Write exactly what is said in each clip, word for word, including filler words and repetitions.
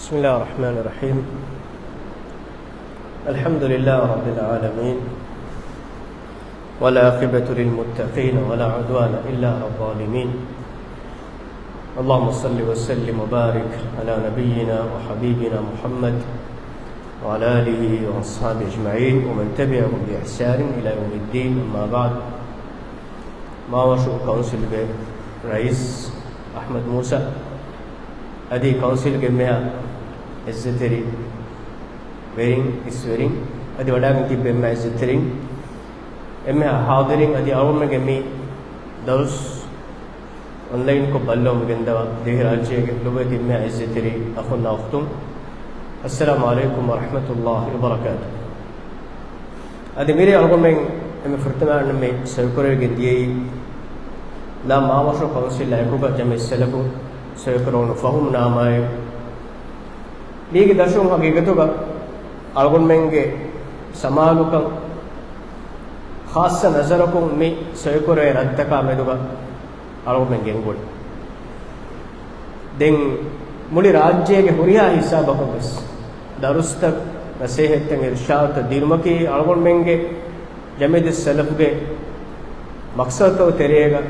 بسم الله الرحمن الرحيم. الحمد لله رب العالمين، والعاقبة للمتقين، ولا عدوان إلا على الظالمين. اللهم صل وسلم وبارك على نبينا وحبيبنا محمد وعلى آله وأصحابه أجمعين ومن تبعهم بإحسان إلى يوم الدين، أما بعد. މާވަށު ކައުންސިލްގެ ރައީސް އަޙްމަދު މޫސާ، އަދި ކައުންސިލްގެ އެންމެހާ އިއްޒަތްތެރި ވެރިން، އިސްވެރިން، އަދި ވަޑާގެން ތިއްބެވި އެންމެހާ އިއްޒަތްތެރިން، އެންމެހާ ޙާޟިރީން، އަދި އަޅުގަނޑުމެންގެ މި ދަރުސް އޮންލައިންކޮށް ބައްލަވަމުން ގެންދަވާ ދިވެހިރާއްޖޭގެ ލޮބުވެތި އެންމެހާ އިއްޒަތްތެރި އަޚުންނާ އުޚްތުން، އައްސަލާމު ޢަލައިކުމް ވަރަޙްމަތުﷲި ވަބަރަކާތުހު. އަދި މިރޭ އަޅުގަނޑުމެން އެންމެ ފުރަތަމައިން މި ސޮއިކުރެވިގެން ދިޔައީ، ލާ މާވަށު ކައުންސިލާ އެކުގަ ޖަމިއްޔަތު ސަލަފު ސޮއިކުރެވުނު ފަހުމް ނާމާއެއް. މީގެ ދަށުން ހަގީގަތުގަ އަޅުގަނޑުމެންގެ ސަމާލުކަން، ޚާއްޞަ ނަޒަރަކުން މި ސޮއިކުރެވޭ ރަށްތަކާ މެދުގަ އަޅުގަނޑުމެން ގެންގުޅޭ. ދެން މުޅި ރާއްޖޭގެ ހުރިހާ ހިސާބަކުން ވެސް ދަރުސްތައް، ނަސޭހަތްތައް، އިރުޝާދުތައް ދިނުމަކީ އަޅުގަނޑުމެންގެ ޖަމިއްޔަތު ސަލަފުގެ މަޤްޞަދުތަކުގެ ތެރޭގަ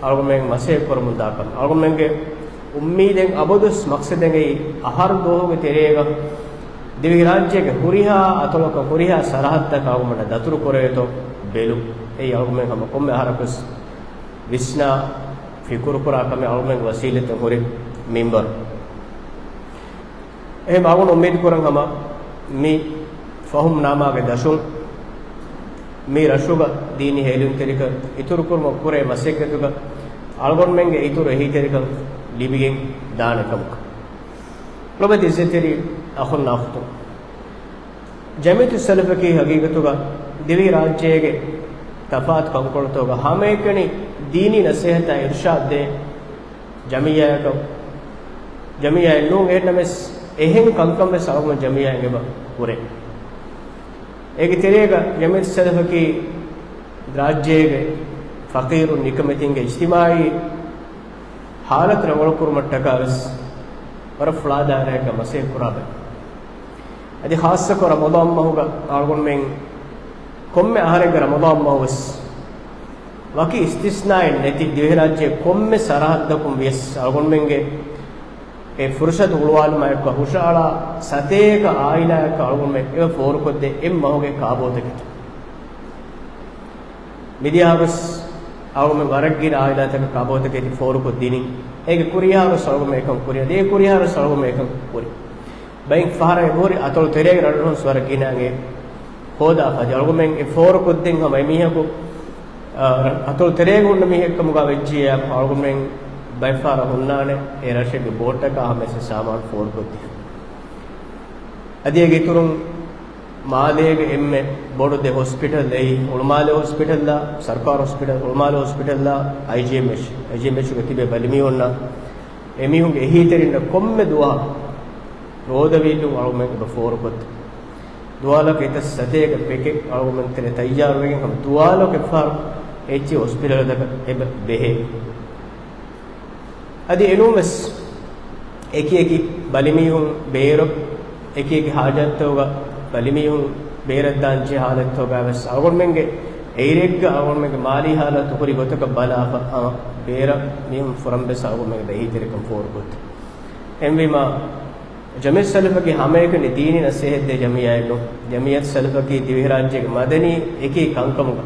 އަޅުގަނޑުމެން މަސައްކަތް ކުރަމުންދާ ކަމެއް. އަޅުގަނޑުމެންގެ އުއްމީދެއް އަބަދުވެސް މަޤްޞަދެއް އެއީ އަހަރު ދުވަހުގެ ތެރޭގަ ދިވެހިރާއްޖޭގެ ހުރިހާ އަތޮޅަކަށް، ހުރިހާ ސަރަޙައްދަކަށް އަޅުގަނޑުމެންނަށް ދަތުރު ކުރެވޭތޯ ބެލުން. އެއީ އަޅުގަނޑުމެން ހަމަ ކޮންމެ އަހަރަކުވެސް ވިސްނާ ފިކުރުކުރާ ކަމެއް. އަޅުގަނޑުމެންގެ ވަސީލަތުން ހުރި މިންބަރު. އެހެން އަޅުގަނޑު އުއްމީދު ކުރަން ހަމަ މި ފަހުމް ނާމާގެ ދަށުން މި ރަށުގަ ދީނީ ހޭލުންތެރިކަން އިތުރުކުރުމަށް ކުރޭ މަސައްކަތުގަ އަޅުގަނޑުމެންގެ އިތުރު އެހީތެރިކަން ލިބިގެން ދާނެ ކަމަކަށް. ލޮބުވެތި އިއްޒަތްތެރި އަޚުންނާ އުޚްތުން، ޖަމިއްޔަތު ސަލަފަކީ ހަގީގަތުގަ ދިވެހިރާއްޖޭގެ ތަފާތު ކަންކޮޅުތަކުގަ ހަމައެކަނި ދީނީ ނަސޭހަތާ އިރުޝާދު ދޭ ޖަމިއްޔާއަކަށް، ޖަމިއްޔާއެއް ނޫން. އެހެންނަމަވެސް އެހެން ކަންކަން ވެސް އަޅުގަނޑު ޖަމިއްޔާއިން އެބަ ކުރޭ. އޭގެ ތެރޭގަ ޖަމިއްޔަތު ސަލަފަކީ ރާއްޖޭގެ ފަޤީރު ނިކަމެތިންގެ އިޖްތިމާޢީ ޙާލަތު ރަނގަޅުކުރުމަށްޓަކާ ވެސް ވަރަށް ފުޅާ ދާއިރާއެއްގަ މަސައްކަތް ކުރާ ބައެއް. އަދި ޚާއްޞަކޮށް ރަމަޟާން މަހުގަ އަޅުގަނޑުމެން ކޮންމެ އަހަރެއްގަ ރަމަޟާން މަހު ވެސް ވަކި އިސްތިސްނާއެއް ނެތި، ދިވެހިރާއްޖޭ ކޮންމެ ސަރަޙައްދަކުން ވިޔަސް އަޅުގަނޑުމެންގެ އެ ފުރުޞަތު ހުޅުވާލުމާއެކު ހުށައަޅާ ސަތޭކަ އާއިލާއަކަށް އަޅުގަނޑުމެން އެބަ ފޯރުކޮށްދޭ އެއްމަހުގެ ކާބޯތަކެތި. މިދިޔަ އަހަރުވެސް އަޅުގަނޑުމެން ވަރަށް ގިނަ އާއިލާތަކަށް ކާބޯތަކެތި ފޯރުކޮށްދިނީ. އޭގެ ކުރިޔަ އަހަރުވެސް އަޅުގަނޑުމެން އެކަން ކުރި. އަދި އެ ކުރިޔަ އަހަރުވެސް އަޅުގަނޑުމެން އެކަން ކުރި. ބައެއް ފަހަރަށް އެބަހުރި އަތޮޅު ތެރޭގެ ރަށްރަށުން ވަރަށް ގިނައިން ހޯދާފަ. އަދި އަޅުގަނޑުމެން އެ ފޯރުކޮށްދޭން ހަމަ އެމީހަކު، އަ، އަތޮޅު ތެރޭގަ ހުންނަ މީހެއްކަމުގަ ވެއްޖިއްޔާ އަޅުގަނޑުމެން ބައެއް ފަހަރަށް ހުންނާނެ އެ ރަށެއްގެ ބޯޓަކާ ހަމަ އެއްސެއް ސާމާނު ފޯރުކޮށްދިނުން. އަދި އޭގެ އިތުރުން މާލޭގެ އެންމެ ބޮޑު ދެ ހޮސްޕިޓަލް އެއީ ހުޅުމާލެ ހޮސްޕިޓަލްއާ، ސަރުކާރު ހޮސްޕިޓަލް، ހުޅުމާލެ ހޮސްޕިޓަލްއާ އައިޖީއެމްއެޗް. އައިޖީއެމްއެޗުގަ ތިބޭ ބަލިމީހުންނަށް އެމީހުންގެ އެހީތެރިންނަށް ކޮންމެ ދުވަހަކު ރޯދަވީއްލުން އަޅުގަނޑުމެން އެބަ ފޯރުކޮށްދޭ. ދުވާލަކަށް އެތައް ސަތޭކަ ޕެކެޓް އަޅުގަނޑުމެން ތެރެ ތައްޔާރުވެގެން ހަމަ ދުވާލަކަށް އެއްފަހަރު އެއްޗެއް ހޮސްޕިޓަލްތަކަށް އެބަ ބެހޭ. އަދި އެނޫންވެސް އެކި އެކި ބަލިމީހުން ބޭރަށް، އެކި އެކި ހާޖަތްތަކުގަ ބަލިމީހުން ބޭރަށް ދާންޖެހޭ ހާލަތްތަކުގައިވެސް އަޅުގަނޑުމެންގެ އެއިރެއްގަ އަޅުގަނޑުމެންގެ މާލީ ހާލަތު ހުރި ގޮތަކަށް ބަލާފަ ހަމަ ބޭރަށް މީހުން ފުރަން ވެސް އަޅުގަނޑުމެން އެބަ އެހީތެރިކަން ފޯރުކޮށްދޭ. އެހެންވީމާ، ޖަމިއްޔަތު ސަލަފަކީ ހަމައެކަނި ދީނީ ނަސޭހަތްދޭ ޖަމިއްޔާއެއް ނޫން. ޖަމިއްޔަތު ސަލަފަކީ ދިވެހިރާއްޖޭގެ މަދަނީ އެކި ކަންކަމުގަ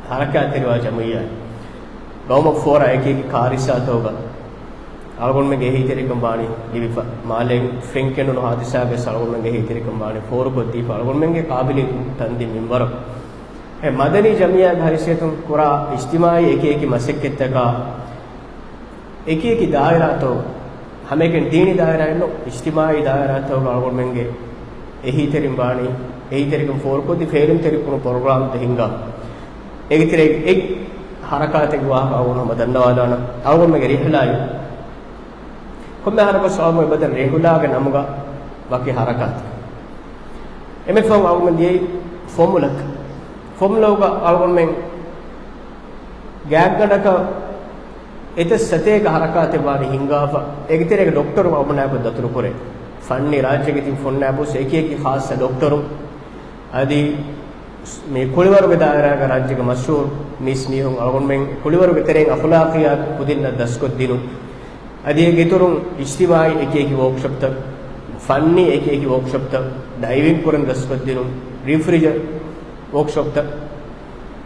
ހަރަކާތްތެރިވާ ޖަމިއްޔާއެއް. ގައުމަށް ފޯރާ އެކި އެކި ކާރިސާތަކުގަ އަޅުގަނޑުމެންގެ އެހީތެރިކަން ވާނީ ލިބިފަ. މާލޭން ފެން ކެނޑުނު ހާދިސާގައި އަޅުގަނޑުމެންގެ އެހީތެރިކަން ވާނީ ފޯރުކޮށްދީފަ. އަޅުގަނޑުމެންގެ ޤާބިލިއްޔަތު ތަންދިން މިންވަރަކު. އެ މަދަނީ ޖަމިއްޔާގެ ހައިސިއްޔަތުން ކުރާ އިޖްތިމާޢީ އެކި އެކި މަސައްކަތްތަކާ އެކި އެކި ދާއިރާތަކު، ހަމައެކަނި ދީނީ ދާއިރާއެއް ނޫން، އިޖްތިމާޢީ ދާއިރާތަކުގަ އަޅުގަނޑުމެންގެ އެހީތެރިން ވާނީ، އެހީތެރިކަން ފޯރުކޮށްދީ ފޭލުންތެރިކުރުން ޕްރޮގްރާމްތައް ހިންގާ. އޭގެ ތެރޭގަ އެއް ހަރަކާތެއްގެ ވާހަކަ އަޅުގަނޑު ހަމަ ދަންނަވާލާނަން. އަޅުގަނޑުމެންގެ ރިޙުލާއިން ކޮންމެ އަހަރަކުވެސް އަޅުގަނޑުމެން ބަދަލު ރިޙުލާގެ ނަމުގަ ވަކި ހަރަކާތެއް. އެންމެ ފަހުން އަޅުގަނޑުމެން ދިޔައީ ފޮމުލައަކަށް. ފޮމުލައަކަށް އަޅުގަނޑުމެން ގާތްގަނޑަކަށް އެތައް ސަތޭކަ ހަރަކާތެއް ވާނީ ހިންގާފަ. އޭގެ ތެރޭގަ ޑޮކްޓަރު އަޅުގަނޑާއެކު ދަތުރުކުރޭ. ފަންނީ ރާއްޖޭގެ ތިބި ފުންނާބުސް އެކި އެކި ޚާއްޞަ ޑޮކްޓަރުން އަދި މި ކުޅިވަރުގެ ދާއިރާގަ ރާއްޖޭގެ މަޝްހޫރު މީސް މީހުން އަޅުގަނޑުމެން ކުޅިވަރުގެ ތެރެއިން އަޚުލާޤިއްޔާތު ކުދިންނަށް ދަސްކޮށްދިނުން. އަދި އޭގެ އިތުރުން އިޖްތިމާޢީ އެކި އެކި ވޯކްޝޮޕްތައް، ފަންނީ އެކި އެކި ވޯކްޝޮޕްތައް، ޑައިވިން ކުރަން ދަސްކޮށްދިނުން، ރީފްރިޖަރ ވޯކްޝޮޕްތައް،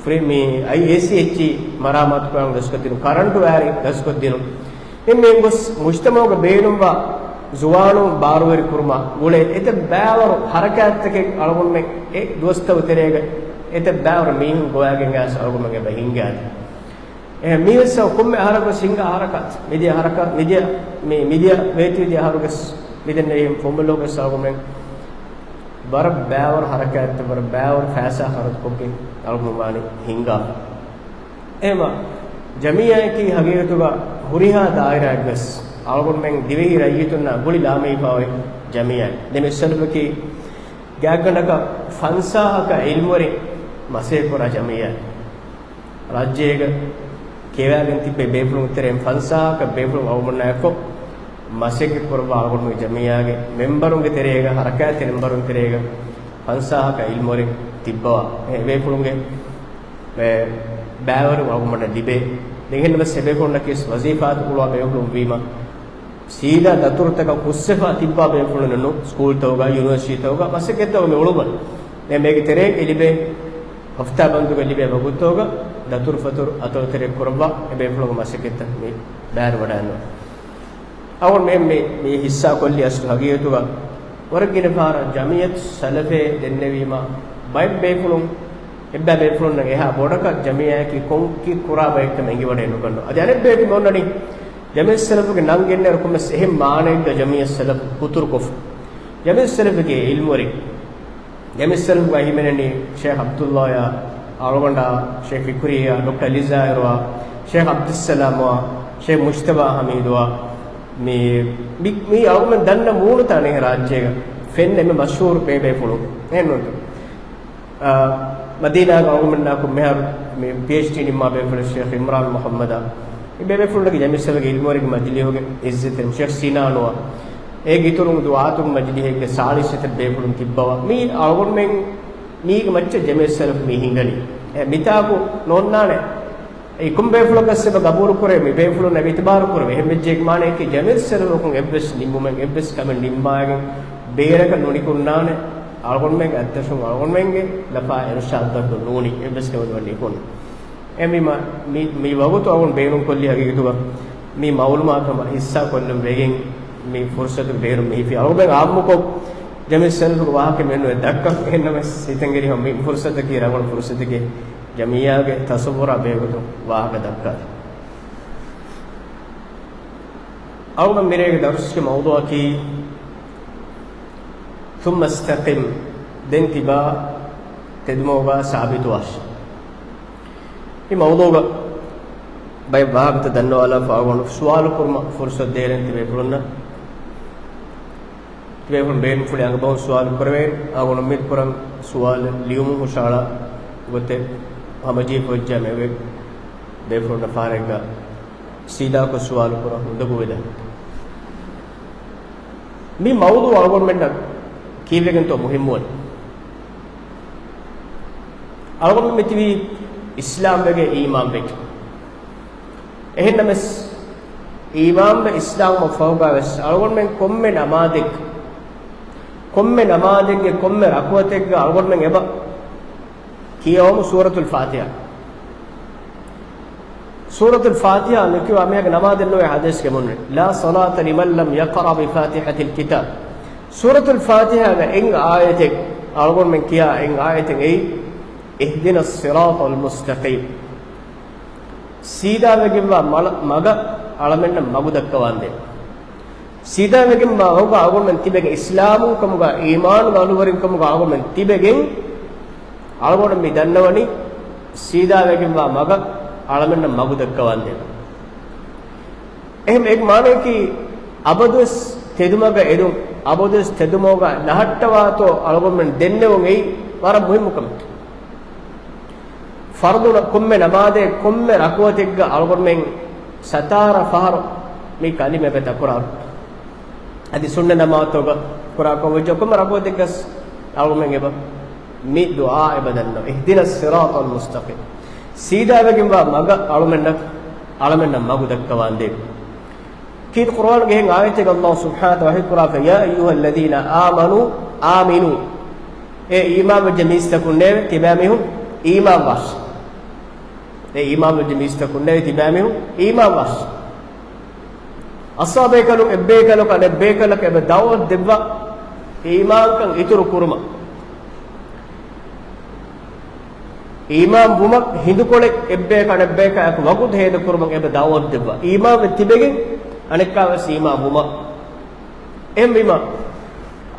ފްރީ މި އައި އޭސީ އެޗްއީ މަރާމާތުކުރާން ދަސްކޮށްދިނުން، ކަރަންޓު ވަޔަރިން ދަސްކޮށްދިނުން. މި މި ގޮސް މުޖްތަމަޢުގަ ބޭނުންވާ ޒުވާނުން ބާރުވެރި ކުރުމާ ގުޅޭ އެތައް ބައިވަރު ޙަރަކާތްތަކެއް އަޅުގަނޑުމެން އެ ދުވަސްތަކު ތެރޭގަ އެތައް ބައިވަރު މީހުން ގޮވާގެން އައިސް އަޅުގަނޑުމެން އެބަ ހިންގާދީ. އެ މީވެސް ކޮންމެ އަހަރަކުވެސް ހިންގާ ހަރަކާތް. މިދިޔަ ހަރަކާ، މިދިޔަ، މި، މިދިޔަ ވޭތުވެދިޔަ އަހަރުގަސް މިދެންނެވި ފޮނބޮލޯގަސް އަޅުގަނޑުމެން ވަރަށް ބައިވަރު ހަރަކާތްތައް، ވަރަށް ބައިވަރު ފައިސާ ޚަރަދުކޮށްގެން އަޅުގަނޑު ވާނީ ހިންގާ. އެހެމަ ޖަމިއްޔާއަކީ ހަގީގަތުގަ ހުރިހާ ދާއިރާއެއްގަސް އަޅުގަނޑުމެން ދިވެހި ރައްޔިތުންނާ ގުޅި ލާމެހިފާ އޮތް ޖަމިއްޔާ. ދެމިސް ސަލަފަކީ ގާތްގަނޑަކަށް ފަންސާހަކަށް ޢިލްމުވެރިން މަސައްކަތްކުރާ ޖަމިއްޔާ. ރާއްޖޭގަ ކިޔަވާގެން ތިއްބެވި ބޭފުޅުންގެ ތެރެއިން ފަންސާހަކަށް ބޭފުޅުން އަޅުގަނޑާ އެއްކޮށް މަސައްކަތް ކުރައްވާ އަޅުގަނޑުގެ ޖަމިއްޔާގެ މެމްބަރުންގެ ތެރޭގަ، ހަރަކާތްތެރި މެމްބަރުންގެ ތެރޭގަ ފަންސާހަކަށް ޢިލްމުވެރިން ތިއްބަވާ. އެ ބޭފުޅުންގެ ބައިވަރު އަޅުގަނޑަށް ލިބޭ. ދެން އެހެންނަމަސް އެބޭފުޅުންނަކީ ވަޒީފާތައް ގުޅުވާ ބޭފުޅުން ވީމަ، ސީދާ ދަތުރުތަކަށް ހުސްވެފަ ތިއްބާ ބޭފުޅުންނެއް ނޫން. ސްކޫލްތަކުގަ، ޔުނިވަރސިޓީތަކުގަ މަސައްކަތްތަކުގަ މި އުޅުއްވަން. ދެން މޭގެ ތެރޭގަ ލިބޭ ހަފްތާ ބަންދުގަ ލިބޭ ވަގުތުތަކުގަ ދަތުރުފަތުރު އަތޮޅުތެރި ކުރައްވާ އެ ބޭފުޅުންގެ މަސައްކަތްތައް މި ބައިވެރިވަޑައިގަންނަވާ. އަޅުގަނޑު މި، މި، މި ހިއްސާ ކޮށްލި އަސްލު ހަގީގަތުގަ ވަރަށް ގިނަ ފަހަރަށް ޖަމިއްޔަތު ސަލަފޭ ދެންނެވީމަ، ބައެއް ބޭފުޅުން، އެއްބައި ބޭފުޅުންނަށް އެހާ ބޮޑަކަށް ޖަމިއްޔާއަކީ ކޮން ކީއް ކުރާ ބައެއްކަމަށް އެނގިވަޑައެއް ނުގަންނަވާ. އަދި އަނެއް ބަޔަކު މި އޮންނަނީ ޖަމިއްޔަތު ސަލަފުގެ ނަން ގެންނައިރު ކޮންމެސް އެހެން މާނައެއްގަ ޖަމިއްޔަތު ސަލަފު ހުތުރުކޮށްފަ. ޖަމިއްޔަތު ސަލަފުގެ ޢިލްމުވެރިން ޖަމިއްޔަތު ސަލަފުގައި ހިމެނެނީ ޝޭޚް ޢަބްދުﷲ އާ، އަޅުގަނޑާ، ޝޭޚް ފިކުރީ އާ، ޑޮކްޓަރ އަލީ ޒާހިރު އާ، ޝޭޚް ޢަބްދުއްސަލާމް އާ، ޝޭޚް މުޖްތަބާ ޙަމީދު އާ، މި، މި، މި އަޅުގަނޑުމެން ދަންނަ މޫނުތައް އަނެއް ރާއްޖޭގަ ފެންނަ އެންމެ މަޝްހޫރު ބޭބޭފުޅުން. އެހެންނޫންތަ؟ އާ، މަދީނާގަ އަޅުގަނޑުމެންނާ ކުރި މިހާރު މި ޕީއެޗްޑީ ނިންމާ ބޭފުޅެއް ޝޭޚް ޢިމްރާން މުޙައްމަދާ. މި ބޭބޭފުޅުންނަކީ ޖަމިއްޔަތު ސަލަފުގެ ޢިލްމުވެރިންގެ މަޖިލީހުގެ ޢިއްޒަތްތެރިން ޝޭޚް ސިނާނުއާ. އޭގެ އިތުރުން ދުޢާތުގެ މަޖިލީހެއްގެ ސާޅީސް އެތައް ބޭފުޅުން ތިއްބަވާ. މީ އަޅުގަނޑުމެން މީގެ މައްޗަށް ޖަމިއްޔަތު ސަލަފު މި ހިނގަނީ. އެ މިތާކު ނޯންނާނެ. އެ ކޮން ބޭފުޅަކަސް އެބަ ގަބޫލު ކުރޭ، މި ބޭފުޅުން އެބަ އިތުބާރު ކުރެވޭ. އެހެން ވެއްޖެ މާނައަކީ ޖަމިއްޔަތު ސަލަފަކުން އެއްވެސް ނިންމުމެއް، އެއްވެސް ކަމެއް ނިންމާގެން ބޭރަކަށް ނުނިކުންނާނެ. އަޅުގަނޑުމެންގެ އަތްދަށުން އަޅުގަނޑުމެންގެ ލަފާ އިރުޝާދުތަކުން ނޫނީ އެއްވެސް ކަމެއް ނުވަން ނިކުން. އެ މި މަ-، މި، މި ވަގުތު އަޅުގަނޑު ބޭނުންކޮށްލީ ހަގީގަތުގަ މި މައުލޫމާތު ހަމަ ހިއްސާ ކޮށްލަން ވެގެން މި ފުރުސަތު ބޭރު މި ހިފި. އަޅުގަނޑުމެން އާއްމުކޮށް ޖަމިއްޔަތު ސަލަފުގެ ވާހަކަ މެނުވެ ދައްކަން އެހެންނަމަސް ހިތަށް އެރި ހަމަ މި ފުރުސަތަކީ ރަނގަޅު ފުރުސަތެކޭ ޖަމިއްޔާގެ ތަސައްވުރާ ބެހޭގޮތުން ވާހަކަ ދައްކާލި. އަޅުގަނޑު މިރޭގެ ދަރުސްގެ މައުޟޫޢަކީ ثم استقم، ދެން ތިބާ ތެދުމަގުގަ ސާބިތުވާށި. މި މައުޟޫޢުގަ ބައެއް ވާހަކަތައް ދަންނަވާލާފަ އަޅުގަނޑު ސުވާލު ކުރުމަށް ފުރުސަތު ދޭނެ ތިބޭފުޅުންނަށް. ތިބޭފުޅުން ބޭނުންފުޅި އަނގަބަހުން ސުވާލު ކުރެވޭނެ. އަޅުގަނޑު އުއްމީދު ކުރަން ސުވާލު ލިޔުމުން ހުށަހަޅާ ގޮތެއް ހަމަޖެހިފަ ވެއްޖާ މެވެ. ބޭފުޅުންނަށް ފަހަރެއްގަ ސީދާކޮށް ސުވާލު ކުރަން އުނދަގޫވެދާނެ. މި މައުޟޫޢު އަޅުގަނޑުމެންނަށް ކީއްވެގެންތޯ މުހިއްމުވަނީ؟ އަޅުގަނޑު މިތިބީ އިސްލާމްވެގެން އީމާންވެގެން. އެހެންނަމަސް އީމާންވެ އިސްލާމްވުމަށް ފަހުގަވެސް އަޅުގަނޑުމެން ކޮންމެ ނަމާދެއްގަ، ކޮންމެ ނަމާދެއްގެ ކޮންމެ ރަކުޢަތެއްގަ އަޅުގަނޑުމެން އެބަ ކިޔަވަމު ސޫރަތުލް ފާތިޙާ. ސޫރަތުލް ފާތިޙާ ނުކިޔަވާ މީހާގެ ނަމާދެއް ނުވޭ ޙަދީޘްގަ މުންނެ. لا صلاة لمن لم يقرأ بفاتحة الكتاب. ސޫރަތުލް ފާތިޙާގަ އެއް އާޔަތެއް، އަޅުގަނޑުމެން ކިޔާ އެއް އާޔަތެއް އެއީ، اهدنا الصراط المستقيم. ސީދާވެގެންވާ މަޅަ-، މަގަށް އަޅަމެންނަށް މަގު ދައްކަވާނދޭ. ސީދާވެގެންވާ މަގުގަ އަޅުގަނޑުމެން ތިބެގެން، އިސްލާމުން ކަމުގަ، އީމާނުގެ އަހުލުވެރިން ކަމުގަ އަޅުގަނޑުމެން ތިބެގެން، އަޅުގަނޑު މި ދަންނަވަނީ ސީދާވެގެންވާ މަގަށް އަޅަމެންނަށް މަގު ދައްކަވާނދޭ. އެހެން އެ މާނައަކީ އަބަދުވެސް ތެދުމަގަށް އެދުން، އަބަދުވެސް ތެދުމަގަށް ނަހައްޓަވާތޯ އަޅުގަނޑުމެން ދެންނެވުން އެއީ ވަރަށް މުހިއްމު ކަމެއް. ފަރުޟު ކޮންމެ ނަމާދެއް ކޮންމެ ރަކުޢަތެއްގަ އަޅުގަނޑުމެން ސަތާރަ ފަހަރު މި ކަލިމަ އެބަ ތަކުރާރު. އަދި ސުންނަ ނަމާދުތަކުގަ ކުރާ ކޮށް ވެއްޖެ ކޮންމެ ރަކުޢަތެއްގަސް އަޅުމެން އެބަ މި ދުޢާ އެބަ ދަންނަވަ، اهدنا الصراط المستقيم. ސީދާވެގެންވާ މަގަށް އަޅުމެންނަށް، އަޅަމެންނަށް މަގު ދައްކަވާނދޭ. ކީރިތި ޤުރުއާނުގެ އެހެން އާޔަތެއް ﷲ ސުބްޙާނަހޫ ވަތަޢާލާ ވަޙީ ކުރާފަ، يا أيها الذين آمنوا آمنوا. އޭ އީމާން ވެއްޖެ މީސްތަކުންނޭވެ ތިބާމީހުން އީމާން ވާށި. އޭ އީމާން ވެއްޖެ މީސްތަކުންނޭވެ ތިބާމީހުން އީމާން ވާށި. އައްސާބޭކަލުން އެއްބޭކަލަކު އަނެއްބޭކަލަކަށް އެބަ ދަޢުވަތު ދެއްވާ އީމާންކަން އިތުރު ކުރުމަށް. އީމާން ވުމަށް ހިނދުކޮޅެއް އެއްބޭކަ އަނެއްބޭކައަކު ވަގުތު ހޭދަކުރުމަށް އެބަ ދަޢުވަތު ދެއްވާ. އީމާންވެ ތިބެގެން އަނެއްކާވެސް އީމާން ވުމަށް. އެހެންވީމަ،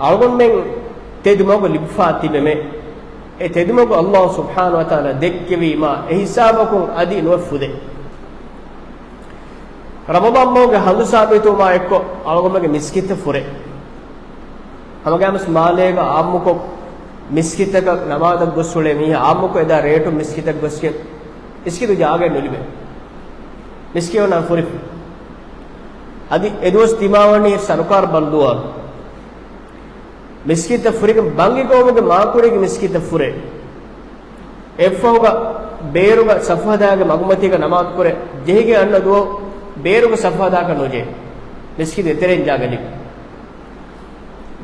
އަޅުގަނޑުމެން ތެދު މަގު ލިބިފާ ތިބެމޭ. އެ ތެދު މަގު ﷲ ސުބްޙާނަހޫ ވަތަޢާލާ ދެއްކެވީމާ އެ ހިސާބަކުން އަދި ނުވެ ފުދޭ. ރަމަޟާން މަހުގެ ހަނދު ސާބިތުވުމާ އެއްކޮށް އަޅުގަނޑުމެންގެ މިސްކިތްތައް ފުރޭ. ހަމަގައިމުވެސް މާލޭގަ އާއްމުކޮށް މިސްކިތަކަށް ނަމާދަށް ގޮސް އުޅޭ މީހާ އާއްމުކޮށް އެދާ ރޭޓުން މިސްކިތަށް ގޮސްގެން މިސްކިތު ޖާގައެއް ނުލިބޭ. މިސްކިތް އޮންނާނެ ފުރިފަ. އަދި އެދުވަސް ދިމާވަނީ ސަރުކާރު ބަންދުވާ. މިސްކިތްތައް ފުރިގެން ބަންގި ގައުމުގެ މާކުރީގެ މިސްކިތްތައް ފުރޭ. އެއަށްފަހުގަ ބޭރުގަ ސަފު ހަދާގެ މަގުމަތީގަ ނަމާދު ކުރެ ޖެހިގެން އަންނަ ދުވަހު ބޭރުގަ ސަފު ހަދާކަށް ނުޖެހޭ. މިސްކިތް އެތެރެއިން ޖާގަ ލިބި.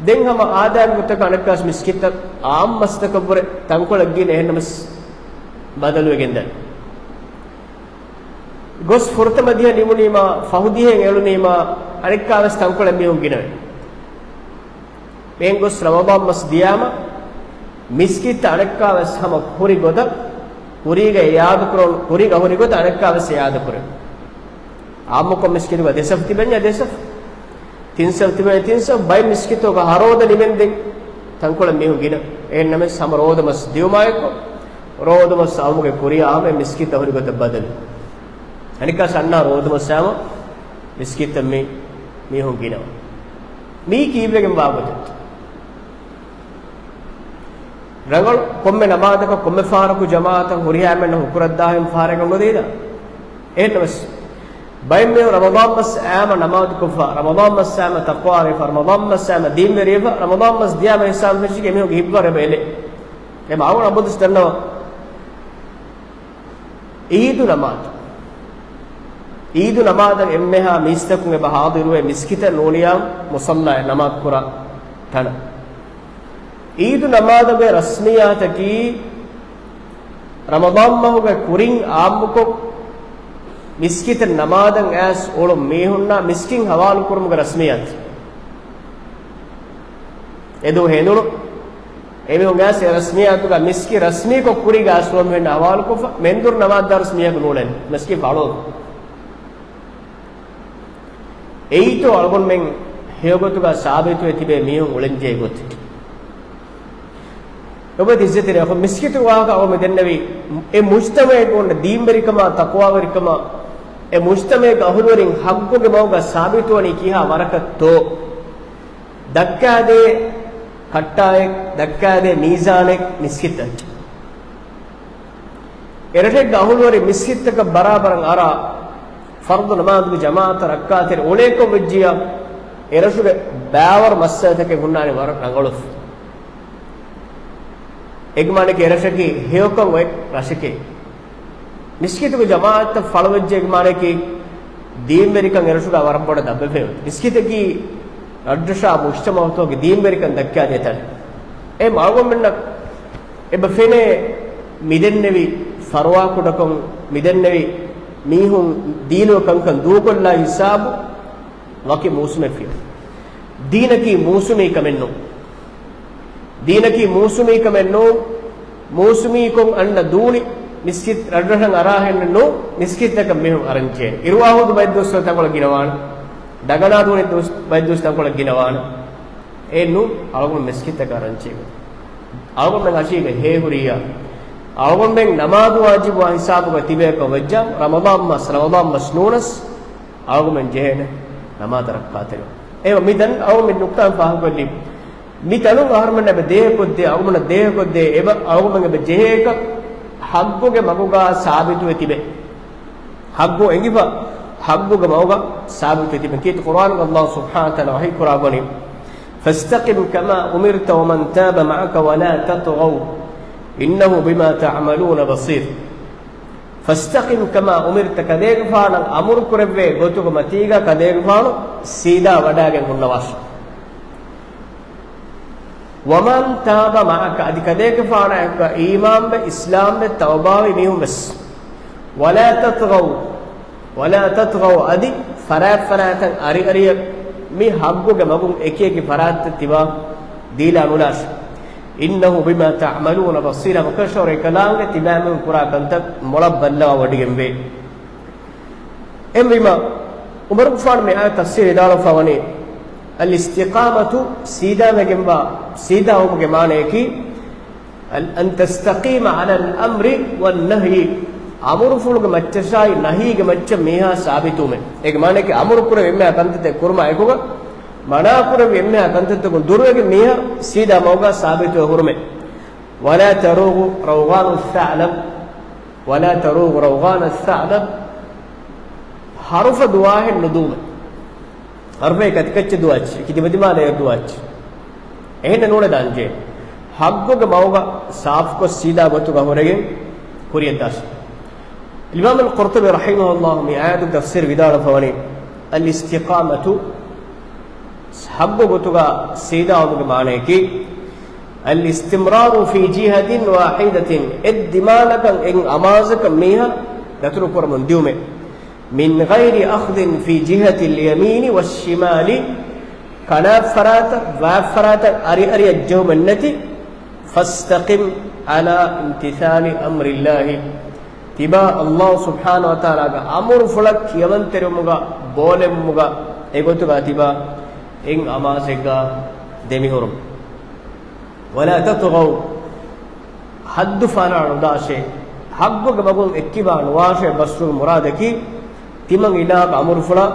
ދެން ހަމަ އާދައިގެ ގޮތަކަށް އަނެއްކާސް މިސްކިތްތައް އާއްމު މަސްތަކަށްވުރެ ތަންކޮޅެއް ގިނަ އެހެންނަމަސް ބަދަލުވެގެންދާނެ. ގޮސް ފުރަތަމަ ދިހަ ނިމުނީމާ، ފަހު ދިހައިން އެޅުނީމާ، އަނެއްކާވެސް ތަންކޮޅެއް މީހުން ގިނަވޭ. މިހެން ގޮސް ރަމަޟާން މަސް ދިޔާމަ، މިސްކިތްތައް އަނެއްކާވެސް ހަމަ ހުރި ގޮތަށް، ކުރީގަ އެ އާދަކުރަން، ކުރީގަ ހުރި ގޮތަށް އަނެއްކާވެސް އެ އާދަކުރޭ. އާއްމުކޮށް މިސްކިތުގަ ދެ ސަފު ތިބެންޏާ ދެ ސަފު، ތިން ސަފު ތިބެންޏާ ތިން ސަފު، ބައެއް މިސްކިތުގަ ހަ ރޯދަ ނިމެންދެން ތަންކޮޅެއް މީހުން ގިނަ. އެހެންނަމަސް ހަމަ ރޯދަ މަސް ދިޔުމާއެއްކޮށް، ރޯދަ މަސް އައުމުގެ ކުރިއާ ހަމަ މިސްކިތް ހުރި ގޮތަށް ބަދަލު. އަނެއްކާ ސަންނާ ރޯދަ މަސް ހަމަ މިސްކިތްތައް މި މީހުން ގިނަ. މީ ކީއްވެގެން ވާ ގޮތެއް؟ ރަނގަޅު ކޮންމެ ނަމާދަކަށް ކޮންމެ ފަހަރަކު ޖަމާޢަތަށް ހުރިހާ އެންމެންނަށް ހުކުރަށްދާހެން ފަހަރެއް ނުދީދާ. އެހެންނަމަސް، ބައެއް މީހުން ރަމަޟާން މަސް އައިމަ ނަމާދު ކޮށްފަ، ރަމަޟާން މަސް އައިމަ ތަޤްވާވެފަ، ރަމަޟާން މަސް އައިމަ ދީންވެރިވެފަ، ރަމަޟާން މަސް ދިޔާމަ އިސްލާމް ފެށިގެން އެމީހުންގެ ހިތްވަރު އެބަ އެލޭ. އެ މާވަނަ އަބަދުސް ދަންނަވަ. އީދު ނަމާދު. އީދު ނަމާދަށް އެންމެހާ މީސްތަކުން އެބަ ހާޟިރުވޭ މިސްކިތަށް ނޫނިޔާ މުޞައްލާއެއް ނަމާދު ކުރާ ތަނަށް. އީދު ނަމާދުގެ ރަސްމިއްޔާތަކީ، ރަމަޟާން މަހުގެ ކުރިން އާއްމުކޮށް، މިސްކިތަށް ނަމާދަށް އައިސް އުޅުން މީހުންނާ މިސްކިތް ހަވާލު ކުރުމުގެ ރަސްމިއްޔާތު. އެދުވަހު ހެނދުނު އެމީހުން އައިސް އެ ރަސްމިއްޔާތުގަ މިސްކިތް ރަސްމީކޮށް ކުރީގަ އައިސް އުޅުން މީހުންނާ ހަވާލުކޮށްފަ، މެންދުރު ނަމާދު ދާ ރަސްމިއްޔާތު ނޫޅެން މިސްކިތް ފަޅޯ. އެއީތޯ އަޅުގަނޑުމެން ހެޔޮގޮތުގަ ސާބިތުވެ ތިބޭ މީހުން އުޅެންޖެހޭ ގޮތެއް. އެބަ ތިއްޒެތިރި އަޚުން މިސްކިތު ވާހަކަ އަޅުގަނޑު މި ދެންނެވީ، އެ މުޖްތަމަޢެއްގަ އޮންނަ ދީންވެރިކަމާ ތަޤްވާވެރިކަމާ، އެ މުޖްތަމަޢެއްގެ އަހުލުވެރިން ޙައްޤުގެ މަގުގަ ސާބިތުވަނީ ކިހާ ވަރަކަށްތޯ؟ ދައްކާދޭ ކައްޓާއެއް، ދައްކާދޭ މީޒާނެއް މިސްކިތަށް. އެރަށެއްގެ އަހުލުވެރި މިސްކިތްތަކަށް ބަރާބަރަށް އަރާ، ފަރުޟު ނަމާދުގެ ޖަމާޢަތަށް ރައްކާތެރި އުޅޭކަށް ވެއްޖިއްޔާ، އެރަށުގެ ބައިވަރު މައްސަލަތަކެއް ހުންނާނީ ވަރަށް ރަނގަޅު. އެގެ މާނައަކީ އެރަށަކީ ހެޔޮކަން އޮތް ރަށެކޭ. މިސްކިތުގެ ޖަމާޢަތްތައް ފަޅުވެއްޖެ އެގެ މާނައަކީ ދީންވެރިކަން އެރަށުގަ ވަރަށް ބޮޑަށް ދަށްވެފައި އޮތް. މިސްކިތަކީ ރަށްރަށާ މުޖްތަމަޢުތަކުގެ ދީންވެރިކަން ދައްކާދޭ ތަނެއް. އެ އަޅުގަނޑުމެންނަށް އެބަ ފެނޭ މިދެންނެވި ފަރުވާކުޑަކަން، މިދެންނެވި މީހުން ދީނުގެ ކަންކަން ދޫކޮށްލާ ހިސާބު ވަކި މޫސުމެއް ފިޔަވަ. ދީނަކީ މޫސުމީ ކަމެއް ނޫން. ދީނަކީ މޫސުމީ ކަމެއް ނޫން. މޫސުމީކޮށް އަންނަ ދޫނި މިސްކިތް ރަށްރަށަށް އަރާހެން ނޫން، މިސްކިތްތަކަށް މީހުން އަރަންޖެހޭނެ. އިރުވާހުދު ބައެއް ދުވަސްވަރު ތަންކޮޅެއް ގިނަވާނެ. ދަގަނާ ދޫނި ދުވަސް، ބައެއް ދުވަސް ތަންކޮޅެއް ގިނަވާނެ. އެ ނޫން، އަޅުގަނޑު މިސްކިތްތަކަށް އަރަންޖެހޭ. އަޅުގަނޑުމެން އަށީގަ ހޭހުރިއްޔާ، އަޅުގަނޑުމެން ނަމާދު ވާޖިބުވާ ހިސާބުގަ ތިބޭކަށް ވެއްޖާ، ރަމަޟާން މަސް، ރަމަޟާން މަސް ނޫނަސް، އަޅުގަނޑުމެން ޖެހޭނެ ނަމާދަށް ރައްކާތެރިވާން. އެވަ މި ދަން އަޅުގަނޑު މި ނުކްތާ ފާހަގަކޮށްލީ. މި ތަނުން އަހަރުމެން އެބަ ދޭހަކޮށްދޭ، އަޅުގަނޑަށް ދޭހަކޮށްދޭ، އެބަ އަޅުގަނޑުމެން އެބަ ޖެހޭކަށް ޙައްޤުގެ މަގުގަ ސާބިތުވެ ތިބެ. ޙައްޤު އެނގިފަ، ޙައްޤުގެ މަގުގަ ސާބިތު ތިބެ. ކީރިތި ޤުރުއާނުގަ ﷲ ސުބްޙާނަހޫ ވަތަޢާލާ ވަޙީ ކުރާ ވަނީ، فاستقم كما أمرت ومن تاب معك ولا تطغوا إنه بما تعملون بصير. فاستقم كما أمرت، ކަލޭގެފާނަށް އަމުރު ކުރެއްވޭ ގޮތުގެ މަތީގަ ކަލޭގެފާނު ސީދާ ވަޑާގެން ހުންނަވާށި. ومن تاب معك، އަދި ކަލޭގެފާނާއެކުގަ އީމާންވެ، އިސްލާމްވެ، ތައުބާވި މީހުން ވެސް. ولا تطغوا، ولا تطغوا، އަދި ފަރާތް ފަރާތަށް އަރިއަރިއަށް މި ޙައްޤުގެ މަގުން އެކި އެކި ފަރާތްތައް ތިބާ ދީލާ ނުލާށި. إنه بما تعملون بصير، އެކަލާނގެ ތިބާމީހުން ކުރާ ކަންތައް މޮޅަށް ބައްލަވާވޮޑިގެންވޭ. އެހެންވީމަ، ޢުމަރުގެފާނު މި އާޔަތް ތަފްސީރު ވިދާޅުވެފަ ވަނީ، الاستقامة، ސީދާވެގެންވާ، ސީދާވުމުގެ މާނަޔަކީ، أن تستقيم على الأمر والنهي، އަމުރުފުޅުގެ މައްޗަށާއި ނަހީގެ މައްޗަށް މީހާ ސާބިތުވުމެއް. އޭގެ މާނަޔަކީ، އަމުރު ކުރެވި އެންމެހާ ކަންތައްތައް ކުރުމާ އެކުގަ، މަނާ ކުރެވި އެންމެހާ ކަންތައްތަކުން ދުރުވެގެން މީހާ ސީދާ މަގުގަ ސާބިތުވެ ހުރުމެއް. ولا تروغ روغان الثعلب، ولا تروغ روغان الثعلب، ހަރުފަ ދުވާހެއް ނުދުވުމެއް. ހަރުފައި ކަތިކައްޗެއް ދުވާއްޗި، ކިދިމަދިމާލައި ދުވާއްޗި. އެހެންނެއް ނޫނޭ ދާންޖެހޭ. ޙައްޤުގެ މަގުގަ ސާފުކޮށް ސީދާ ގޮތުގަ ހުރެގެން ކުރިޔަށްދާށި. އިމާމުލް ޤުރްޠުބީ ރަޙިމަހުﷲ މި އާޔަތުގެ ތަފްސީރު ވިދާޅުވެފަ ވަނީ، الاستقامة، ޙައްޤު ގޮތުގަ ސީދާވުމުގެ މާނަޔަކީ، الاستمرار في جهة واحدة، އެއް ދިމާލަކަށް އެއް އަމާޒަކަށް މީހާ ދަތުރު ކުރަމުން ދިއުމެއް. من غير أخذ في جهة اليمين والشمال، ކަނާ ފަރާތަށް، ވާ ފަރާތަށް އަރިއަރިއަށް ޖެހުމެއް ނެތި. فاستقم على امتثال أمر الله، ތިބާ ﷲ ސުބްޙާނަހޫ ވަތަޢާލާގެ އަމުރުފުޅަށް ކިޔަމަންތެރިވުމުގަ، ބޯލެމުމުގަ، އެގޮތުގަ ތިބާ އެއް އަމާޒެއްގަ ދެމިހުރުން. ولا تطغوا، ޙައްދު ފަހަނައަޅާ ނުދާށޭ، ޙައްޤުގެ މަގުން އެއްކިބާ ނުވާށޭ. ބަސްފުޅު މުރާދަކީ، ތިމަން އިލާހަކަށް އަމުރުފުޅަށް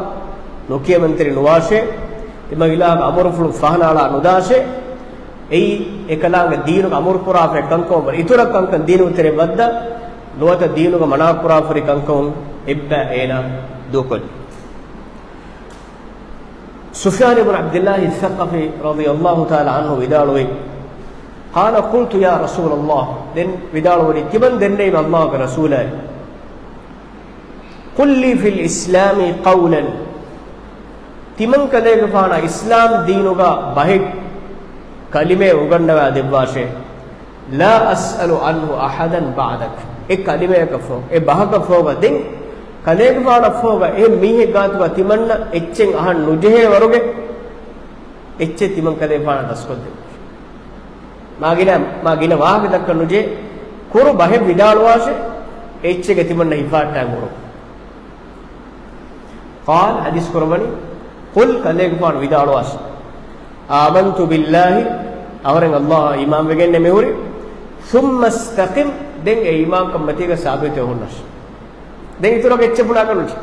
ނުކިޔަމަންތެރި ނުވާށޭ، ތިމަން އިލާހަކަށް އަމުރުފުޅު ފަހަނައަޅާ ނުދާށޭ. އެއީ އެކަލާނގެ ދީނުގަ އަމުރުކުރާފައި ކަންކަމަށް ވަރަށް އިތުރަށް ކަންކަން ދީނުގެ ތެރެއަށް ވައްދާ، ނުވަތަ ދީނުގަ މަނާކުރާފަރި ކަންކަމުން އެއްބައި އޭނާ ދޫކޮށްލި. ސުފްޔާން އިބްނު ޢަބްދިއްލާހި އައްސަޤަފީ ރަޟިޔައްލާހު ތަޢާލާ ޢަންހު ވިދާޅުވީ، قال قلت يا رسول الله، ދެން ވިދާޅުވަނީ، ތިމަން ދެންނެވި ﷲގެ ރަސޫލާއޭ، قل لي في الإسلام قولا، ތިމަން ކަލޭގެފާނަށް އިސްލާމް ދީނުގަ ބަހެއް، ކަލިމައެއް އުނގަންނަވާ ދެއްވާށޭ. لا أسأل عنه أحدا بعدك، އެ ކަލިމަޔަކަށް ފަހު، އެ ބަހަކަށް ފަހުގަ، ދެން ކަލޭގެފާނަށް ފަހުގަ އެހެން މީހެއް ގާތުގަ ތިމަންނަށް އެއްޗެއް އަހަން ނުޖެހޭ ވަރުގެ އެއްޗެއް ތިމަން ކަލޭގެފާނަށް ދަސްކޮށްދެއްވާށޭ. މާ ގިނަ، މާ ގިނަ ވާހަކަ ދައްކަން ނުޖެހޭ، ކުރު ބަހެއް ވިދާޅުވާށޭ، އެއްޗެއްގަ ތިމަންނަ ހިފާއްޓާ މުރު. قال، ޙަދީޘް ކުރައްވަނީ، قل، ކަލޭގެފާނު ވިދާޅުވާށި، آمنت بالله، އަހަރެން ﷲ އަށް އީމާންވެގެންނޭ މިހުރީ، ثم استقم، ދެން އެ އީމާންކަން މަތީގަ ސާބިތުވެ ހުންނަށް. ދެން އިތުރަށް އެއްޗެއް ބުނާކަށް ނުޖެހޭ.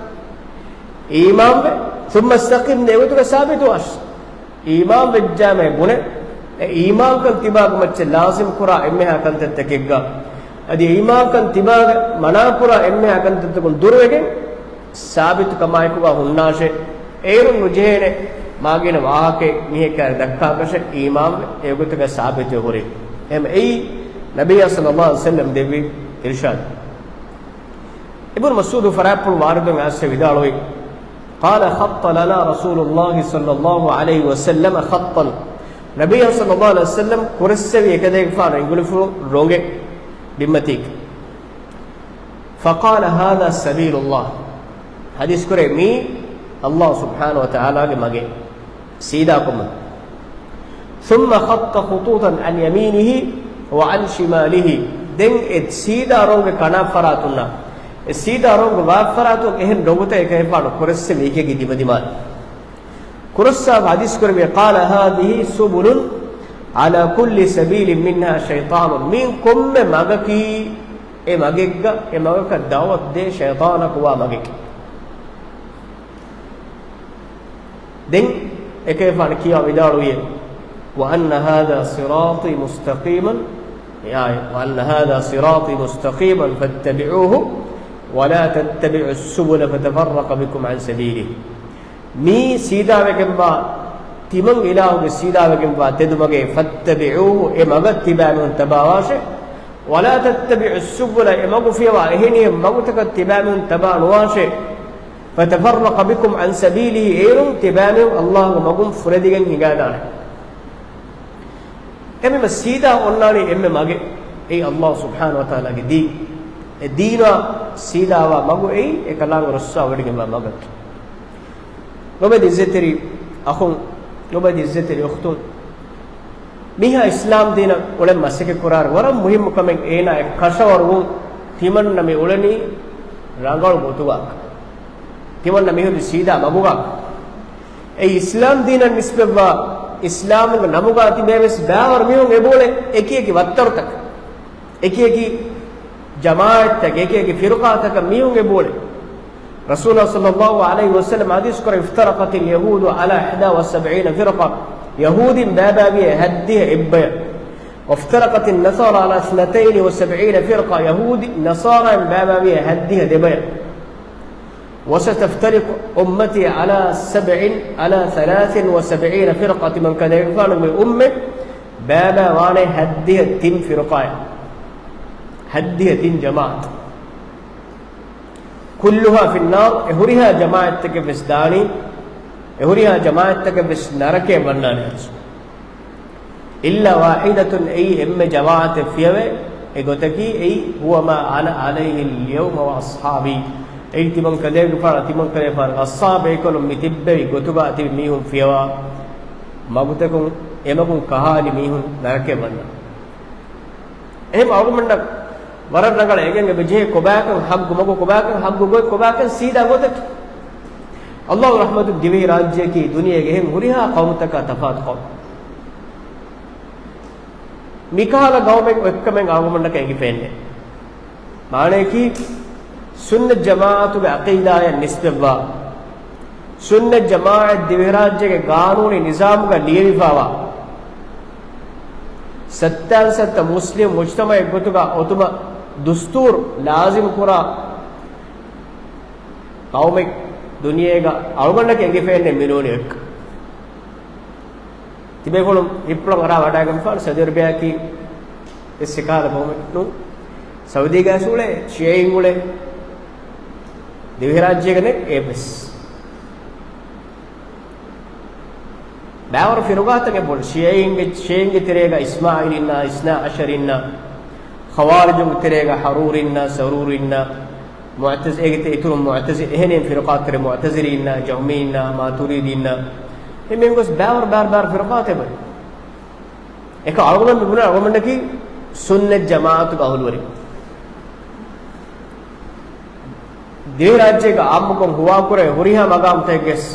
އީމާންވެ، ثم استقم، ދެން އެގޮތުގަ ސާބިތުވާށި. އީމާން ވެއްޖާމޭ ބުނެ، އެ އީމާންކަން ތިބާގެ މައްޗަށް ލާޒިމް ކުރާ އެންމެހާ ކަންތައްތަކެއްގަ، އަދި އީމާންކަން ތިބާގެ މަނާކުރާ އެންމެހާ ކަންތައްތަކުން ދުރުވެގެން، ސާބިތުކަމާއެކުގަ ހުންނާށޭ. އޭރުން ނުޖެހޭނެ މާގިނަ ވާހަކައެއް މީހެއްކާރި ދައްކާކަށެއް އީމާންވެ، އެގޮތުގަ ސާބިތުވެ ހުރީ. އެހެން އެއީ ނަބިއްޔާ ޞައްލައްލާހު ޢަލައިހި ވަސައްލަމް ދެއްވި އިރުޝާދު. އިބްނު މަސްޢޫދު ފަރާތްޕުޅު ވާރިދުވެ އައިސް ވިދާޅުވި، قال خط لنا رسول الله صلى الله عليه وسلم خطا، ނަބިއްޔާ ޞައްލައްލާހު ޢަލައިހި ވަސައްލަމް ކުރެއްސެވި އެކަލޭގެފާނު އިނގުޅިފުޅު ރޮނގެއް ބިންމަތީގަ. فقال هذا سبيل الله، ޙަދީޘް ކުރޭ، މީ ﷲ ސުބްޙާނަހޫ ވަތަޢާލާގެ މަގެއް، ސީދާކޮށް. ثم خط خطوطا عن يمينه وعن شماله، ދެން އެ ސީދާ ރޮނގެއް ކަނާ ފަރާތުންނާ، އެ ސީދާ ރޮނގު ވާ ފަރާތުން އެހެން ރޮނގުތައް އެކަލޭގެފާނު ކުރެއްސެވި އެކި އެކި ދިމަދިމާ. ކުރައްސާ ޙަދީޘް ކުރެއްވި، قال هذه سبل على كل سبيل منها شيطان، މިއިން ކޮންމެ މަގަކީ އެ މަގެއްގަ، އެ މަގަކަށް ދަޢުވަތު ދޭ ޝައިޠާނަކު ވާ މަގެކޭ. ދެން އެކަލޭގެފާނު ކިޔާ ވިދާޅުވިއޭ، وأن هذا صراطي مستقيما، އެ އާޔަތް، وأن هذا صراطي مستقيما فاتبعوه ولا تتبعوا السبل فتفرق بكم عن سبيله. މީ ސީދާވެގެންވާ، ތިމަން އިލާހުގެ ސީދާވެގެންވާ ތެދުމަގެއް، فاتبعوه، އެ މަގަށް ތިބާމީހުން ތަބާވާށޭ. ولا تتبعوا السبل، އެ މަގު ފިޔަވާ އެހެނިހެން މަގުތަކަށް ތިބާމީހުން ތަބާ ނުވާށޭ. فتفرق بكم عن سبيله، އޭރުން ތިބާމީހުން ﷲގެ މަގުން ފުރެދިގެން ހިނގާދާނެ. އެމެމެ ސީދާ އޮންނާނީ އެންމެ މަގެއް. އެއީ ﷲ ސުބްޙާނަހޫ ވަތަޢާލާގެ ދީން. އެ ދީނާ ސީދާވާ މަގު އެއީ އެކަލާނގެ ރުއްސާވެޑިގެންވާ މަގަކީ. ލޮބެދި އިއްޒަތްތެރި އަޚުން، ލޮބެދި އިއްޒަތްތެރި އުޚްތުން، މިހާ އިސްލާމް ދީނަށް އުޅެން މަސައްކަތް ކުރާއިރު ވަރަށް މުހިއްމު ކަމެއް އޭނާ އެ ކަށަވަރުވުން. ތިމަންނަ މި އުޅެނީ ރަނގަޅު ގޮތުގަ. ތިމަންނަ މިހުރީ ސީދާ މަގުގަ. އެ އިސްލާމް ދީނަށް ނިސްބަތްވާ އިސްލާމުގެ ނަމުގަ ތިބޭވެސް ބައިވަރު މީހުން އެބައުޅޭ އެކި އެކި ވައްތަރުތަކަށް، އެކި އެކި ޖަމާޢަތްތަކަށް، އެކި އެކި ފިރުޤާތަކަށް މީހުން އެބައުޅޭ. ރަސޫލާ ޞައްލައްލާހު ޢަލައިހި ވަސައްލަމް ޙަދީޘް ކުރައްވާ، افترقت اليهود على إحدى وسبعين فرقة، ޔަހޫދީން ބައިބައިވިއޭ ހަތްދިހަ އެއްބަޔަށް. وافترقت النصارى على اثنتين وسبعين فرقة، ޔަހޫދީ ނަޞާރާއިން ބައިބައިވިއޭ ހަތްދިހަ ދެބަޔަށް. وستفترق أمتي على سبع، على ثلاث وسبعين فرقة، ތިމަން ކަލޭގެފާނުގެ އުއްމަތް ބައިބައި ވާނެ ހަތްދިހަ ތިން ފިރުޤާއެއް، ހަތްދިހަ ތިން ޖަމާޢަތް. كلها في النار، އެ ހުރިހާ ޖަމާޢަތްތަކެއް ވެސް ދާނީ، އެ ހުރިހާ ޖަމާޢަތްތަކެއް ވެސް ނަރަކަޔަށް ވަންނާނެ. إلا واحدة، އެއީ އެންމެ ޖަމާޢަތެއް ފިޔަވޭ، އެ ގޮތަކީ އެއީ، هو ما أنا عليه اليوم وأصحابي، އެއީ ތިމަން ކަލޭގެފާނު، ތިމަން ކަލޭގެފާނު އަޞްޙާބު ބޭކަލުން މި ތިއްބެވި ގޮތުގަ ތިބި މީހުން ފިޔަވާ މަގުތަކުން، އެމަގުން ކަހާލި މީހުން ނަރަކަޔަށް ވަންނާނެ. އެހެން އަޅުގަނޑަށް ވަރަށް ރަނގަޅަށް އެނގެން އެބަޖެހޭ ކޮބާކަން ހައްގު މަގު، ކޮބާކަން ހައްގު ގޮތް، ކޮބާކަން ސީދާ ގޮތަކީ. ﷲގެ ރަޙްމަތުން ދިވެހި ރާއްޖެއަކީ ދުނިޔޭގެ އެހެން ހުރިހާ ޤައުމުތަކާ ތަފާތު ޤައުމެއް. މިކަހަލަ ޤައުމެއް އޮތްކަމެއް އަޅުގަނޑަކަށް އެނގިފައެއްނެއް. މާނަޔަކީ، ސުންނަތް ޖަމާޢަތުގެ ޢަޤީދާޔަށް ނިސްބަތްވާ، ސުންނަތް ޖަމާޢަތް ދިވެހިރާއްޖޭގެ ޤާނޫނީ ނިޒާމުގަ ލިޔެވިފާވާ، ސައްތައިން ސައްތަ މުސްލިމް މުޖްތަމަޢެއް ގޮތުގަ އޮތުމަށް ދުސްތޫރު ލާޒިމް ކުރާ ޤައުމެއް ދުނިޔޭގަ އަޅުގަނޑަކަށް އެނގިފައެއްނެއް މިނޫނީ އޮތްކަން. ތިބޭފުޅުން ހިތްޕުޅަށް އަރާ ވަޑައިގަންފާނެ ސައުދީ އަރަބިޔާއަކީ އެއް ސިކާލަ ގައުމެއް ނޫން. ސައުދީގައި އުޅޭ، ޝިޔަޢީން އުޅޭ. ދިވެހިރާއްޖޭގަ ނެތް އެއްވެސް. ބައިވަރު ފިރުޤާތަކެއް ބޮޑު. ޝިޔަޢީންގެ، ޝިޔަޢީންގެ ތެރޭގަ އިސްމާޢީލީންނާ، އިސްނާ ޢަޝަރީންނާ، ޚަވާރިޖުންގެ ތެރޭގަ ޙަރޫރީންނާ، ސަރޫރީންނާ، މުޢުތަޒި-، އޭގެ ތެ-، އިތުރުން މުޢުތަޒި-، އެހެނެއް ފިރުޤާތެރެ މުޢުތަޒިލީންނާ، ޖަހްމީންނާ، މާތުރީދީންނާ، އެމީހުން ގޮސް ބައިވަރު ބާރު ބާރު ފިރުޤާތެއް ބޮޑު. އެކަ އަޅުގަނޑު މި ބުނާ އަޅުގަނޑަކީ ސުންނަތް ޖަމާޢަތުގެ އަހުލުވެރިން. ދިވެހިރާއްޖޭގަ އާއްމުކޮށް ހުވާކުރޭ ހުރިހާ މަގާމްތަކެއްގެސް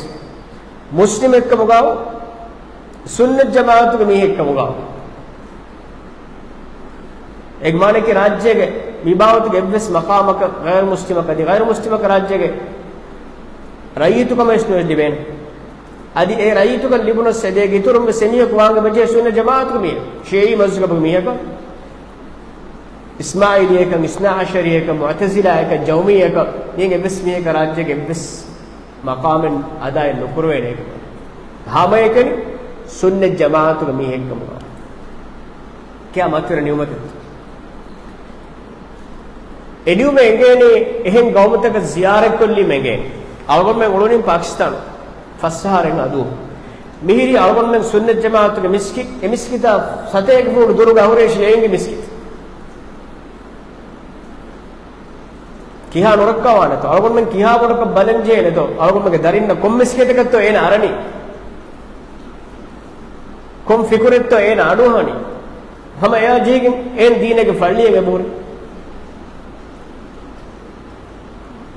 މުސްލިމެއްކަމުގައު، ސުންނަތް ޖަމާޢަތުގެ މީހެއްކަމުގައު. އޭގެ މާނައަކީ ރާއްޖޭގެ މި ބާވަތުގެ އެއްވެސް މަޤާމަކަށް ޣައިރު މުސްލިމަކަށް، އަދި ޣައިރު މުސްލިމަކަށް ރާއްޖޭގެ ރައްޔިތުކަމެއް ވެސް ނުވެސް ލިބޭނެ. އަދި އެ ރައްޔިތުކަން ލިބުނަސް އެދޭގެ އިތުރުން ވެސް އެމީހަކު ވާން އެބަޖެހޭ ސުންނަތް ޖަމާޢަތުގެ މީހެއް، ޝިޔަޢީ މަޒްހަބުގެ މީހަކަށް، އިސްމާޢީލީއަކަށް، އިސްނާ ޢަޝަރީއަކަށް، މުޢުތަޒިލާއަކަށް، ޖަހްމީއަކަށް، މީގެ އެއްވެސް މީހަކަށް ރާއްޖޭގެ އެއްވެސް މަޤާމެއް އަދާއެއް ނުކުރެވޭނެ. ހަމައެކަނި ސުންނަތް ޖަމާޢަތުގެ މީހެއްކަމުގަ. ކިޔާ މަތިވެރި ނިޢުމަތެއް. އެ ނިޢުމަތް އެނގޭނީ އެހެން ގައުމުތަކަށް ޒިޔާރަތްކޮށްލީމަ އެނގޭނީ. އަޅުގަނޑުމެން އުޅުނީ ޕާކިސްތާނު ފަސް އަހަރެއް އަދު. މިހިރީ އަޅުގަނޑުމެން ސުންނަތް ޖަމާޢަތުގެ މިސްކިތް، އެ މިސްކިތާ ސަތޭކަ ފޫޓު ދުރުގަ ހުރޭ ޝިޔަޢީންގެ މިސްކިތް. ކިހާ ނުރައްކާވާނެތޯ؟ އަޅުގަނޑުމެން ކިހާ ބޮޑަކަށް ބަލަން ޖެހޭނެތޯ؟ އަޅުގަނޑުމެންގެ ދަރިންނަށް ކޮން މިސްކިތަކަށްތޯ އޭނަ އަރަނީ؟ ކޮން ފިކުރެއްތޯ އޭނަ އަޑުއަހަނީ؟ ހަމަ އެއާ ޖެހިގެން އޭނަ ދީނެއްގެ ފައްޅިއެއް އެބަހުރި.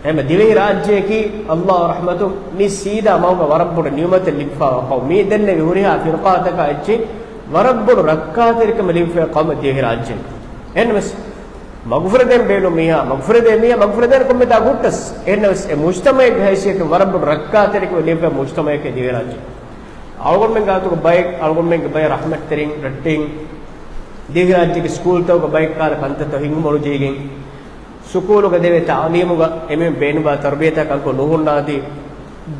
އެހެން ދިވެހި ރާއްޖެއަކީ ﷲ ރަޙްމަތުން މި ސީދާ މަގުގަ ވަރަށް ބޮޑު ނިޢުމަތެއް ލިބިފައިވާ ޤައުމެއް. މި ދެންނެވި ހުރިހާ ފިރުޤާތަކާ އެއްޗެއް ވަރަށް ބޮޑު ރައްކާތެރިކަމެއް ލިބިފައިވާ ޤައުމެއް ދިވެހި ރާއްޖެ. އެހެންވެސް މަގުފުރެދޭން ބޭނުން މީހާ، މަގުފުރެދޭ މީހާ، މަގުފުރެދޭނެ ކޮންމެ ތާ ހުއްޓަސް. އެހެންވެސް އެ މުޖްތަމަޢެއްގެ ހައިސިއްޔަތުން ވަރަށް ބޮޑު ރައްކާތެރިކަމެއް ލިބިފައިވާ މުޖްތަމަޢެކޭ ދިވެހި ރާއްޖެ. އަޅުގަނޑުމެން ގާތުގަ ބައެއް، އަޅުގަނޑުމެންގެ ބައެއް ރަޙްމަތްތެރިން، ރައްޓެއް، ދިވެހިރާއްޖޭގެ ސްކޫލްތަކުގަ ބައެއް ކަހަލަ ކަންތައްތައް ހިނގުމަށް ޖެހިގެން، ސުކޫލުގަ ދެވޭ ތަޢުލީމުގަ އެމީހުން ބޭނުންވާ ތަރުބިޔަތާ ކަންކޮށް ނުހުންނާތީ،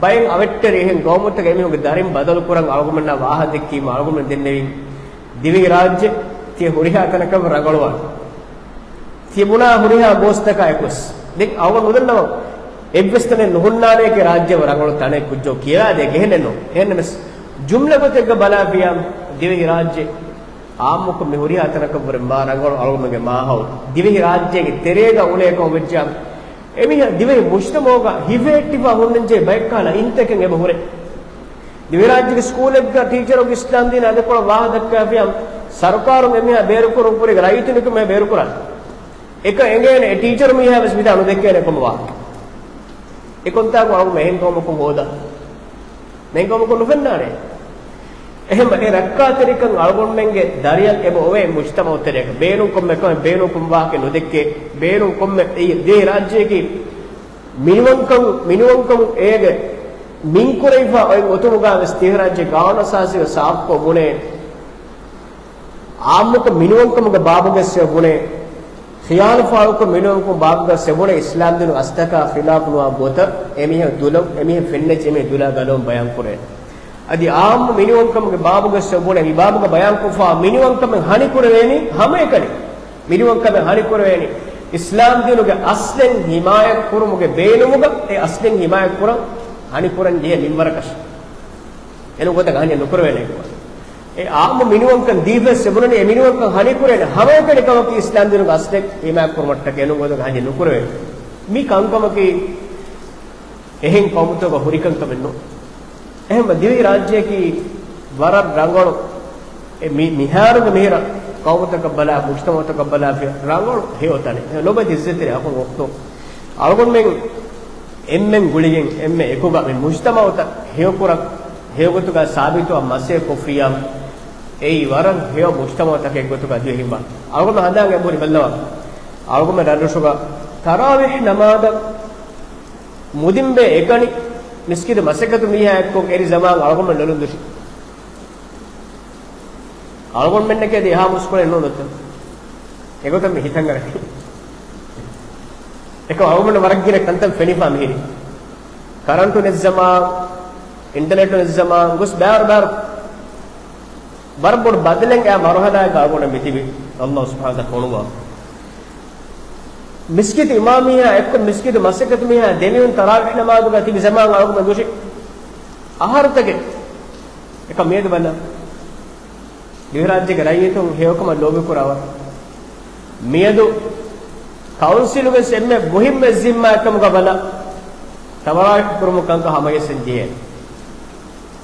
ބައެއް އަވެއްޓެރި އެހެން ގައުމުތަކަށް އެމީހުންގެ ދަރިން ބަދަލު ކުރަން އަޅުގަނޑުމެންނާ ވާހަ ދެއްކީމަ އަޅުގަނޑުމެން ދެންނެވިން ދިވެހި ރާއްޖެ ތިޔަ ހުރިހާ ތަނަކަށް ރަނގަޅުވާނެ. ތިޔަ ބުނާ ހުރިހާ ގޯސްތަކާ އެކުވެސް. ދެން އަޅުގަނޑު ނުދަންނަވަން އެއްވެސް ތަނެއް ނުހުންނާނެ އެކި ރާއްޖެ ރަނގަޅު ތަނެއް ކުއްޖޯ ކިޔާދޭ ގެހެނެއް ނޫން. އެހެންނަމަސް ޖުމްލަ ގޮތެއްގަ ބަލާފިޔާ ދިވެހި ރާއްޖެ އާއްމުކޮށް މި ހުރިހާ ތަނަކަށްވުރެ މާ ރަނގަޅު އަޅުގަނޑުގެ މާހައުލު. ދިވެހި ރާއްޖޭގެ ތެރޭގަ އުޅޭ ކަމަށް ވެއްޖާ، އެމީހާ ދިވެހި މުޖްތަމަޢުގަ ހިފެހެއްޓިފާ ހުންނަންޖެހޭ ބައެއްކަހަލަ އިންތަކެއް އެބަ ހުރޭ. ދިވެހިރާއްޖޭގެ ސްކޫލެއްގަ ޓީޗަރުން އިސްލާމްދީނާ ދެކޮޅަށް ވާހަ ދައްކާފިޔާ، ސަރުކާރުން އެމީހާ ބޭރުކުރުން ކުރީގެ ރައްޔިތުން އެކަމެއް ބޭރުކުރާނެ. އެކަން އެނގޭނެ އެ ޓީޗަރު މީހާވެސް މިތާ ނުދެއްކޭނެ ކޮންމެ ވާހަކަ. އެކޮންތާކު އަޅުގަނޑު އެހެން ގައުމަކުން ހޯދާ. މެން ގައުމަކުން ނުފެންނާނެ. އެހެން އެ ރައްކާތެރިކަން އަޅުގަނޑުމެންގެ ދަރިއަށް އެބަ އޮވޭ މުޖްތަމަޢު ތެރޭގަ. ބޭނުން ކޮންމެ ކަމެއް ބޭނުން ކޮން ވާހަކަ ނުދެއްކޭ. ބޭނުން ކޮންމެ އެ ދިވެހި ރާއްޖޭގެ މިނިވަންކަން، މިނިވަންކަމުން އޭގެ މިންކުރެވިފާ އޮތް އޮތުމުގަ ވެސް ދިވެހިރާއްޖޭ ގާނޫނު އަސާސީ ސާފުކޮށް ބުނޭ. އާއްމުކޮށް މިނިވަންކަމުގެ ބާބުގަ ވެސް ބުނޭ. ޚިޔާލު ފާޅުކޮށް މިނިވަންކަމުގެ ބާބުގަ ވެސް ބުނޭ. އިސްލާމްދީނުގެ އަސްލަކާ ޚިލާފުނުވާ ގޮތަށް އެމީހަށް ދުލަ، އެމީހަށް ފެންނަންޖެހޭ އެމީހުން ދުލާ ގަލަވަން ބަޔާން ކުރޭ. އަދި އާއްމު މިނިވަންކަމުގެ ބާބުގަ ވެސް ބުނޭ. މި ބާބުގަ ބަޔާންކޮށްފާ މިނިވަންކަމެއް ހަނިކުރެވޭނީ ހަމައެކަނި. މިނިވަންކަމެއް ހަނިކުރެވޭނީ އިސްލާމްދީނުގެ އަސްލެއް ހިމާޔަތް ކުރުމުގެ ބޭނުމުގަ އެ އަސްލެއް ހިމާޔަތް ކުރަން ހަނިކުރަން ޖެހޭ މިންވަރަކަށް. އެނޫން ގޮތަކަށް ހަނި ނުކުރެވޭނެ. އެ އާއްމު މިނިވަންކަން ދީފަސް އެބުނަނީ އެ މިނިވަންކަން ހަނިކުރޭނެ ހަމައެކަނި ކަމަކީ އިސްލާމްދީނުގެ އަސްލެއް ހިމާޔަތް ކުރުމަށްޓަކައި. އެނޫން ގޮތަކަށް ހަނި ނުކުރެވޭނެ. މި ކަންކަމަކީ އެހެން ޤައުމުތަކުގަ ހުރި ކަންކަމެއް ނޫން. އެހެންވެ ދިވެހި ރާއްޖެއަކީ ވަރަށް ރަނގަޅު، އެ މި-، މިހާރުގެ މިހިރަ ޤައުމުތަކަށް ބަލާ، މުޖްތަމަޢުތަކަށް ބަލާފިޔާ ރަނގަޅު ހެޔޮ ތަނެއް. ލޮބުވެތި އިއްޒަތްތެރި އަޚުން އުޚްތުން، އަޅުގަނޑުމެން އެންމެން ގުޅިގެން އެންމެ އެކުގަ މި މުޖްތަމަޢުތައް ހެޔޮކުރަން، ހެޔޮގޮތުގަ ސާބިތުވާން މަސައްކަތް ކޮށްފިއްޔާ، އެއީ ވަރަށް ހެޔޮ މުޖްތަމަޢުތަކެއް ގޮތުގަ ދިވެހިން ވާން. އަޅުގަނޑު ހަނދާން އެބަހުރި ބައްލަވާ. އަޅުގަނޑު ރަށްރަށުގަ ތަރާވީޙް ނަމާދަށް މުދިންބޭ އެކަނި މިސްކިތު މަސައްކަތު މީހާ އެއްކޮށް އެރި ޒަމާން އަޅުގަނޑުމެން ނުލުނދުށި. އަޅުގަނޑުމެންނަކީ އަދި އެހާ މުސްކުޅެއް ނޫން ދޯ. އެގޮތަށް މި ހިތަށް އަރަނީ. އެކަމް އަޅުގަނޑު ވަރަށް ގިނަ ކަންތައް ފެނިފާ މިހިރީ. ކަރަންޓު ނެތް ޒަމާން، އިންޓަރނެޓު ނެތް ޒަމާން ގޮސް ބާރު ބާރު ވަރަށް ބޮޑު ބަދަލެއް އައި މަރުހަލާއެއްގަ އަޅުގަނޑު މިތިބީ. އައްލާހު ސުބްޙާނަހޫ ވަތަޢާލާ ފޮނުވާ. މިސްކިތު އިމާމް މީހާ އެއްކޮށް މިސްކިތު މަސައްކަތު މީހާ ދެމިހުން ތަރާވީޙް ނަމާދުގަ ތިބި ޒަމާން އަޅުގަނޑު ދުށި އަހަރުތަކެއް އެކަ މިއަދު ބަލަ. ދިވެހިރާއްޖޭގެ ރައްޔިތުން ހެޔޮކަމަށް ލޯބިކުރާ ވަރު. މިއަދު ކައުންސިލުގެ އެންމެ މުހިއްމު ޒިންމާއެއްކަމުގަ ބަލަ. ތަރާވީޙް ކުރުމުގެ ކަންކަން ހަމަޖައްސަން ޖެހޭ.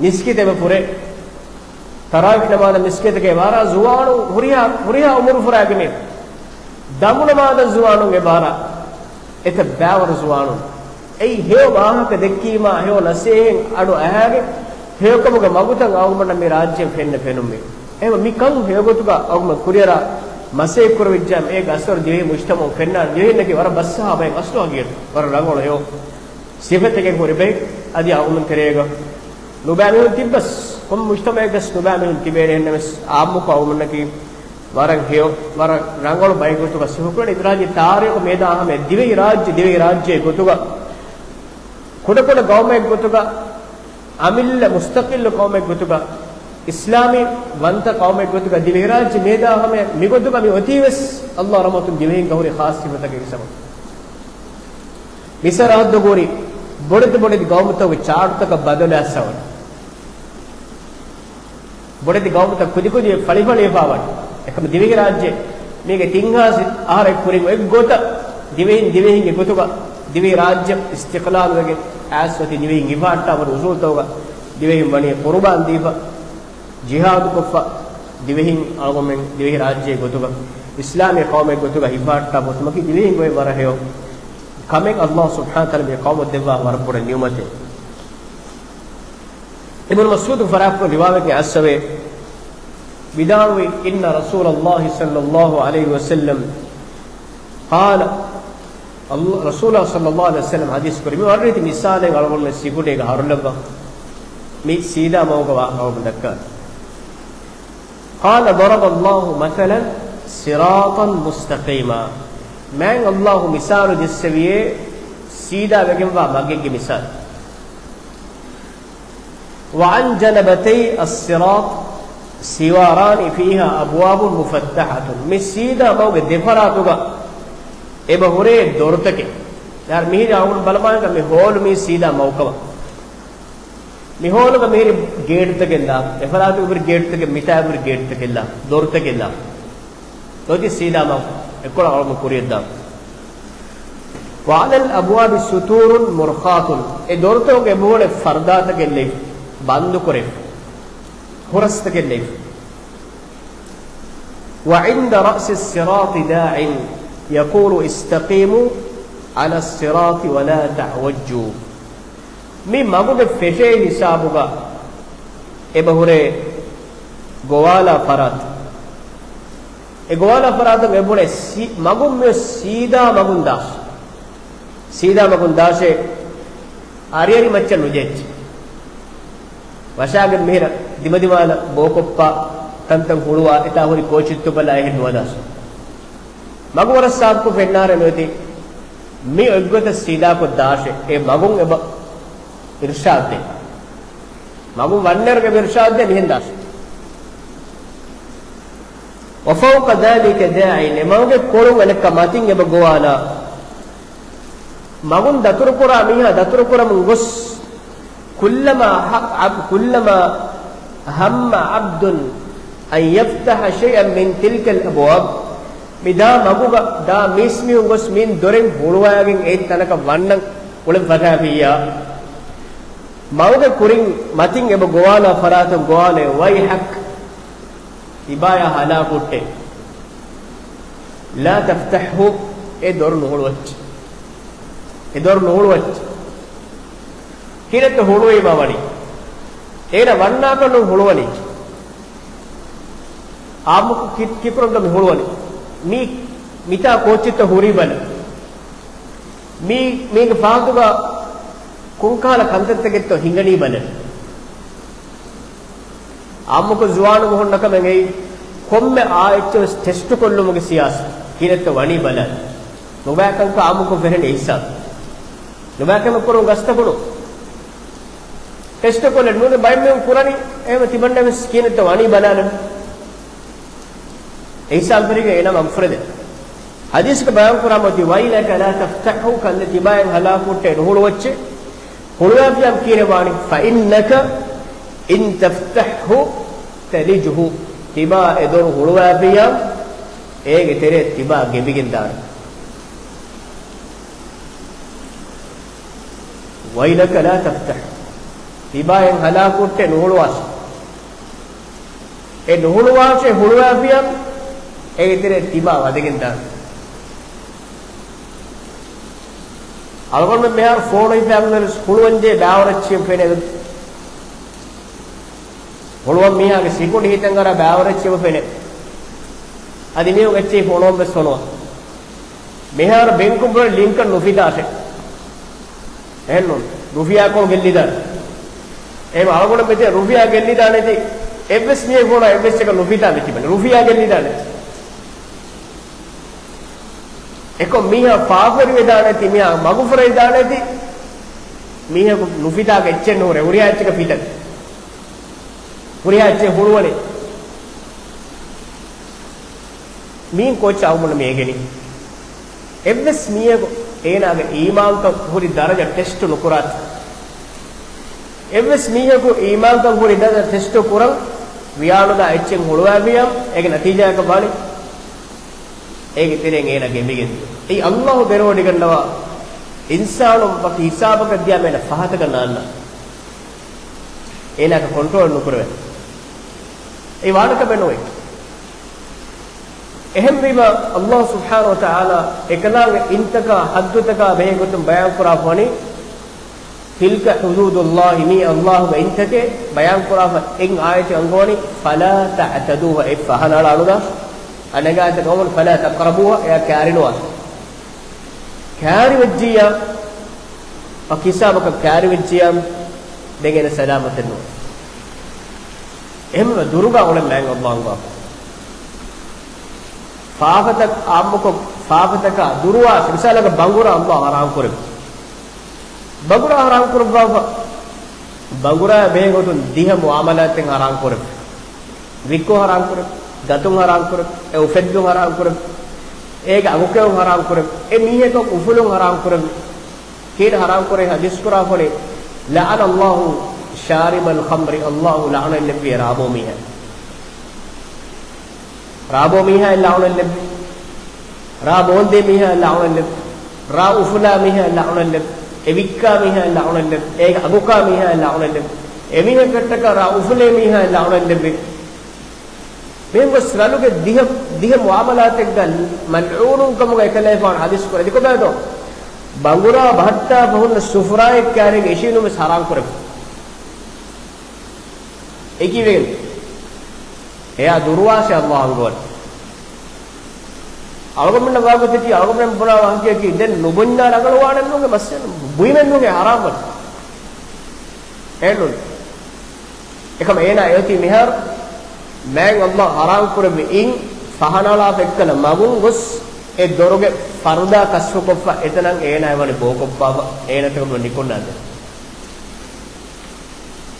މިސްކިތެއް އެބަ ފުރޭ. ތަރާވީޙް ނަމާދަށް މިސްކިތަކަށް އެބައަރާ ޒުވާނުން ހުރިހާ، ހުރިހާ އުމުރު ފުރާގެ މީހުން. ދަމު ނަމާދަށް ޒުވާނުން އެބައަރާ. އެތައް ބައިވަރު ޒުވާނުން. އެއީ ހެޔޮ ވާހަކަ ދެއްކީމާ، ހެޔޮ ނަސޭހަތް އަޑު އަހާގެން، ހެޔޮކަމުގެ މަގުތައް އަޅުގަނޑަށް މި ރާއްޖެއިން ފެންނަ ފެނުމީ. އެހެންވެ މިކަން ހެޔޮގޮތުގަ އަޅުގަނޑު ކުރިއަރާ މަސައްކަތް ކުރެވިއްޖާ، އޭގެ އަސަރު ދިވެހި މުޖްތަމަޢު ފެންނާނެ. ދިވެހިންނަކީ ވަރަށް ބަސްއަހާ ބައެއް އަސްލު ހަގީގަތު. ވަރަށް ރަނގަޅު ހެޔޮ ސިފަތަކެއް ހުރި ބައެއް. އަދި އަޅުގަނޑު ތެރޭގަ ނުބައި މީހުން ތިއްބަސް، ކޮން މުޖްތަމަޢެއްގަސް ނުބައި މީހުން ތިބޭނެ. އެހެންނަމަސް އާއްމުކޮށް އަޅުގަނޑަކީ ވަރަށް ހެޔޮ، ވަރަށް ރަނގަޅު ބައެއް ގޮތުގަ ސިފަކުރަން. އިތުރާޖީ ތާރީޚު މޭދާ ހަމަ ދިވެހި ރާއްޖެ، ދިވެހި ރާއްޖެ ގޮތުގަ ކުޑަކުޑަ ގައުމެއް ގޮތުގަ އަމިއްލަ މުސްތަޤިއްލު ޤައުމެއް ގޮތުގަ، އިސްލާމީ ވަންތަ ޤައުމެއް ގޮތުގަ ދިވެހިރާއްޖެ މޭދާ ހަމަ މިގޮތުގަ މި އޮތީވެސް އައްލާހު ރަޙްމަތުން ދިވެހިންގަ ހުރި ޚާއްޞަ ސިފަތަކެއްގެ ސަބަބުން. މި ސަރަހައްދުގަ ހުރި ބޮޑެތި ބޮޑެތި ގައުމުތަކުގެ ޗާޓުތަކަށް ބަދަލު އައްސަވަން. ބޮޑެތި ގައުމުތައް ކުދިކުދި ފަޅިފަޅިވެފަވަން. އެކަމަ ދިވެހިރާއްޖެ މީގެ ތިން ހާސި އަހަރެއް ކުރިން އެއްގޮތަށް ދިވެހިން ދިވެހިންގެ ގޮތުގަ ދިވެހިރާއްޖެ އިސްތިޤްލާލުވެގެން އައިސް އޮތީ ދިވެހިން ހިފަހައްޓާފަ އުސޫލުތަކުގަ ދިވެހިން ވަނީ ޤުރުބާން ދީފަ، ޖިހާދުކޮށްފަ، ދިވެހިން އަޅުގަނޑުމެން ދިވެހިރާއްޖެ ގޮތުގަ އިސްލާމީ ޤައުމެއް ގޮތުގަ ހިފަހައްޓާފަ އޮތުމަކީ ދިވެހިން އޮތް ވަރަށް ހެޔޮ ކަމެއް. އައްލާހު ސުބްޙާނަހު ވަތަޢާލާ މި ޤައުމަށް ދެއްވާ ވަރަށް ބޮޑަށް ނިޢުމަތެއް. އިބްނު މަސްޢޫދު ފަރާތްކޮށް ރިވާވެގެން އައްސަވޭ. ވިދާޅުވި، إن رسول الله صلى الله عليه وسلم قال، ރަސޫލާ ޞައްލައްލާހު ޢަލައިހި ވަސައްލަމް ޙަދީޘް ކުރި މި ވަރަށް ރީތި މިސާލެއް އަޅުގަނޑުމެން ސިކުނޑީގަ ހަރުލައްވަ. މި ސީދާ މަގުގަ ވާހަކަ އަޅުގަނޑު ދައްކާ. قال، ضرب الله مثلا صراطا مستقيما. މާތް ﷲ މިސާލު ޖެއްސެވިއޭ ސީދާ ވެގެންވާ މަގެއްގެ މިސާލު. وعن جنبتي الصراط سواران فيها أبواب مفتحة. މި ސީދާ މަގުގެ ދެފަރާތުގަ އެބަ ހުރޭ ދޮރުތަކެއް. ދާ މިހިރީ އަޅުގަނޑު ބަލަމާ މި ހޯލު މީ ސީދާ މަގުކަމަށް. މި ހޯލުގަ މިހިރީ ގޭޓުތަކެއްލާ، އެފަރާތުގަ ހުރި ގޭޓުތަކެއް، މިތާ ހުރި ގޭޓުތަކެއްލާ، ދޮރުތަކެއްލާ. ދޮތި ސީދާ މަގު އެއްކޮޅަށް އަޅުގަނޑު ކުރިޔަށްދާން. وعلى الأبواب ستور مرخاة. އެ ދޮރުތަކުގެ އެބަހުރޭ ފަރްދާތަކެއް ލެއްވި، ބަންދުކުރެއްވި، ހުރަސްތަކެއް ލެއްވި. وعند رأس الصراط داع يقول استقيموا على الصراط ولا تعوجوا. މި މަގުގެ ފެށޭ ހިސާބުގަ އެބަހުރޭ ގޮވާލާ ފަރާތް. އެ ގޮވާލާ ފަރާތުން އެބުނެ ސީ-، މަގުން މި ސީދާ މަގުން ދާށޭ. ސީދާ މަގުން ދާށޭ، އަރިއަރި މައްޗަށް ނުޖެއްޖެ. ވަށާގެން މިހިރަ ދިމަދިމާލަށް ބޯކޮށްޕާ ތަންތަން ހުޅުވާ އެތާ ހުރި ކޯޗިއްތު ބަލާ އެހެން ނުވަދާށޭ. މަގު ވަރަށް ސާފުކޮށް ފެންނާރެ ނުވެތި މި އޮތްގޮތަށް ސީދާކޮށް ދާށޭ. އެ މަގުން އެބަ އިރްޝާދު ދޭ. މަގުން ވަންނައިރުގެ އިރްޝާދު ދޭ މިހެން ދާށޭ. وفوق ذلك داع، އެ މަގުގެ ކޮޅުން އަނެއްކާ މަތިން އެބަ ގޮވާލާ. މަގުން ދަތުރުކުރާ މީހާ ދަތުރުކުރަމުން ގޮސް، كلما ه-، عب-، كلما هم عبد أن يفتح شيئا من تلك الأبواب، މި ދާ މަގުގަ ދާ މީސްމީހުން ގޮސް މިއިން ދޮރެއް ހުޅުވައިގެން އެއް ތަނަކަށް ވަންނަން އުޅެން ފަށާފިއްޔާ، މަގުގެ ކުރިން މަތިން އެބަ ގޮވާލާ ފަރާތުން ގޮވާލޭ، ويحك، ތިބާޔާ ހަލާކު ހުއްޓޭ. لا تفتحه، އެ ދޮރު ނުހުޅުވައްޗޭ. އެ ދޮރު ނުހުޅުވައްޗޭ. ކިހިނެއްތަ ހުޅުވީމާ ވަނީ؟ އޭނަ ވަންނާކަށް ނޫން ހުޅުވަނީ. އާއްމުކޮށް ކި-، ކިކުރަންތަ މި ހުޅުވަނީ؟ މީ، މިތާ ކޯއްޗެއްތަ ހުރީ ބަލަ. މީ، މީގެ ފަހަތުގަ ކޮންކަހަލަ ކަންތައްތަކެއްތޯ ހިނގަނީ ބަލަ. އާއްމުކޮށް ޒުވާނުން ހުންނަ ކަމެއް އެއީ، ކޮންމެ އާއެއްޗެއް ވެސް ޓެސްޓު ކޮށްލުމުގެ ސިޔާސަތު. ކިހިނެއްތަ ވަނީ ބަލާލަން. ނުބައިކަންކަން އާއްމުކޮށް ފެށެނީ އިހްސާން. ނުބައިކަމެއް ކުރުން ގަސްތަކުނު. ޓެސްޓު ކޮށްލެއް ނޫނީ ބައެއް މީހުން ކުރަނީ، އެހެންވެ ތިމަންނަ ވެސް ކިހިނެއްތަ ވަނީ ބަލާލަން. އިހްސާން ފެށިގެން އޭނާ މަގުފުރެދޭ. ޙަދީޘްގަ ބަޔާންކުރާ މަތި، ويلك لا تفتحه، ކަލޭ ތިބާއެއް ހަލާކު ހުއްޓޭ ނުހުޅުވައްޗޭ. ހުޅުވާފިޔާ ކީރެވާނީ، فإنك إن تفتحه تلجه، ތިބާ އެ ދޮރު ހުޅުވާފިޔާ، އޭގެ ތެރޭ ތިބާ ގެނބިގެން ދާނެ. ويلك لا تفتح، ތިބާއެއް ހަލާކު ހުއްޓޭ ނުހުޅުވާށޭ. އެ ނުހުޅުވާށޭ، ހުޅުވާފިޔާ، އޭގެ ތެރޭ ތިބާ ވަދެގެން ދާނެ. އަޅުގަނޑުމެން މިހާރު ފޯނު ހިފާގެން ވެސް ހުޅުވަންޖެހޭ ބައިވަރު އެއްޗެއް ފެނޭ. ހުޅުވަން މީހާގެ ސިކުނޑި ހިތަށް އަރާ ބައިވަރު އެއްޗެއް އެބަ ފެނޭ. އަދި މީހުން އެއްޗެހި ފޮނުވަން ވެސް ފޮނުވާ. މިހާރު ބެންކުން ބުނަނީ ލިންކަށް ނުފިތާށޭ. އެހެންނޫން. ރުފިޔާކޮޅު ގެއްލިދާނެ. އެހެން އަޅުގަނޑު މެދޭ ރުފިޔާ ގެއްލިދާނެތީ އެއްވެސް މީހެއް ފޮނުވާ އެއްވެސް އެއްޗަކަށް ނުފިތާ މިތިބަނީ. ރުފިޔާ ގެއްލިދާނެ. އެކޮށް މީހާ ފާފަވެރިވެދާނެތީ، މީހާ މަގުފުރެވިދާނެތީ، މީހަކު ނުފިތާ އެއްޗެއް ނުހުރޭ، ހުރިހާ އެއްޗަކަށް ފިތަން. ހުރިހާ އެއްޗެއް ހުޅުވަނީ. މީން ކޯއްޗެއް އަޅުގަނޑު މި އެނގެނީ. އެއްވެސް މީހަކު އޭނާގެ އީމާންކަން ހުރި ދަރަޖަ ޓެސްޓު ނުކުރާތި. އެއްވެސް މީހަކު އީމާންކަން ހުރި ދަރަޖަ ޓެސްޓު ކުރަން ވިޔާނުދާ އެއްޗެއް ހުޅުވާފިޔާ، އޭގެ ނަތީޖާއަކަށް ވާނީ އޭގެ ތެރެއިން އޭނާ ގެނބިގެން. އެއީ ﷲ ބޭރުވެވޮޑިގަންނަވާ އިންސާނުން ވަކި ހިސާބަކަށް ދިޔާމަ އޭނަ ފަހަތަކަށް ނާންނަ. އޭނާއަކަށް ކޮންޓްރޯލް ނުކުރެވޭ. އެއީ ވާނެ ކަމެއް ނުވޭ. އެހެންވީމަ، ﷲ ސުބްޙާނަހޫ ވަތަޢާލާ އެކަލާނގެ އިންތަކާ ޙައްދުތަކާ ބެހޭ ގޮތުން ބަޔާންކުރާފަ ވަނީ، تلك حدود الله، މީ ﷲގެ އިންތަކެއް ބަޔާންކުރާފަ އެއް އާޔަތެއް އަންގަވަނީ، فلا تعتدوها، އެ ފަހަނަޅާނުދާ، އަނެއް އާޔަތަކަށް އަންގަވަނީ، فلا تقربوها، އެއާ ކައިރިނުވާށޭ. ކައިރިވެއްޖިއްޔާ، ވަކި ހިސާބަކަށް ކައިރިވެއްޖިއްޔާ، ދެން އޭނަ ސަލާމަތެއް ނުވޭ. އެހެންވީމަ ދުރުގަ އުޅެން މާތް ﷲ އަންގަވާފަ. ފާފަތައް އާއްމުކޮށް، ފާފަތަކާ ދުރުވާސް، މިސާލަކަށް ބަނގުރާ އައްލާހު ޙަރާމް ކުރެއްވި. ބަނގުރާ ޙަރާމް ކުރައްވާފަ، ބަނގުރާ ބެހޭ ގޮތުން ދިހަ މުޢާމަލާތެއް ޙަރާމް ކުރެއްވި. ވިއްކުން ޙަރާމް ކުރެއްވި، ގަތުން ޙަރާމް ކުރެއްވި، އެ އުފެއްދުން ޙަރާމް ކުރެއްވި، އޭގެ އަގުކެއުން ޙަރާމް ކުރެއްވި، އެ މީހަކަށް އުފުލުން ޙަރާމް ކުރެއްވި. ކީއް ޙަރާމް ކުރެއްވި؟ ޙަދީޘް ކުރާ ފަނި، "لعن الله شارب الخمر"، އައްލާހު ލަޢުނަތް ލެއްވި ރާ ބޯ މީހާ. ރާ ބޯ މީހާ ލަޢުނަތް ލެއްވި. ރާ ބޯންދޭ މީހާ ލަޢުނަތް ލެއްވި. ރާ އުފުލާ މީހާ ލަޢުނަތް ލެއްވި. އެ ވިއްކާ މީހާ ލަޢުނަތް ލެއްވި. އޭގެ އަގުކާ މީހާ ލަޢުނަތް ލެއްވި. އެމީހަކަށްޓަކާ ރާ އުފުލޭ މީހާ ލަޢުނަތް ލެއްވި. މިހެން ގޮސް ރަލުގެ ދިހަ، ދިހަ މުޢާމަލާތެއްގަ މަލްޢޫނުން ކަމުގަ އެކަލޭފާނު ޙަދީޘް ކުރޭ. އެކޮބާތޯ؟ ބަނގުރާ ބަހައްޓާފަ ހުންނަ ސުފުރާއެއް ކާރިން އިށީނުމެސް ޙަރާމް ކުރެވި. އެކީވެގެން އެޔާ ދުރުވާށޭ އައްލާހު އަންގަވަނީ. އަޅުގަނޑުމެންނަށް ވާގޮތަކީ، އަޅުގަނޑުމެން ބުނާ ވާހަކަޔަކީ، ދެން ނުބުންޏާ ރަނގަޅުވާނެއްނޫން، މައްސަލަ ބުއިމެއްނޫން ޙަރާމް ވަނީ. އެހެންނޫން. އެކަމަ އޭނާ އެއޮތީ މިހާރު މާތް އައްލާހު ޙަރާމް ކުރެއްވި އިން ފަހަނަޅާފަ އެއްކަލަ މަގުން ގޮސް، އެ ދޮރުގެ ފަރުދާ ކަޝްފުކޮށްފަ، އެތަނަށް އޭނާ އެ ވަނީ ބޯކޮށްފާފަ، އޭނަ ތެކުން ނިކުންނާނދެ.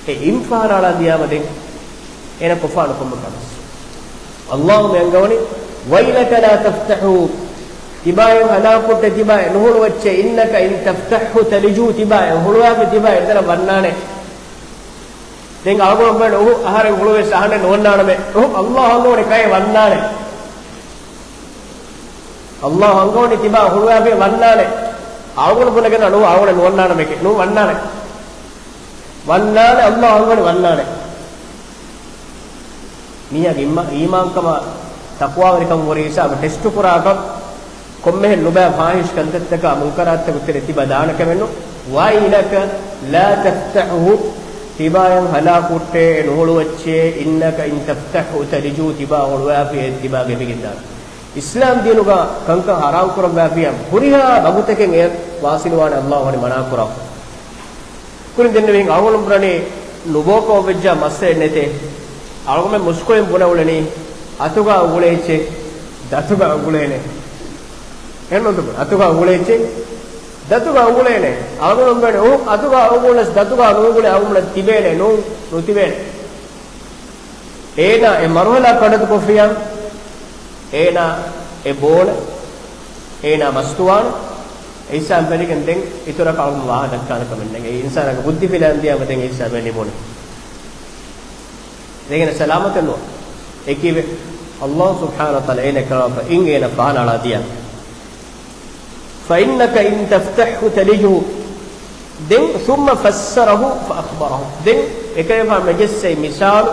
އެ އިން ފަހަނަޅާ ދިޔާމަ ދެން އޭނަ ކޮށްފާނެ ކޮންމެ ކަމެއް. އައްލާހު މި އަންގަވަނީ، "ويلك لا تفتحه"، ތިބާއެއް ހަލާކުކޮށްޓޭ، ތިބާއެއް ނުހުޅުވައްޗޭ، "إنك إن تفتحه تلجه"، ތިބާއެއް ހުޅުވާފި، ތިބާއެއް އެތަނަށް ވަންނާނެ. ދެން އަޅުގަނޑު ބުނަން އުހު، އަހަރެން ހުޅުވެސް އަހަންނެއް ނުވަންނާނަމޭ. އުހު، އައްލާހު އަންގަވަނީ ކައެއް ވަންނާނެ. އައްލާހު އަންގަވަނީ ތިބާ ހުޅުވާފި ވަންނާނެ. އަޅުގަނޑު ބުނެގެން ނު، އަޅުގަނޑު ނުވަންނާނަމޭކޭ. ނޫން ވަންނާނެ. ވަންނާނެ، އައްލާހު އަންގަވަނީ ވަންނާނެ. މީހާގެ އީމާ، އީމާންކަމާ ތަޤްވާވެރިކަމަށް ވުރެ ހިސާބަށް ޓެސްޓު ކުރާކަށް ކޮންމެހެން ނުބައި ފާޙިޝް ކަންތައްތަކާ މުންކަރާތްތަކުގެ ތެރެ ތިބާ ދާނެ ކަމެއް ނޫން. "ويلك لا تفتحه"، ތިބާއަށް ހަލާކުކޮށްޓޭ، ނުހުޅުވައްޗޭ، "إنك إن تفتحه تلجه"، ތިބާ ހުޅުވާފިއޭ، ތިބާ ގެބިގެންދާނެ. އިސްލާމް ދީނުގަ ކަންކަން ޙަރާމް ކުރައްވާފިއްޔާ ހުރިހާ ވަގުތެކެއް އެޔަށް ވާސިލުވާނެ، އައްލާހު ވަނީ މަނާ ކުރާފަ. ކުރިން ދެންނެވިހެން އަޅުގަނޑު ބުނަނީ ނުބޯކޮށް ވެއްޖާ މައްސަލައެއް ނެތޭ. އަޅުގަނޑުމެން މުސްކުޅިން ބުނެ އުޅެނީ އަތުގަ އުގުޅޭ އެއްޗެއް، ދަތުގަ އުގުޅޭނެ. އެހެންނޫންތަ؟ އަތުގަ އުގުޅޭ އެއްޗެއް، ދަތުގަ އުގުޅޭނެ. އަޅުގަނޑު ބުނަނީ އު، އަތުގަ އުގުޅެސް ދަތުގަ ނުއުގުޅޭ އަޅުގަނޑު ތިބޭނެ، ނޫން، ނުތިބޭނެ. އޭނާ އެ މަރުހަލާ ކަނޑަތު ކޮށްފިޔާ، އޭނާ އެ ބޯނެ، އޭނާ މަސްތުވާނެ، އެ ހިސާބުން ފެނިގެން ދެން އިތުރަކަށް އަޅުގަނޑު ވާހަކަ ދައްކާނެ ކަމެއް ނެތް. އެ އިންސާނާގެ ބުއްދި ފިލާން ދިޔާމަ ދެން އެ ހިސާބެއް ނިމުނެ. ދެން އޭނަ ސަލާމަތެއް ނުވާ. އެކީވެ، އައްލާހު ސުބްޙާނަހޫ ވަތަޢާލާ އޭނަ ކަނޑާފަ އިން އޭނަ ފަހަނަޅާ ދިޔަ. "فإنك إن تفتحه تلجه." ދެން، "ثم فسره فأخبره." ދެން އެކަލޭފާނު މި ޖެއްސޭ މިސާލު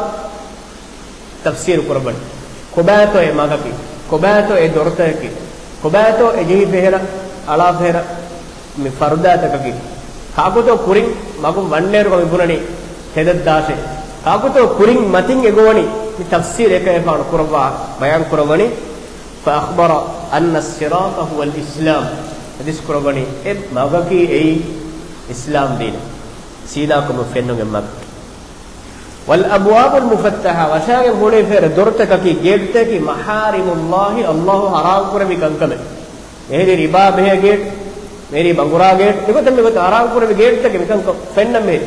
ތަފްސީރު ކުރައްވަނީ. ކޮބާތޯ އެ މަގަކީ؟ ކޮބާތޯ އެ ދޮރުތަކަކީ؟ ކޮބާތޯ އެ ޖެހިފަ އެހެރަ، އަޅާފަ އެހެރަ މި ފަރުދާތަކަކީ؟ ކާކުތޯ ކުރިން މަގުން ވަންނޭރު މި ބުނަނީ ތެދަށް ދާށޭ؟ ކާކުތޯ ކުރިން މަތިން އެ ގޮވަނީ؟ މި ތަފްސީރު އެކަލޭފާނު ކުރައްވާ ބަޔާން ކުރައްވަނީ. "فأخبر أن الصراط هو الإسلام." ޙަދީޘް ކުރައްވަނީ އެ މަގަކީ އެއީ އިސްލާމް ދީން. ސީދާކަމުން ފެންނަން އެ މަގަކީ. "والأبواب المفتحة"، ވަށާގެން ހުޅުވިފަ އެހެރަ ދޮރުތަކަކީ، ގޭޓްތަކަކީ، "محارم الله"، އައްލާހު ޙަރާމް ކުރެއްވި ކަންކަމެއް. އެހެރީ ރިބާ ބެހޭ ގޭޓް، މޭރީ ބަނގުރާ ގޭޓް، މިގޮތަށް މިގޮތަށް ޙަރާމް ކުރެއްވި ގޭޓްތަކެއް މިކަންކަން ފެންނަން މޭރީ.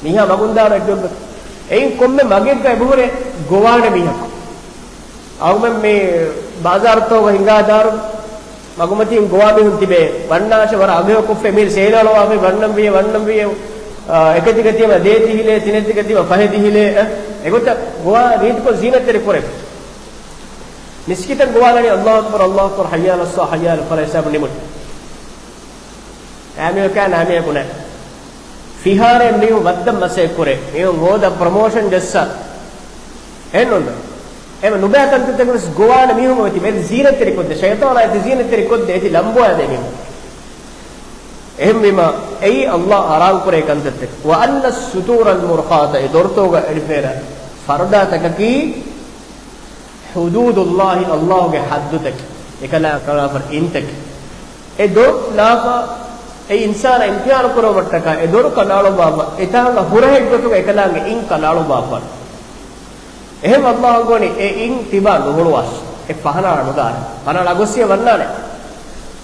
މީހާ މަގުން ދާން އެއްގޮތް. އެއިން ކޮންމެ މަގެއްގަ އެބަހުރޭ ގޮވާނެ މީހަކު. އަޅުގަނޑުމެން މި ބާޒާރުތަކުގަ ހިނގާ ދާއިރު މަގުމަތީން ގޮވާ މީހުން ތިބޭ. ވަންނާށޭ ވަރަށް އަގުހެޔޮކޮށްފަ މީރު ސޭލު އަޅުވާފައި ވަންނަން ވިޔޭ، ވަންނަން ވިޔޭ، އާ، އެކަތިގަ ތިބާ ދޭތި ހިލޭ، ތިނެތިގަ ތިބާ ފަހެތި ހިލޭ، އަ، އެގޮތަށް ގޮވާ ރީތިކޮށް ޒީނަތްތެރި ކުރޭ. މިސްކިތަށް ގޮވާލަނީ، "އައްލާހު އަކްބަރު، އައްލާހު އަކްބަރު، ޙައްޔަ ޢަލައްޞަލާ، ޙައްޔަ ޢަލަލް ފަލާޙް" ހިސާބުން ނިމުން. އައިމީހަކާ ނާމިޔަކު ނެތް. ފިހާރައިން މީހުން ވައްދަން މަސައްކަތް ކުރޭ. މީހުން ހޯދަން ޕްރޮމޯޝަން ޖައްސަން. އެހެންނޫން. އެމަ ނުބައި ކަންތައްތަކުން ވެސް ގޮވާނެ މީހުން އޮތީ. މޭރީ ޒީނަތްތެރި ކޮށްދޭ. ޝައިޠާނާ އެތި ޒީނަތްތެރި ކޮށްދޭ. އެތި ލަނބުވާދޭ މީހުން. އެހެންވީމަ، އެއީ އައްލާހު ޙަރާމް ކުރޭ ކަންތައްތައް. "وأن الستور المرخاة"، އެ ދޮރުތަކުގަ އެޅިފަ އެހެރަ ފަރުދާތަކަކީ، "حدود الله"، އައްލާހުގެ ޙައްދުތަކެއް، އެކަލާ ކަނޑާފަ އިންތަކެއް. އެ ދޮރު ލާފަ، އެ އިންސާނާ އިމްތިޙާނު ކުރުމަށްޓަކާ އެ ދޮރު ކަނޑައަޅުއްވާފަ، އެތާނގަ ހުރަހެއްގޮތުގަ އެކަލާނގެ އިން ކަނޑައަޅުއްވާފަ. އެހެން އައްލާހު އަންގަވަނީ އެ އިން ތިބާ ނުހުޅުވާށޭ. އެ ފަހަނާ ނުދާނެ. ފަހަނާ ގޮސް ވަންނާނެ.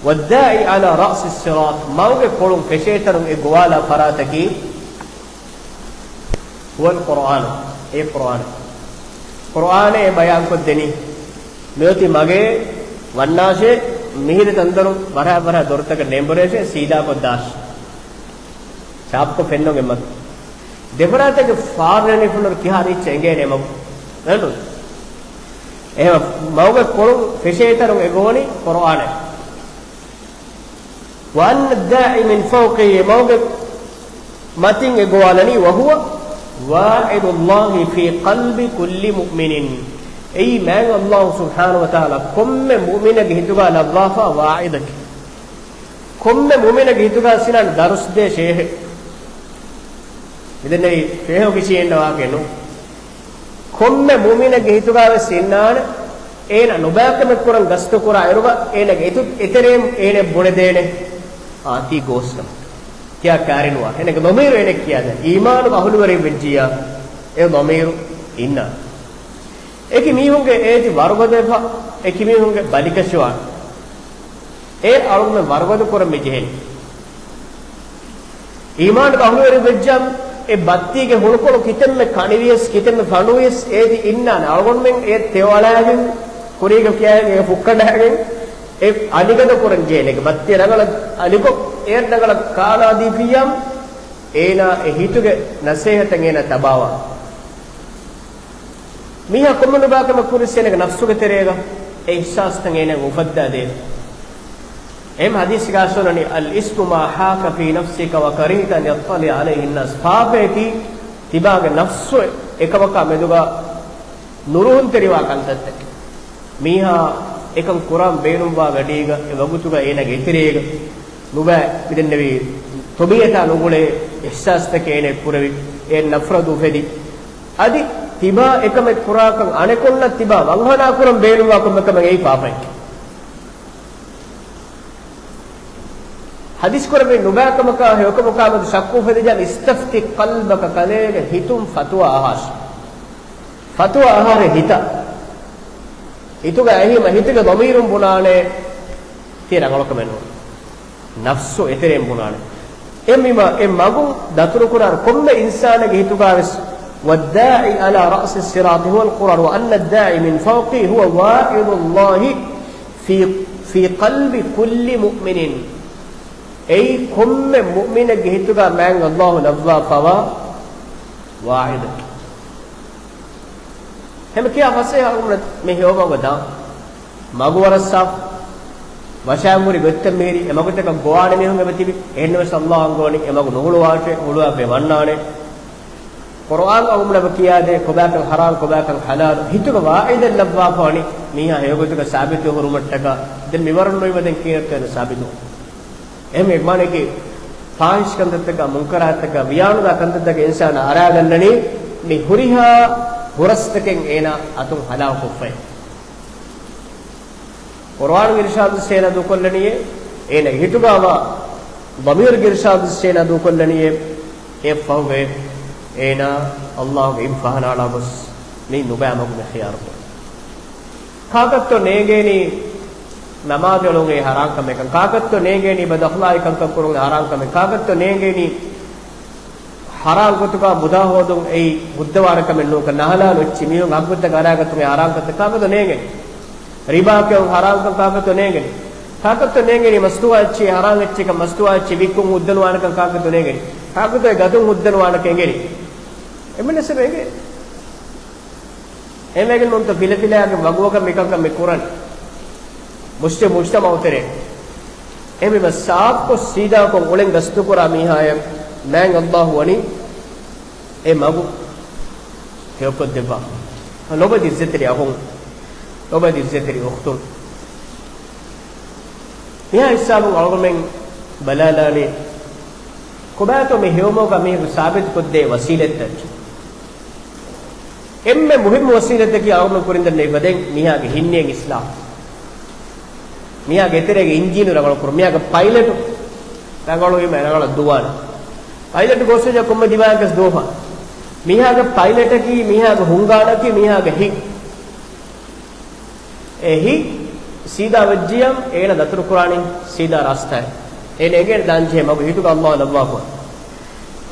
والداعي على رأس الصراط، މަގުގެ ކޮޅުން ފެށޭތަނުން އެ ގޮވާލާ ފަރާތަކީ هو القرآن، އެ ޤުރުއާން. ޤުރުއާނޭ އެ ބަޔާންކޮށްދެނީ. މިއޮތީ މަގޭ ވަންނާށޭ، މިހިރި ތަންދަރު ވަރަހަ ވަރަހަ ދޮރުތަކަށް ނޭނބުރޭށޭ، ސީދާކޮށް ދާށޭ. ސާފުކޮށް ފެންނަން އެ މަގު. ދެފަރާތެއްގެ ފާރު ނިފުނުރު ކިހާ ރީއްޗެއް އެނގޭނެ މަގު. ނަން. އެހެން މަގުގެ ކޮޅުން ފެށޭތަނުން އެ ގޮވަނީ ޤުރުއާނޭ. وأن الداعي من فوقه، މަގުގެ މަތިން އެ ގޮވާލަނީ، وهو واعظ الله في قلب كل مؤمن. އެއީ މާތް ﷲ ސުބްޙާނަހޫ ވަތަޢާލާ ކޮންމެ މުއުމިނެއްގެ ހިތުގަ ލައްވާފަ ވާޢިޡެއް. ކޮންމެ މުއުމިނެއްގެ ހިތުގަ ސިނާން ދަރުސްދޭ ޝޭހެއް. މިދެންނެވި ޝޭހު ކިށީ އިންނަ ވާހަކައެއް ނޫން. ކޮންމެ މުއުމިނެއްގެ ހިތުގަވެސް އިންނާނެ، އޭނަ ނުބައިކަމެއް ކުރަން ގަސްތު ކުރާ އިރުގަ އޭނަގެ އިތު އެތެރެއިން އޭނަ ބުނެދޭނެ، އާ، ތީ ގޯސްކަމަށް. ތިޔާ ކާރިނުވާ. އޭނަގެ ޟަމީރު އޭނަ ކިޔާދޭ. އީމާނުގެ އަހުލުވެރިން ވެއްޖިއްޔާ، އެ ޟަމީރު އިންނާނެ. އެކި މީހުންގެ އޭތި ވަރުގަދަވެފަ، އެކި މީހުންގެ ބަލިކަށިވާނެ. އޭރު އަޅުގަނޑުމެން ވަރުގަދަ ކުރަން މި ޖެހެނީ. އީމާނުގެ އަހުލުވެރިން ވެއްޖާމު، އެ ބައްތީގެ ހުޅުކޮޅު ކިތަންމެ ކަނިވިޔަސް، ކިތަންމެ ފަނޑުވިޔަސް އޭތި އިންނާނެ. އަޅުގަނޑުމެން އެ ތެޔޮއަޅާގެން ކުރީގަ ކިޔާގެން އެ ފުއްކަނޑާގެން އެ އަނިގަދަ ކުރަން ޖެހޭނެ. ބައްތި ރަނގަޅަށް އަނިކޮށް، އޭރު ރަނގަޅަށް ކާލާ ދީފިއްޔާމު، އޭނާ އެ ހިތުގެ ނަސޭހަތަށް އޭނާ ތަބާވާ. މީހާ ކޮންމެ ނުބައިކަމެއް ކުރިސް އޭނަގެ ނަފްސުގެ ތެރޭގަ އެ އިޙްސާސްތައް އޭނަ އުފައްދާދޭ. އެހެން ޙަދީޘެއްގަ އައިސްފަހުން ވަނީ، الإثم ما حاك في نفسك وكرهت أن يطلع عليه الناس. ފާފަޔަކީ ތިބާގެ ނަފްސު އެކަމަކާ މެދުގަ ނުރުހުންތެރިވާ ކަންތައްތަކެއް. މީހާ އެކަން ކުރާން ބޭނުންވާ ގަޑީގަ އެ ވަގުތުގަ އޭނަގެ އެތެރޭގަ ނުބައި މިދެންނެވި ތޮބީޢަތާ ނުގުޅޭ އިޙްސާސްތަކެއް އޭނަ ކުރެވި، އޭނަ ނަފްރަތު އުފެދި. އަދި ތިބާ އެކަމެއް ކުރާކަން އަނެކުންނަށް ތިބާ ވަންހަނާ ކުރަން ބޭނުންވާ ކޮންމެ ކަމެއް އެއީ ފާފައެކޭ. ޙަދީޘް ކުރެވި ނުބައިކަމަކާ ހެޔޮކަމަކާ މެދު ޝައްކު އުފެދިއްޖާ، اسْتَفْتِ قَلْبَكَ، ކަލޭގެ ހިތުން ފަތުވާ އަހާށޭ. ފަތުވާ އަހާށޭ ހިތަށް. ހިތުގަ އެހީމަ ހިތުގެ ޟަމީރުން ބުނާނެ ތި ރަނގަޅުކަމެއް ނޫން. ނަފްސު އެތެރެއިން ބުނާނެ. އެ މި މަ-، އެ މަގު ދަތުރުކުރާ ކޮންމެ އިންސާނެއްގެ ހިތުގަވެސް، والداعي على رأس الصراط هو القرآن وأن الداعي من فوقه هو واعظ الله في، في قلب كل مؤمن. އެއީ ކޮންމެ މުއުމިނެއްގެ ހިތުގަ މާތް ﷲ ލައްވާފަވާ ވާޢިޡެއް. ހަމަ ކިޔާ ފަސޭހަ އަޅުގަނޑު މި ހެޔޮމަގު ދާ. މަގު ވަރަށް ސާފު. ވަށާން ހުރި ގޮތްތައް މިހިރީ، އެ މަގުތަކަށް ގޮވާނެ މީހުން އެބަތިބި. އެހެންނަމަވެސް ﷲ އަންގަވަނީ އެ މަގު ނުހުޅުވާށޭ، ހުޅުވާފައި ވަންނާނެ. ޤުރުއާން އަޅުގަނޑަށް ކިޔާދޭ، ކޮބާކަން ޙަރާމް، ކޮބާކަން ޙަލާލު. ހިތުގަ ވާޢިޡެއް ލައްވާފަ ވަނީ މީހާ ހެޔޮގޮތުގަ ސާބިތު ހުރުމަށްޓަކާ. ދެން މިވަރުން ނުވީމަ ދެން ކީއްވެ ސާބިތު؟ އެހެން އެ މާނައަކީ ފާޙިޝް ކަންތައްތަކާ، މުންކަރާތްތަކާ، ވިޔާނުދާ ކަންތައްތަކަށް އިންސާނާ އަރާގަންނަނީ މި ހުރިހާ ހުރަސްތަކެއް އޭނާ އަތުން ހަލާކުކޮށްފައި. ޤުރުއާނުގެ އިރުޝާދު އޭނާ ދޫކޮށްލަނީއޭ، އޭނާގެ ހިތުގަވާ ޟަމީރުގެ އިރުޝާދު އޭނާ ދޫކޮށްލަނީއޭ، އެއަށްފަހުގައި އޭނާ ﷲ ގެ އިން ފަހަނާޅާ ގޮސް މި ނުބައި މަގު އިޚްތިޔާރުކުރޭ. ކާކަށްތޯ ނޭނގޭނީ ނަމާދު އެޅުން އެއީ ޙަރާމް ކަމެއްކަން؟ ކާކަށްތޯ ނޭނގޭނީ ބަދަޚްލާޤީ ކަންކަން ކުރުން އެއީ ޙަރާމް ކަމެއް؟ ކާކަށްތޯ ނޭނގޭނީ ޙަރާމް ގޮތުގަ މުދާ ހޯދުން އެއީ ހުއްދަވާނެ ކަމެއް ނޫންކަން، ނަހަލާލު އެއްޗި މީހުން ހައްގުތައް އަރާގަތުން އެއީ ޙަރާމް ކަމެއް؟ ކާކަށްތޯ ނޭނގޭނީ؟ ރިބާ ކެއުން ޙަރާމްކަން ކާކަށްތޯ ނޭނގެނީ؟ ކާކަށްތޯ ނޭނގެނީ މަސްތުވާ އެއްޗެއް ޙަރާމް އެއްޗެއްކަން، މަސްތުވާ އެއްޗެއް ވިއްކުން ހުއްދަނުވާނެކަން ކާކަށްތޯ ނޭނގެނީ؟ ކާކަށްތޯ އެ ގަދުން ހުއްދަނުވާނެކަން އެނގެނީ؟ އެންމެންނަށް އެބަ އެނގޭ. އެހެންވެގެން ނޫންތަ ފިލަފިލާގެ ވަގުވަކަށް މިކަންކަން މި ކުރަން. މުޖްތަ-، މުޖްތަމަޢު ތެރޭ. އެހެންވީމަ ސާފުކޮށް ސީދާކޮށް އުޅެން ގަސްތުކުރާ މީހާޔަށް މާތް ﷲ ވަނީ އެ މަގު ހެޔޮކޮށްދެއްވާ. ލޮބުވެތި ޢިއްޒަތްތެރި އަޚުން، ލޮބުވެތި ޢިއްޒަތްތެރި އުޚްތުން. މިހާ ހިސާބުން އަޅުގަނޑުމެން ބަލާލާނީ، ކޮބާތޯ މި ހެޔޮމަގުގަ މީހަކު ސާބިތުކޮށްދޭ ވަސީލަތްތައް؟ އެންމެ މުހިއްމު ވަސީލަތަކީ އަޅުގަނޑު ކުރިން ދަންނަ އެފަދައިން މީހާގެ ހިންނިޔަތް އިޞްލާޙު. މީހާގެ އެތެރޭގެ އިންޖީނު ރަނގަޅު ކުރުން. މީހާގެ ޕައިލަޓު ރަނގަޅުވީމަ ރަނގަޅަށް ދުވާނެ. ޕައިލަޓު ގޯސްވެއްޖެ ކޮންމެ ދިމާއަކަސް ދުވަފަ. މީހާގެ ޕައިލަޓަކީ، މީހާގެ ހުންގާނަކީ، މީހާގެ ހިތް. އެ ހިތް ސީދާ ވެއްޖިއްޔާ އޭނަ ދަތުރުކުރާނީ ސީދާ ރާސްތާއެއް. އޭނަ އެނގޭނެ ދާންޖެހޭ މަގު ހިތުގަ ﷲ ލައްވާފަ.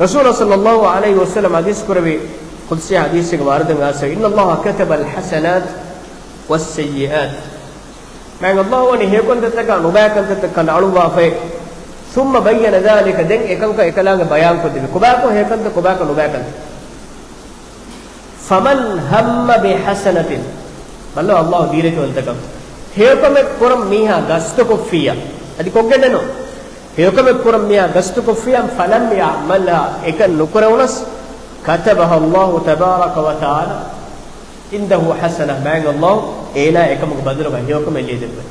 ރަސޫލާ ޞައްލައްލާހު ޢަލައިހި ވަސައްލަމަ ޙަދީޘް ކުރެއްވި ޤުދުސީ ޙަދީޘެއްގެ ވާރިދުން އާސަ، إن الله كتب الحسنات والسيئات. މާތް ﷲ ވަނީ ހެޔޮކަންތައްތަކާ ނުބައިކަންތައްތައް ކަނޑައަޅުއްވާފައި. ثم بين ذلك، ދެން އެކަންކަން އެކަލާނގެ ބަޔާންކޮށްދެއްވި. ކޮބާކޮ ހެޔޮކަންތައް، ކޮބާކޮ ނުބައިކަންތައް. فمن هم بحسنة، ބައްލަވާ ﷲ ދީރަތިވަންތަކަން. ހެޔޮކަމެއް ކުރަން މީހާ ގަސްތުކޮށްފިއްޔާ. އަދި ކޮށްގެންނެއްނު. ހެޔޮކަމެއް ކުރަން މީހާ ގަސްތުކޮށްފިއްޔާ، فلم يعملها، އެކަން ނުކުރެވުނަސް، كتبها الله تبارك وتعالى عنده حسنة، މާތް ﷲ އޭނާ އެކަމުގެ ބަދަލުގަ ހެޔޮކަމެއް ލިޔެދެއްވޭ.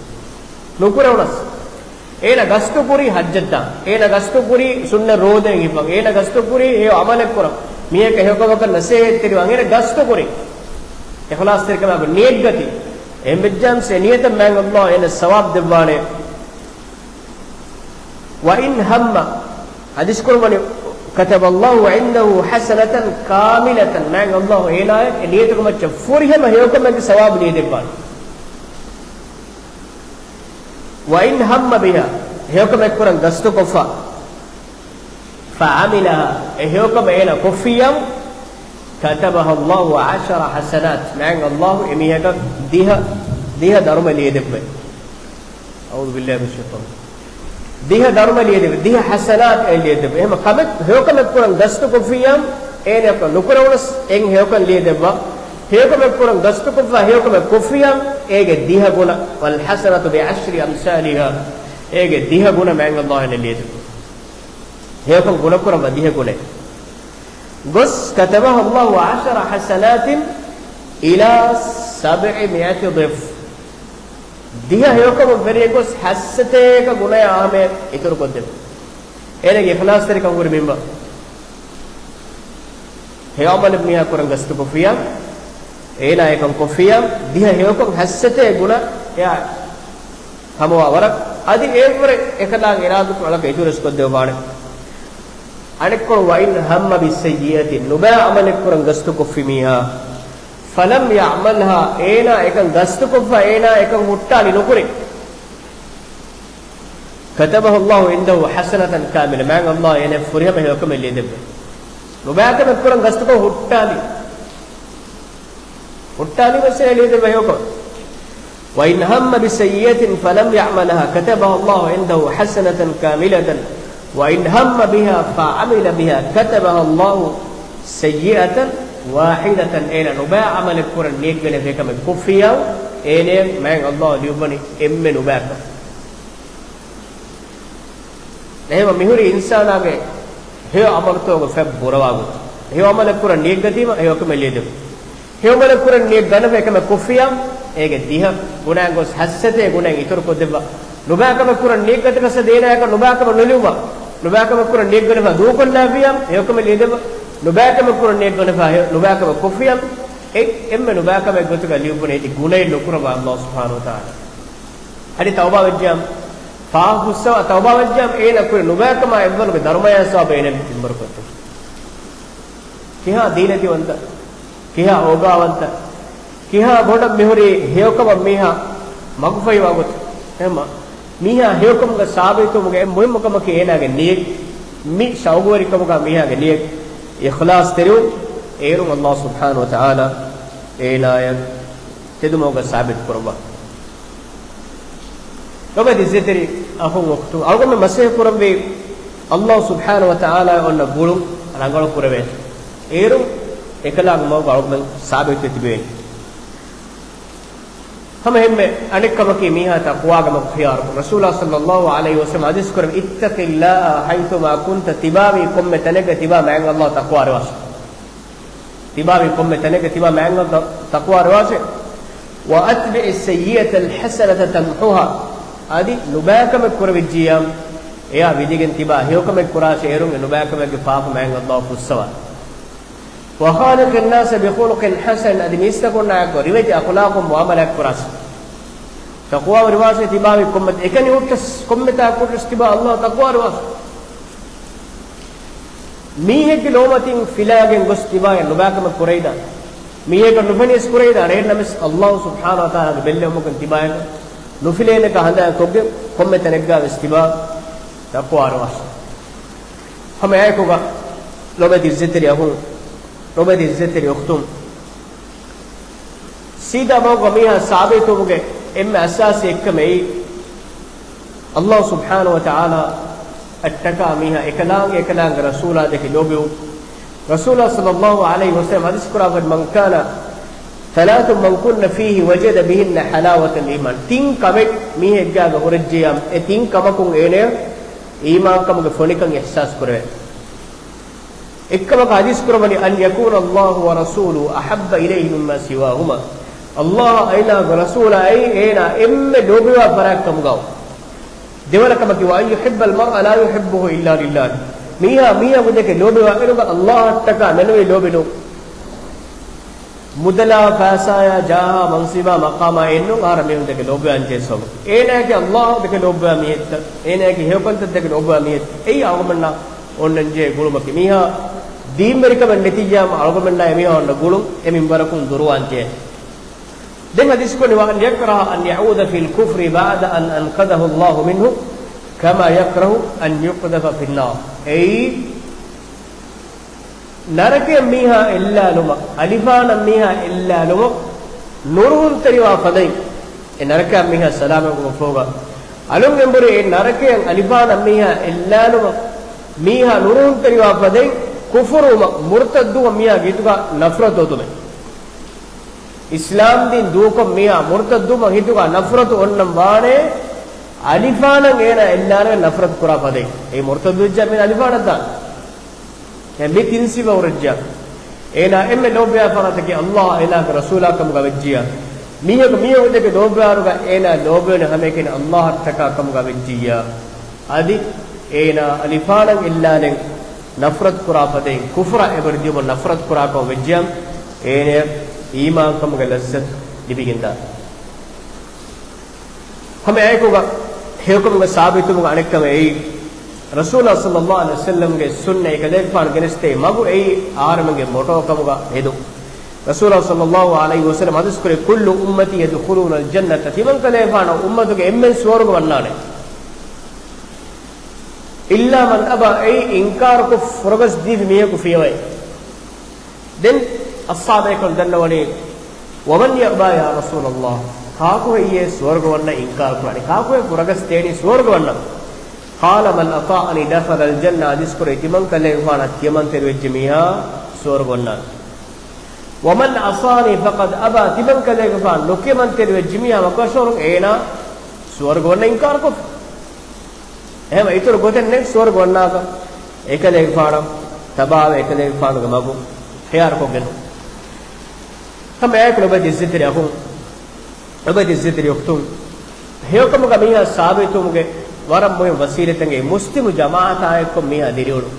ނުކުރެވުނަސް. އޭނަ ގަސްތުކުރީ ޙައްޖަށްދާން. އޭނަ ގަސްތުކުރީ ސުންނަ ރޯދައިން ހިފަން. އޭނަ ގަސްތުކުރީ ހެޔޮ ޢަމަލެއް ކުރަން. މީހަކަށް ހެޔޮކަމަކަށް ނަސޭހަތްތެރިވާން. އޭނަ ގަސްތުކުރީ އިޚްލާޞްތެރިކަމާއެކު ނިޔަތްގަތީ. އެހެންވެއްޖާމަސް އެ ނިޔަތަށް މާތް ﷲ އޭނަ ސަވާބު ދެއްވާނެ. وإن هم، ޙަދީޘް ކުރައްވަނީ، كتب الله عنده حسنة كاملة، މާތް ﷲ އޭނާޔަށް އެ ނިޔަތުގެ މައްޗަށް ފުރިހަމަ ހެޔޮކަމެއްގެ ސަވާބު ލިޔެދެއްވާނެ. وإن هم بها، ހެޔޮކަމެއް ކުރަން ގަސްތުކޮށްފަ، فعملها، އެ ހެޔޮކަމަށް އޭނަ ކޮށްފިއްޔާ، كتبها الله عشر حسنات، މާތް ﷲ އެމީހަކަށް ދިހަ، ދިހަ ދަރުމަ ލިޔެދެއްވޭ. أعوذ بالله من الشيطان. ދިހަ ދަރުމަ ލިޔެދެއްވޭ، ދިހަ ޙަސަނާތް އޭނަ ލިޔެދެއްވޭ. އެހެން ކަމެއް، ހެޔޮކަމެއް ކުރަން ގަސްތުކޮށްފިއްޔާ، އޭނަ އެކަން ނުކުރެވުނަސް އެން ހެޔޮކަން ލިޔެދެއްވާ. ހެޔޮކަމެއް ކުރަން ގަސްތުކޮށްފަ، ހެޔޮކަމެއް ކޮށްފިއްޔާ، އޭގެ ދިހަ ގުނަ، والحسنة بعشر أمثالها، އޭގެ ދިހަ ގުނަ މާތް ﷲ އޭނަ ލިޔެދެއްވޭ. ހެޔޮކަން ގުނަކުރައްވާ ދިހަ ގުނަ. ގޮސް، كتبها الله عشر حسنات إلى سبعمائة ضعف. ދިހަ ހެޔޮކަމަށް ވެރިއަށް ގޮސް ހަތްސަތޭކަ ގުނަޔަށް އާމެ އިތުރުކޮށްދެއްވި. އޭނަގެ އިޚްލާޞްތެރިކަން ހުރި މިންވަ. ހެޔޮ ޢަމަލެއް މީހާ ކުރަން ގަސްތުކޮށްފިއްޔާ، އޭނާ އެކަން ކޮށްފިއްޔާ، ދިހަ ހެޔޮކަން ހަތްސަތޭކަ ގުނަ އެއާ ހަމަވާ ވަރަށް. އަދި އެއަށްވުރެ އެކަލާނގެ އިރާދަކު އަޅަކަށް އިތުރުވެސް ކޮށްދެއްވާނެ. އަނެއްކޮޅު، وإن هم بالسيئة، ނުބައި ޢަމަލެއް ކުރަން ގަސްތުކޮށްފި މީހާ، فلم يعملها، އޭނާ އެކަން ގަސްތުކޮށްފަ، އޭނާ އެކަން ހުއްޓާލި ނުކުރި، كتبها الله عنده حسنة كاملة، މާތް ﷲ އޭނަ ފުރިހަމަ ހެޔޮކަމެއް ލިޔެދެއްވޭ. ނުބައިކަމެއް ކުރަން ގަސްތުކޮށް ހުއްޓާލި. ހުއްޓާލި ވެސް އޭނަ ލިޔެދެއްވޭ ހެޔޮކަމެއް. وإن هم بسيئة فلم يعملها كتبها الله عنده حسنة كاملة، وإن هم بها فعمل بها كتبها الله سيئة واحدة، އޭނަ ނުބައި ޢަމަލެއް ކުރަން ނިޔަތްގަނެފަ އެކަމެއް ކޮށްފިއްޔާ، އޭނަޔަށް މާތް ﷲ ލިޔުއްވަނީ އެންމެ ނުބައިކަން. އެހެންވީމަ މިހުރީ އިންސާނާގެ ހެޔޮ ޢަމަލުތަކުގެ ފަތް ބުރަވާގޮތަށް. ހެޔޮ ޢަމަލެއް ކުރަން ނިޔަތްގަތީމަ ހެޔޮކަމެއް ލިޔެދެވޭ. ހެޔޮ ޢަމަލެއް ކުރަން ނިޔަތް ގަނެފަ އެކަމެއް ކޮށްފިއްޔާ، އޭގެ ދިހަ ގުނައިން ގޮސް ހަތްސަތޭކަ ގުނައިން އިތުރުކޮށްދެއްވާ. ނުބައިކަމެއް ކުރަން ނިޔަތްގަތި ކަސް ދޭނަ އެކަން ނުބައިކަމަށް ނުލިޔުއްވާ. ނުބައިކަމެއް ކުރަން ނިޔަތް ގަނެފަ ދޫކޮށްލާފިއްޔާ، ހެޔޮކަމެއް ލިޔެދެއްވާ. ނުބައިކަމެއް ކުރަން ނިޔަތް ގަނެފަ ހެޔޮ، ނުބައިކަމެއް ކޮށްފިއްޔާ، އެ، އެންމެ ނުބައިކަމެއް ގޮތުގަ ލިޔުއްވަނީ އެތި ގުނައެއް ނުކުރައްވާ ﷲ ސުބްޙާނަހޫ ވަތަޢާލާ. އަދި ތައުބާ ވެއްޖިއްޔާ، ފާފަ ފުއްސަވާ ތައުބާ ވެއްޖިއްޔާ، އޭނަ ކުރި ނުބައިކަމާ އެއްވަރުގެ ދަރުމަޔާ ސަވާބެއް އޭނަ މިންވަރު ކޮށްދެއްވި. ކިހާ ދީނަތިވަންތަ، ކިހާ އޯގާވަންތަ، ކިހާ ބޮޑަށް މިހުރީ ހެޔޮކަމަށް މީހާ މަގުފަހިވާ ގޮތަށް. އެހެންމަ، މީހާ ހެޔޮކަމުގަ ސާބިތުވުމުގެ އެންމެ މުހިއްމު ކަމަކީ އޭނާގެ ނިޔަތް. މި ޝައުގުވެރިކަމުގަ މީހާގެ ނިޔަތް އިޚްލާޞްތެރިވުން. އޭރުން ﷲ ސުބްޙާނަހޫ ވަތަޢާލާ އޭނާޔަށް ތެދުމަގުގަ ސާބިތު ކުރައްވާ. ލޮބުވެތި އިއްޒަތްތެރި އަޚުން އުޚްތުން، އަޅުގަނޑުމެން މަސައްކަތް ކުރަންވީ ﷲ ސުބްޙާނަހޫ ވަތަޢާލާ އޮންނަ ގުޅުން ރަނގަޅު ކުރެވޭތޯ. އޭރުން އެކަލާނގެ މަގުގަ އަޅުގަނޑުމެން ސާބިތުވެ ތިބެވޭނީ. ހަމަ އެހެންމެ އަނެއް ކަމަކީ މީހާ ތަޤްވާގެ މަގު ޚިޔާރު. ރަސޫލާ ޞައްލައްލާހު ޢަލައިހި ވަސައްލަމަ ޙަދީޘް ކުރެއްވި، اتق الله حيثما كنت، ތިބާވީ ކޮންމެ ތަނެއްގަ ތިބާ މާތް ﷲ ތަޤްވާ ރިވާސް. ތިބާވީ ކޮންމެ ތަނެއްގަ ތިބާ މާތް ﷲ ތަ-، ތަޤްވާ ރިވާސް. وأتبع السيئة الحسنة تمحها. އަދި ނުބައިކަމެއް ކުރެވިއްޖިއްޔާ، އެޔާ ވިދިގެން ތިބާ ހެޔޮކަމެއް ކުރާށޭ، އޭރުން އެ ނުބައިކަމެއްގެ ފާފަ މާތް ﷲ ފުއްސަވާ. وخالق الناس بخلق حسن، އަދި މީސްތަކުންނާއެކު ރިވެތި އަޚުލާޤުން މުޢާމަލާތް ކުރާށޭ. ތަޤްވާވެރިވާށޭ ތިބާވީ ކޮންމެ ތަ-، އެކަނި ހުއްޓަސް ކޮންމެ ތާކުރިސް ތިބާ ﷲ ތަޤްވާ ރިވާށޭ. މީހެއްގެ ލޯމަތިން ފިލާގެން ގޮސް ތިބާޔަށް ނުބައިކަމެއް ކުރެވިދާނެ. މީހަކަށް ނުފެނިޔަސް ކުރެވިދާނެ. އެހެންނަމަވެސް ﷲ ސުބްޙާނަހޫ ވަތަޢާލާގެ ބެއްލެވުމަކުން ތިބާއެކު ނުފިލޭނެކަ ހަނދާން ކޮށްގެން ކޮންމެ ތަނެއްގާވެސް ތިބާ ތަޤްވާ އަރުވާށި. ހަމަ އެއާއެކުގަ ލޮބެތި އިއްޒަތްތެރި އަޚުން، ލޮބެތި އިއްޒަތްތެރި އުޚްތުން، ސީދާ މަގުގަ މީހާ ސާބިތުވުމުގެ އެންމެ އަސާސީ އެއްކަމެއް އެއީ، ﷲ ސުބްޙާނަހޫ ވަތަޢާލާ އަށްޓަކާ މީހާ އެކަލާނގެ އެކަލާނގެ ރަސޫލާ ދެކެ ލޯބިވުން. ރަސޫލާ ޞައްލައްލާހު ޢަލައިހި ވަސައްލަމަ ޙަދީޘް ކުރާފައި، من كان ثلاث من كن فيه وجد بهن حلاوة الإيمان. ތިން ކަމެއް މީހެއްގާގަ ހުރެއްޖިއްޔާ، އެ ތިން ކަމަކުން އޭނަޔަށް އީމާންކަމުގެ ފޮނިކަން އިޙްސާސް ކުރެވޭ. އެއްކަމަކަށް ޙަދީޘް ކުރައްވަނީ، أن يكون الله ورسوله أحب إليه مما سواهما. ﷲ އާއި އެކަލާނގެ ރަސޫލާއި އޭނާ އެންމެ ލޯބިވާ ފަރާތް ކަމުގައު. ދެވަނަ ކަމަކީ، وأن يحب المرء لا يحبه إلا لله. މީހާ މީހަކު ދެކެ ލޯބިވާ އިރުގަ ﷲ އަށްޓަކާ މެނުވީ ލޯބި ނޫން. މުދަލާ، ފައިސާޔާ، ޖާހާ، މަންސިބާ، މަޤާމާ އެއްނޫން އަހަރަށް މީހުން ދެކެ ލޯބިވާން ޖެހޭ ސަބަބު. އޭނާއަކީ ﷲ ދެކެ ލޯބިވާ މީހެއްތަ؟ އޭނާއަކީ ހެޔޮކަންތައް ދެކެ ލޯބިވާ މީހެއްތަ؟ އެއީ އަޅުގަނޑަށް އޮންނަންޖެހޭ ގުޅުމަކީ. މީހާ ދީންވެރިކަމެއް ނެތިއްޔާމަ އަޅުގަނޑާ އެމީހާ އޮންނަ ގުޅުން އެ މިންވަރަކުން ދުރުވާންޖެހޭ. ދެން ޙަދީޘް ކުރަނީ، وأن يكره أن يعود في الكفر بعد أن أنقذه الله منه كما يكره أن يقذف في النار. އެއީ، ނަރަކަޔަށް މީހާ އެއްލާލުމަށް، އަލިފާނަށް މީހާ އެއްލާލުމަށް ނުރުހުންތެރިވާ ފަދައިން، އެ ނަރަކަޔަށް މީހާ ސަލާމަތްވުމަށް ފަހުގަ، އަލުން އެނބުރި އެ ނަރަކަޔަށް އަލިފާނަށް މީހާ އެއްލާލުމަށް މީހާ ނުރުހުންތެރިވާ ފަދައިން، ކުފުރުވުމަށް، މުރުތައްދުވުމަށް މީހާގެ ހިތުގަ ނަފްރަތު އޮތުމެއް. އިސްލާމްދީން ދޫކޮށް މީހާ މުރުތައްދުވުމަށް ހިތުގަ ނަފްރަތު އޮންނަން ވާނެ، އަލިފާނަށް އޭނާ އެއްލާނެ ނަފްރަތު ކުރާ ފަދައިން. އެ މުރުތައްދު ވެއްޖާ މީނަ އަލިފާނަށް ދާނެ. އެ މި ތިން ސިފަ ހުރެއްޖާ، އޭނާ އެންމެ ލޯބިވާ ފަރާތަކީ ﷲ އާއި އެކަލާނގެ ރަސޫލާ ކަމުގަ ވެއްޖިއްޔާ. މީހަކު މީހަކު ދެކެ ލޯބިވާއިރުގަ އޭނާ ލޯބިވެން ހަމައެކަނި ﷲ އަށްޓަކާ ކަމުގަ ވެއްޖިއްޔާ. އަދި އޭނާ އަލިފާނަށް އެއްލާލެން ނަފްރަތު ކުރާ ފަދައިން، ކުފުރަށް އެބަރު ދިޔުމަށް ނަފްރަތު ކުރާކަމަށް ވެއްޖިއްޔާ، އޭނަޔަށް އީމާންކަމުގެ ލައްޒަތު ލިބިގެންދާނެ. ހަމައެކުގަ ހެޔޮކަމުގެ ސާބިތުވުމުގެ އަނެއްކަމެއް އެއީ، ރަސޫލާ ޞައްލައްލާހު ޢަލައިހި ވަސައްލަމްގެ ސުންނަތް އެކަލޭގެފާނު ގެނެސްދޭ މަގު އެއީ އަހަރެމެންގެ މޮޓޯ ކަމުގަ ހެދުން. ރަސޫލާ ޞައްލައްލާހު ޢަލައިހި ވަސައްލަމް ޙަދީޘް ކުރޭ، كل أمتي يدخلون الجنة، ތިމަން ކަލޭގެފާނަށް އުއްމަތުގެ އެންމެން ސުވަރުގެ ވަންނާނެ. إلا من أبى، އެއީ އިންކާރުކޮށް ފުރަގަސް ދީފި މީހަކު ފިޔަވައި. ދެން އަޞްޙާބަކުން ދަންނަވަނީ، ومن يأبى يا رسول الله؟ ކާކު ހެއްޔޭ ސުވަރުގެ ވަންނަން އިންކާރު ކުރާނީ؟ ކާކު ހެއްޔޭ ފުރަގަސް ދޭނީ ސުވަރުގެ ވަންނަން؟ قال من أطاعني دخل الجنة، ޙަދީޘް ކުރޭ، ތިމަން ކަލޭގެފާނަށް ތިޔަމަންތެރިވެއްޖެ މީހާ ސުވަރުގެ ވަންނާނެ. ومن عصاني فقد أبى، ތިމަން ކަލޭގެފާނު ނުކިޔަމަންތެރިވެއްޖެ މީހާ ވަކަށޯރުން އޭނާ ސުވަރުގެ ވަންނަން އިންކާރުކޮށްފި. އެހެން އިތުރު ގޮތެއް ނެތް ސުވަރުގެ ވަންނާކަށް. އެކަލޭގެފާނަށް ތަބާވެ އެކަލޭގެފާނުގެ މަގު ޚިޔާރުކޮށްގެން. ހަމައެކަނި ލޮބެތި އިއްޒަތްތެރި އަޚުން، ލޮބެތި އިއްޒަތްތެރި އުޚްތުން، ހެޔޮކަމުގަ މީހާ ސާބިތުވުމުގެ ވަރަށް މުހިންމު ވަސީލަތެއް މުސްލިމު ޖަމާޢަތާއެއްކޮށް މީހާ ދިރިއުޅުން.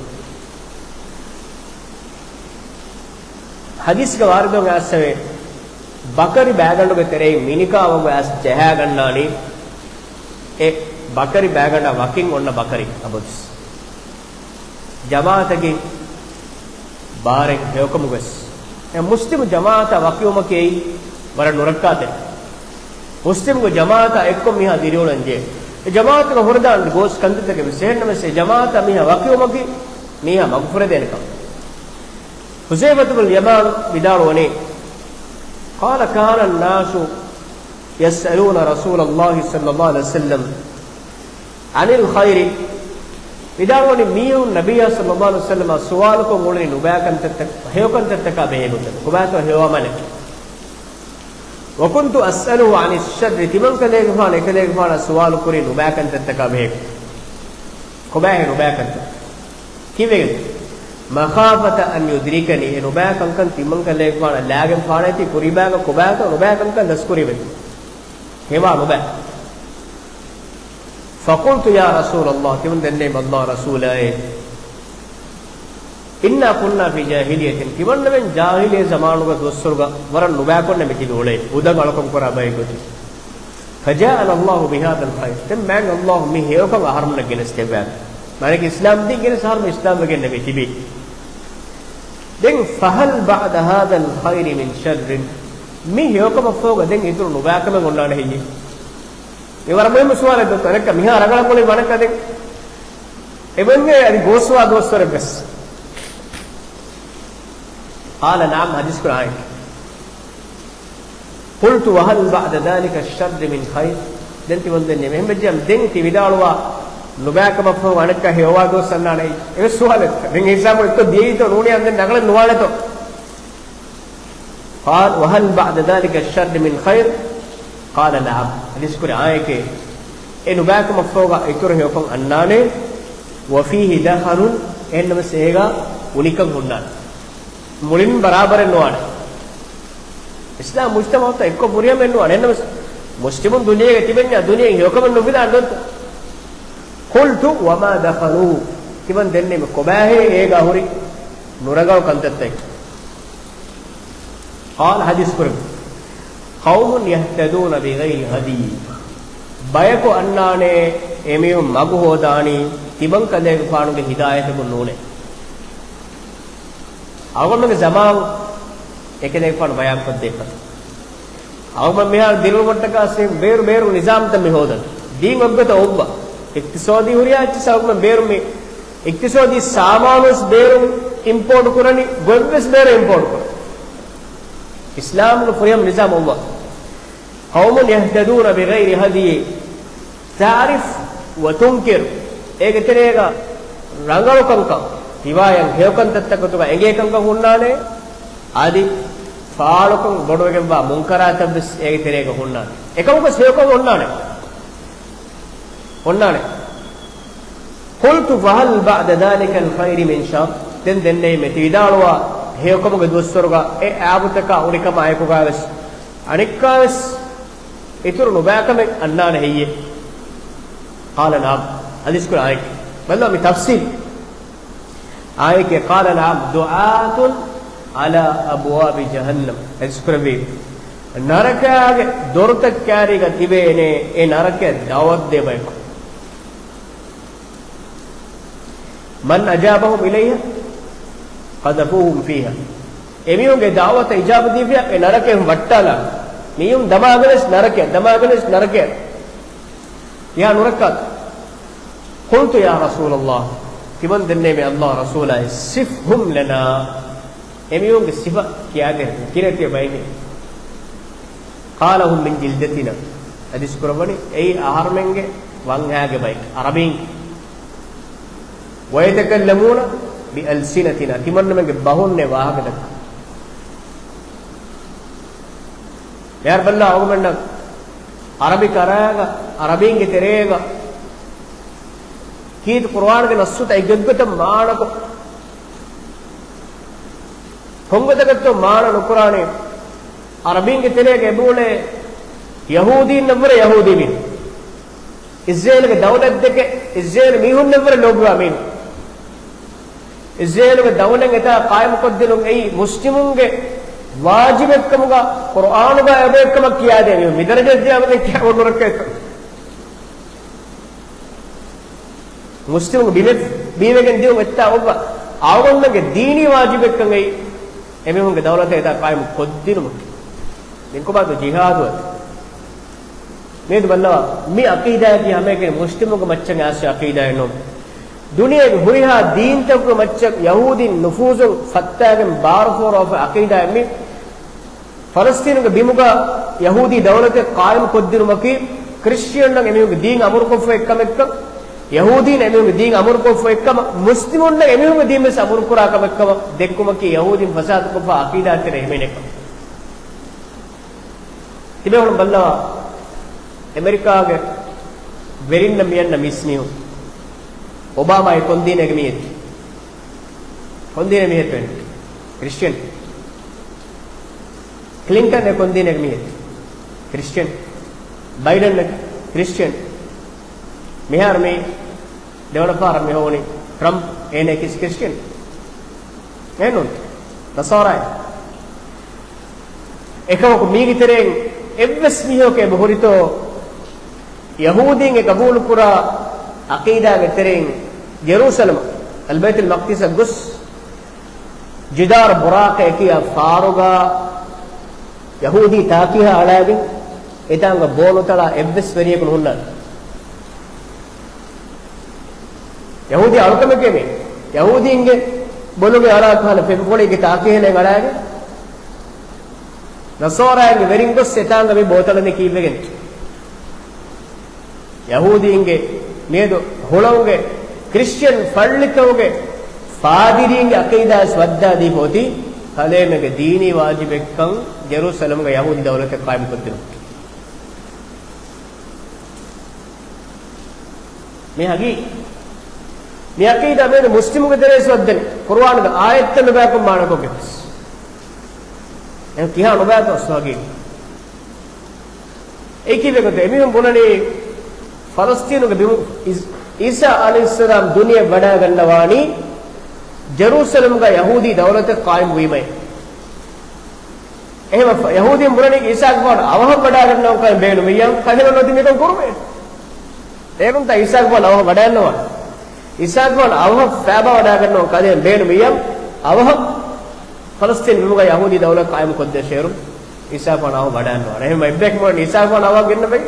ޙަދީޘްގަ ވާރިދުވެ އައިސްފަވޭ، ބަކަރި ބައިގަނޑުގެ ތެރެއިން މިނިކާ ވަގު އައިސް ޖަހާގަންނާނީ، އެ ބަކަރި ބައިގަނޑާ ވަކިން އޮންނަ ބަކަރި އަބަދުސް. ޖަމާޢަތަކީ ބާރެއް ހެޔޮކަމުގަވެސް. އެ މުސްލިމު ޖަމާޢަތާ ވަކިވުމަކީ އެއީ ވަރަށް ނުރައްކާތެރި. މުސްލިމުގެ ޖަމާޢަތާ އެއްކޮށް މީހާ ދިރިއުޅެން ޖެހޭ. އެ ޖަމާޢަތުގަ ހުރެދާނެ ގޯސް ކަންތައްތަކެއް ވެސް. އެހެންނަމަވެސް އެ ޖަމާޢަތާ މީހާ ވަކިވުމަކީ މީހާ މަގުފުރެދޭނެ ކަމެއް. ޙުޛައިފަތު ބިން ޔަމާން ވިދާޅުވަނީ، قال كان الناس يسألون رسول الله صلى الله عليه وسلم عن الخير، ވިދާޅުވަނީ މީހުން ނަބިއްޔާ ޞައްލައްލާހު ޢަލައިހި ވަސައްލަމަށް ސުވާލުކޮށް އުޅެނީ ނުބައިކަންތައްތައް، ހެޔޮކަންތައްތަކާ ބެހޭ ގޮތަށް. ކޮބާތޯ ހެޔޮ ޢަމަލެއް؟ وكنت أسأله عن الشر، ތިމަން ކަލޭގެފާނު އެކަލޭގެފާނަށް ސުވާލު ކުރީ ނުބައިކަންތައްތަކާ ބެހޭ. ކޮބާހޭ ނުބައިކަންތައް؟ ކީއްވެގެން؟ مخافة أن يدركني، އެ ނުބައިކަންކަން ތިމަން ކަލޭގެފާނަށް ލާގެން ފާނައިތީ ކުރީބާގަ ކޮބާތޯ ނުބައިކަންކަން ދަސްކުރީމެ. ހެވާ ނުބައި. فقلت يا رسول الله، ތިމަން ދެންނެވި ﷲ ރަސޫލާއޭ، إنا كنا في جاهلية، ތިމަންނަމެން ޖާހިލިއްޔަ ޒަމާނުގަ ދުވަސްވަރުގަ ވަރަށް ނުބައިކޮށް ނަމެ ތިބި އުޅޭ، އުދަން އަޅުކަން ކުރާ ބައެއް ގޮތެއް. فجاءنا الله بهذا الخير، ދެން މާތް ﷲ މި ހެޔޮކަން އަހަރުމެންނަށް ގެނެސްދެއްވާ. މާނައަކީ އިސްލާމްދީން ގެނެސް އަހަރުމެން އިސްލާމްވެގެން ނަމެ ތިބީ. ދެން، فهل بعد هذا الخير من شر؟ މި ހެޔޮކަމަށްފަހުގަ ދެން އިތުރު ނުބައިކަމެއް އޮންނާނެ ހެއްޔެ؟ މި ވަރަށް މުހިއްމު ސުވާލެއް ދޯ. އަނެއްކާ މިހާ ރަނގަޅަށް ބުނި ވަނަކަ ދެން. އެބައިމީހުން އަދި ގޯސްވާ ދުވަސްވަރެއް ވެސް. قال نعم، ޙަދީޘް ކުރާ އާނއެކޭ. قلت وهل بعد ذلك الشر من خير؟ ދެން ތިމަން ދެން ނިމެ އެހެން ވެއްޖެ ދެން ތި ވިދާޅުވާ ނުބައިކަމަށްފަހު އަނެއްކާ ހެޔޮވާ ދުވަސް އަންނާނެ އެއީ؟ އެވެސް ސުވާލެއް. ދެން ހިސާބު އެއްކޮށް ދިޔައީތޯ ނޫނީ ދެން ރަނގަޅެއް ނުވާނެތޯ؟ قال وهل بعد ذلك الشر من خير؟ قال نعم. ޙަދީޘް ކުރި އާނއެކޭ، އެ ނުބައިކަމަށްފަހުގަ އިތުރު ހެޔޮކަން އަންނާނެ. وفيه دخن، އެހެންނަމަސް އޭގަ އުނިކަން ހުންނާނެ. މުޅިން ބަރާބަރެއް ނުވާނެ. އިސްލާމް މުޖްތަމަޢުތައް އެއްކޮށް ފުރިހަމައެއް ނުވާނެ. އެހެންނަމަސް މުސްލިމުން ދުނިޔޭގަ ތިބެންޏާ ދުނިޔެ ހެޔޮކަމެއް ނުފިލާނެ ދޯ؟ قلت وما دخنوا؟ ތިމަން ދެންނެވި ކޮބާހޭ އޭގަ ހުރި ނުރަނގަޅު ކަންތައްތައް؟ قال، ޙަދީޘް ކުރި، قوم يهتدون بغير هدي. ބަޔަކު އަންނާނެ އެމީހުން މަގު ހޯދާނީ ތިމަން ކަލޭގެފާނުގެ ހިދާޔަތަކުން ނޫނޭ. އަޅުގަނޑުމެންގެ ޒަމާން އެކަލޭގެފާނު ބަޔާންކޮށްދޭ ކަން. އަޅުގަނޑު މިހާރު ދިރިއުޅުމަށްޓަކާ ބޭރު ބޭރު ނިޒާމްތައް މި ހޯދަން. ދީން އޮތްގޮތަށް އޮއްވާ. އިޤްތިޞާދީ ހުރިހާ އެއްޗިއްސަށް އަޅުގަނޑު ބޭރު މި އިޤްތިޞާދީ ސާމާނުވެސް ބޭރުން އިމްޕޯޓް ކުރަނީ، ގޮތްވެސް ބޭރު އިމްޕޯޓް ކުރަނީ. އިސްލާމުގެ ފުރިހަމަ ނިޒާމް އޮއްވާ. قوم يهتدون بغير هدي تعرف وتنكر. އޭގެ ތެރޭގަ ރަނގަޅު ކަންކަން ތިބާޔަން ހެޔޮކަންތައްތަކުގަ އެނގޭ ކަންކަން ހުންނާނެ. އަދި ފާޅުކަން ބޮޑުވެގެންވާ މުންކަރާތައްވެސް އޭގެ ތެރޭގަ ހުންނާނެ. އެކަމަކުވެސް ހެޔޮކަން އޮންނާނެ. އޮންނާނެ. قلت فهل بعد ذلك الخير من شر؟ ދެން ދެންނެވި މެ ތި ވިދާޅުވާ ހެޔޮކަމުގެ ދުވަސްވަރުގަ އެ އާބުތަކާ އުނިކަމާއެކުގައިވެސް އަނެއްކާވެސް އިތުރު ނުބައިކަމެއް އަންނާނެ ހެއްޔޭ؟ قال نعم. ޙަދީޘް ކުރި އާނއެކޭ. ބަލަ މި ތަފްޞީލް. އާނއެކޭ، قال نعم دعاة على أبواب جهنم. ޙަދީޘް ކުރެއްވީ، ނަރަކައިގެ ދޮރުތައް ކާރީގަ ތިބޭނެ އެ ނަރަކަޔަށް ދަޢުވަތު ދޭ ބަޔަކު. من أجابهم إليها قذفوهم فيها. އެމީހުންގެ ދަޢުވަތަށް އިޖާބަ ދީފިޔާ އެ ނަރަކައިން ވައްޓާލާ. މީހުން ދަމާގަނެސް ނަރަކަޔަށް، ދަމާގަނެސް ނަރަކަޔަށް. އެހާ ނުރައްކާތަ؟ قلت يا رسول الله. ތިމަން ދެންނެވި ﷲ ރަސޫލާއި، صفهم لنا. އެމީހުންގެ ސިފަ ކިޔާދޭ، ކިހިނެއް ތިޔަ ބައެއް؟ قال هم من جلدتنا. ޙަދީޘް ކުރައްވަނީ އެއީ އަހަރުމެންގެ ވަންހާގެ ބައެއް، ޢަރަބީން. ويتكلمون بألسنتنا، ތިމަންނަމެންގެ ބަހުންނޭ ވާހަކަ ދައްކާ. މިހާރު ބަލާ އަޅުގަނޑަށް ޢަރަބި ކަރާގަ، ޢަރަބީންގެ ތެރޭގަ ކީރިތި ޤުރުއާންގެ ނައްޞުތައް އެއްގޮތަށް މާނަކޮށް، ކޮންގޮތަކަށްތޯ މާނަ ނުކުރާނީ؟ ޢަރަބީންގެ ތެރޭގަ އެބައުޅޭ ޔަހޫދީންނަށްވުރެ ޔަހޫދީ މީހުން. އިޒްރޭލުގެ ދައުލަތްދެކެ އިޒްރޭލު މީހުންނަށްވުރެ ލޯބިވާ މީހުން. އިޒްރޭލުގެ ދައުލަތް އެތާ ޤާއިމުކޮށްދިނުން އެއީ މުސްލިމުންގެ ވާޖިބެއްކަމުގަ ޤުރުއާނުގަ އެބައެއްކަމަށް ކިޔާދޭ މީހުން. މިދަރަޖައަށް ދިޔާމަ ދެން ކިޔާ ނުރައްކައިތަ؟ މުސްލިމުން ބިމެ-، ބީވެގެން ދިޔުން އެއްތާ އޮއްވަ އަޅުގަނޑުމެންގެ ދީނީ ވާޖިބެއްކަން އެއީ އެމީހުންގެ ދައުލަތެއް އެތާ ޤާއިމު ކޮށްދިނުމަކީ. ދެން ކޮބާތޯ ޖިހާދު އަދި؟ މިއަދު ބައްލަވާ، މި ޢަޤީދާއަކީ ހަމައެކަނި މުސްލިމުންގެ މައްޗަށް އާސި ޢަޤީދާއެއް ނޫން. ދުނިޔޭގެ ހުރިހާ ދީންތަކުގެ މައްޗަށް ޔަހޫދީން ނުފޫޒުން ފައްތާގެން ބާރުފޯރުވާފަ ޢަޤީދާއެއް މި. ފަލަސްތީނުގެ ބިމުގަ ޔަހޫދީ ދައުލަތެއް ޤާއިމު ކޮށްދިނުމަކީ، ކްރިސްޗިއަންނަށް އެމީހުންގެ ދީން އަމުރުކޮށްފަ އެއްކަމެއްކަން، ޔަހޫދީން އެމީހުންގެ ދީން އަމުރުކޮށްފަ އެއްކަމަށް، މުސްލިމުންނަށް އެމީހުންގެ ދީން ވެސް އަމުރުކުރާ ކަމެއްކަމަށް ދެއްކުމަކީ، ޔަހޫދީން ފަސާދަކޮށްފަ ޢަޤީދާ ތެރޭ ހިމެނޭ ކަމެއް. ތިބޭފުޅުން ބައްލަވާ، އެމެރިކާގެ ވެރިންނަށް މިއަންނަ މީސްމީހުން. އޮބާމާ އެ ކޮން ދީނެއްގެ މީހެއް؟ ކޮން ދީނެއް މީހެއް ވެން؟ ކްރިސްޗިއަން. ކްލިންޓަން އެ ކޮން ދީނެއްގެ މީހެއް؟ ކްރިސްޗިއަން. ބައިޑަން އެ ކްރިސްޗިއަން. މިހާރު މި ދެވަނަ ފަހަރަށް މި ހޮވުނީ ޓްރަމްޕް އޭނަ ކިސް ކްރިސްޗިއަން. އެހެންނޫން. ނަޞާރާއެއް. އެކަމަކު މީގެ ތެރެއިން އެއްވެސް މީހަކު އެބަ ހުރިތޯ، ޔަހޫދީން އެ ގަބޫލުކުރާ ޢަޤީދާގެ ތެރެއިން ޖެރޫސަލަމަށް، އަލްބައިތުލް މަޤްދިސަށް ގޮސް، ޖިދާރު ބުރާޤެއް ކިޔާ ފާރުގަ ޔަހޫދީ ތާކީހާ އަޅާގެން އެތާނގަ ބޯނުތަޅާ އެއްވެސް ވެރިޔަކު ނުހުންނާނެ. ޔަހޫދީ އަޅުކަމެކޭ މީ. ޔަހޫދީންގެ ބޮލުގެ އަޅާ ކަހަލަ ފެންފޮޅީގެ ތާކީހެއް އަޅާގެން ނަޞާރާއިންގެ ވެރިން ގޮސް އެތާނގަ މި ބޯތަޅަނީ ކީއްވެގެން؟ ޔަހޫދީންގެ މިއަދު ހުޅަނގުގެ ކްރިސްޗިއަން ފައްޅިތަކުގެ ފާދިރީންގެ އަޤީދާވެސް ވައްދާދީފަ އޮތީ ކަލޭމެންގެ ދީނީ ވާޖިބެއްކަން ޖެރޫސަލަމްގަ ޔަހޫދީ ދައުލަތެއް ޤާއިމްކޮށްދިނުން. މި ހަގީ، މި އަޤީދާ މިއަދު މުސްލިމުގެ ތެރޭސް ވައްދަނީ، ޤުރުއާނުގެ އާޔަތްތައް ނުބައިކޮށް މާނަކޮށްގެން. އެހެން ކިހާ ނުބައިތޯ އަސްލު ހަގީ. އެކިވެގޮތަށް އެމީހުން ބުނަނީ، ފަލަސްޠީނުގެ ބިމު އީސް-، އީސާ ޢަލައިހިއްސަލާމް ދުނިޔެ ވަޑައިގަންނަވާނީ، ޖެރޫސަލަމްގަ ޔަހޫދީ ދައުލަތެއް ޤާއިމް ވީމައޭ. އެހެން ޔަހޫދީން ބުނަނީ އީސާގެފާނު އަވަހަށް ވަޑައިގަންނަވަން ކަމެއް ބޭނުމިއްޔާ، ކަލޭމެން އޮތީ މިކަން ކުރުމޭ. އޭރުންތާ އީސާގެފާނު އަވަހަށް ވަޑައިގަންނަވާނެ. އީސާގެފާނު އަވަހަށް ފައިބާ ވަޑައިގަންނަވަން ކަލޭމެން ބޭނުމިއްޔާ، އަވަހަށް ފަލަސްޠީން ބިމުގަ ޔަހޫދީ ދައުލަތް ޤާއިމު ކޮށްދޭށޭ އޭރުން އީސާގެފާނު އަވަހަށް ވަޑައިގަންނަވާނެ. އެހެން އެއްބަޔަކު ބުނަނީ އީސާގެފާނު އަވަހަށް ގެންނަވައި.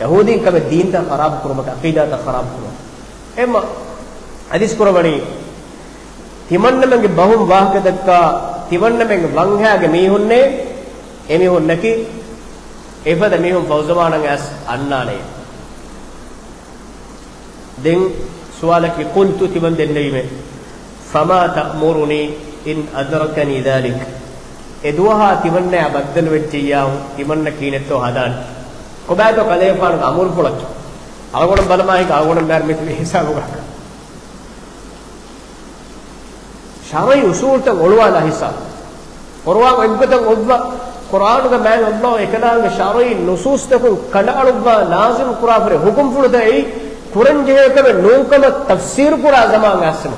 ޔަހޫދީން ކަމެއް ދީންތައް ޚަރާބު ކުރުމަކަށް، ޢަޤީދާތައް ޚަރާބު ކުރުމަކަށް. އެހެންމަ ޙަދީޘް ކުރައްވަނީ، ތިމަންނަމެންގެ ބަހުން ވާހަކަދައްކާ، ތިމަންނަމެންގެ ވަންހައިގެ މީހުންނޭ، އެމީހުންނަކީ އެފަދަ މީހުން ފަހުޒަމާނަށް އައިސް އަންނާނެ. ދެން ސުވާލަކީ، قلت، ތިމަން ދެންނެވީމޭ، فما تأمرني إن أدركني ذلك؟ އެ ދުވަހާ ތިމަންނަޔާ ބައްދަލުވެއްޖެއްޔާ، ތިމަންނަ ކީނެއްތޯ ހަދާނެ؟ ކޮބާތޯ ކަލޭގެފާނުގެ އަމުރުފުޅަކީ؟ އަޅުގަނޑު ބަލަމާ ހިނގާ އަޅުގަނޑު މޭރު މިތިބީ ހިސާބުގަ. ޝަރުޢީ އުޞޫލުތައް އޮޅުވާލާ ހިސާބު. ޤުރުއާން އެއްގޮތަށް އޮއްވާ، ޤުރުއާނުގެ މާތް ﷲ އެކަލާނގެ ޝަރުޢީ ނުޞޫޞްތަކުން ކަނޑައަޅުއްވާ ނާޒިލު ކުރާފަރި ޙުކުމްފުޅުތައް އެއީ ކުރަންޖެހޭ ކަމެއް ނޫންކަމަށް ތަފްސީރު ކުރާ ޒަމާން އައިސްމަ.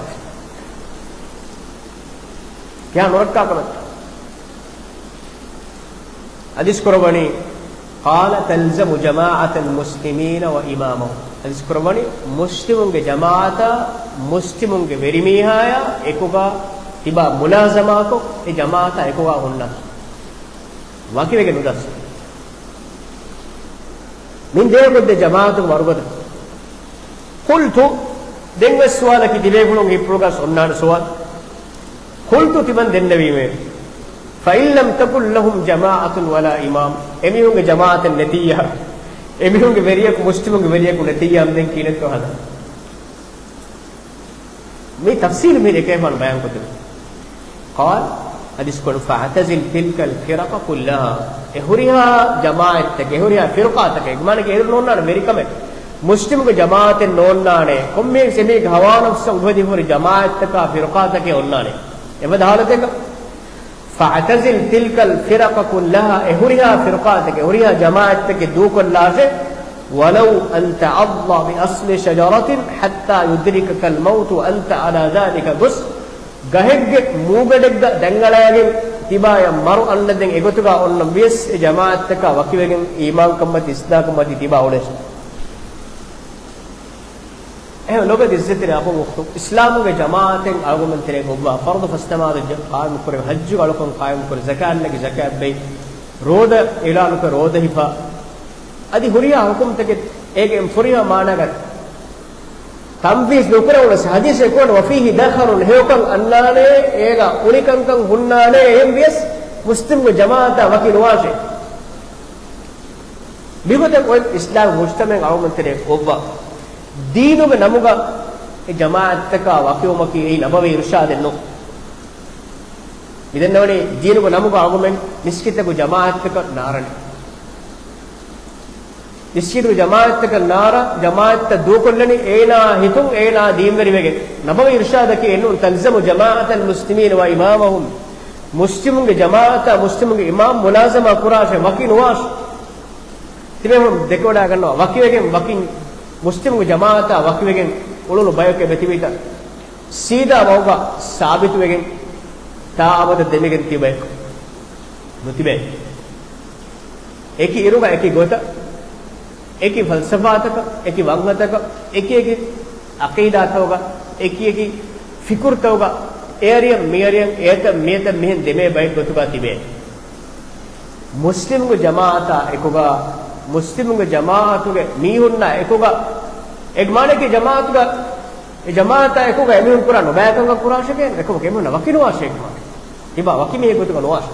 ކިޔާ ނުރައްކާ ކަމެއް. ޙަދީޘް ކުރައްވަނީ، قال تلزم جماعة المسلمين وإمامهم. ޙަދީޘް ކުރައްވަނީ، މުސްލިމުންގެ ޖަމާޢަތާ، މުސްލިމުންގެ ވެރިމީހާޔާ އެކުގަ ތިބާ މުލާޒަމާކޮށް، އެ ޖަމާޢަތާ އެކުގަ ހުންނަ. ވަކިވެގެން ނުދަސް. މިން ދޭކޮށްދޭ ޖަމާޢަތުގެ ވަރުގަދަ. قلت، ދެންވެސް ސުވާލަކީ ތިބޭފުޅުން ހިއްޕުގަސް އޮންނާނެ ސުވާލު. قلت، ތިމަން ދެންނެވީމޭ، فإن لم تكن لهم جماعة ولا إمام، އެމީހުންގެ ޖަމާޢަތެއް ނެތިއްޔާ، އެމީހުންގެ ވެރިޔަކު، މުސްލިމުންގެ ވެރިޔަކު ނެތިއްޔާ، ދެން ކީނެއްތޯ ހަދާ؟ މި ތަފްޞީލު މި އެކޭފާނު ބަޔާންކޮށްދެއްވި. قال، ޙަދީޘް ކުރަން، فاعتزل تلك الفرق كلها، އެ ހުރިހާ ޖަމާޢަތްތަކެއް، އެ ހުރިހާ ފިރުޤާތަކެއް، މާނައަކީ އޭރު ނޯންނާނެ ވެރިކަމެއް، މުސްލިމުގެ ޖަމާޢަތެއް ނޯންނާނެ، ކޮންމެއަކަސް އެމީހެއްގެ ހަވާ ނަފްސަށް އުފެދި ހުރި ޖަމާޢަތްތަކާ ފިރުޤާތަކެއް އޮންނާނެ. އެފަދަ ޙާލަތެއްގަ، فاعتزل تلك الفرق كلها، އެ ހުރިހާ ފިރުޤާތަކެއް، ހުރިހާ ޖަމާޢަތްތަކެއް ދޫކޮށްލާށޭ، ولو أن تعض بأصل شجرة حتى يدركك الموت وأنت على ذلك، ގޮސް ގަހެއްގެ މޫގަޑެއްގަ ދަނގަޅައިގެން ތިބާޔަށް މަރު އަންނަދެން އެގޮތުގަ އޮންނަން ވިޔަސް އެ ޖަމާޢަތްތަކާ ވަކިވެގެން އީމާންކަންމަތި އިސްލާމްކަންމަތި ތިބާ އުޅޭށޭ. އެހެން ލޮބެތި އިއްޒަތްތެރި އަޚުން އުޚްތުން، އިސްލާމުގެ ޖަމާޢަތެއް އަޅުގަނޑުމެން ތެރޭގަ އޮއްވާ، ފަރުޟު ފަސް ނަމާދު ޖަ-، ޤާއިމުކުރެވި، ޙައްޖުގެ އަޅުކަން ޤާއިމުކުރެވި، ޒަކާތް ނެގި ޒަކާތް ދެއްވި، ރޯދަ އިޢުލާނުކޮށް ރޯދަ ހިފާ، އަދި ހުރިހާ ޙުކުމްތަކެއް އޭގެ ފުރިހަމަ މާނައަކަށް ތަންފީޒު ނުކުރެވުނަސް، ޙަދީޘެއް ކުރަން، وفيه دخل، ހެޔޮކަން އަންނާނެ، އޭގަ އުނިކަންކަން ހުންނާނެ، އެހެން ވިޔަސް މުސްލިމުގެ ޖަމާޢަތާ ވަކި ނުވާށޭ. މިގޮތަށް އޮތް އިސްލާމީ މުޖްތަމަޢެއް އަޅުގަނޑުމެން ތެރޭ އޮއްވާ. ދީނުގެ ނަމުގަ އެ ޖަމާޢަތްތަކާ ވަކިވުމަކީ އެއީ ނަބަވީ އިރުޝާދެއް ނޫން. މި ދެންނެވަނީ ދީނުގެ ނަމުގަ އަޅުގަނޑުމެން މިސްކިތްތަކު ޖަމާޢަތްތަކަށް ނާރަނީ. މިސްކިތުގެ ޖަމާޢަތްތަކަށް ނާރާ، ޖަމާޢަތްތައް ދޫކޮށްލަނީ އޭނާ ހިތުން އޭނާ ދީންވެރިވެގެން. ނަބަވީ އިރުޝާދަކީ އެނޫން، تلزم جماعة المسلمين وإمامهم. މުސްލިމުންގެ ޖަމާޢަތާ މުސްލިމުންގެ އިމާމް މުލާޒަމާ ކުރާށޭ، ވަކި ނުވާށޭ. ތިބޭފުޅުން ދެކެވަޑައިގަންނަވާ، ވަކިވެގެން ވަކިން މުސްލިމުންގެ ޖަމާޢަތާ ވަކިވެގެން އުޅުނު ބަޔަކު އެބަތިބީތަ؟ ސީދާ މަގުގަ ސާބިތުވެގެން ތާއަބަދަށް ދެމިގެން ތިބަޔަކު ނުތިބޭ. އެކި އިރުގަ އެކި ގޮތަށް، އެކި ފަލްސަފާތަކަށް، އެކި ވަންހަތަކަށް، އެކި އެކި ޢަޤީދާތަކުގަ، އެކި އެކި ފިކުރުތަކުގަ އެއަރިއަށް މިއަރިއަށް އެއަތަށް މިއަތަށް މިހެން ދެމޭ ބައެއް ގޮތުގަ ތިބޭ. މުސްލިމުގެ ޖަމާއަތާ އެކުގަ، މުސްލިމުގެ ޖަމާއަތުގެ މީހުންނާ އެކުގަ، އެ މާނައަކީ ޖަމާއަތުގަ، އެ ޖަމާއަތާ އެކުގަ އެމީހުން ކުރާ ނުބައިކަން ކުރާށެކޭ، އެކަމަކު އެމީހުންނަށް ވަކި ނުވާށޭ ކަމަށް. ތިބާ ވަކި މީހެއް ގޮތުގަ ނުވާށޭ.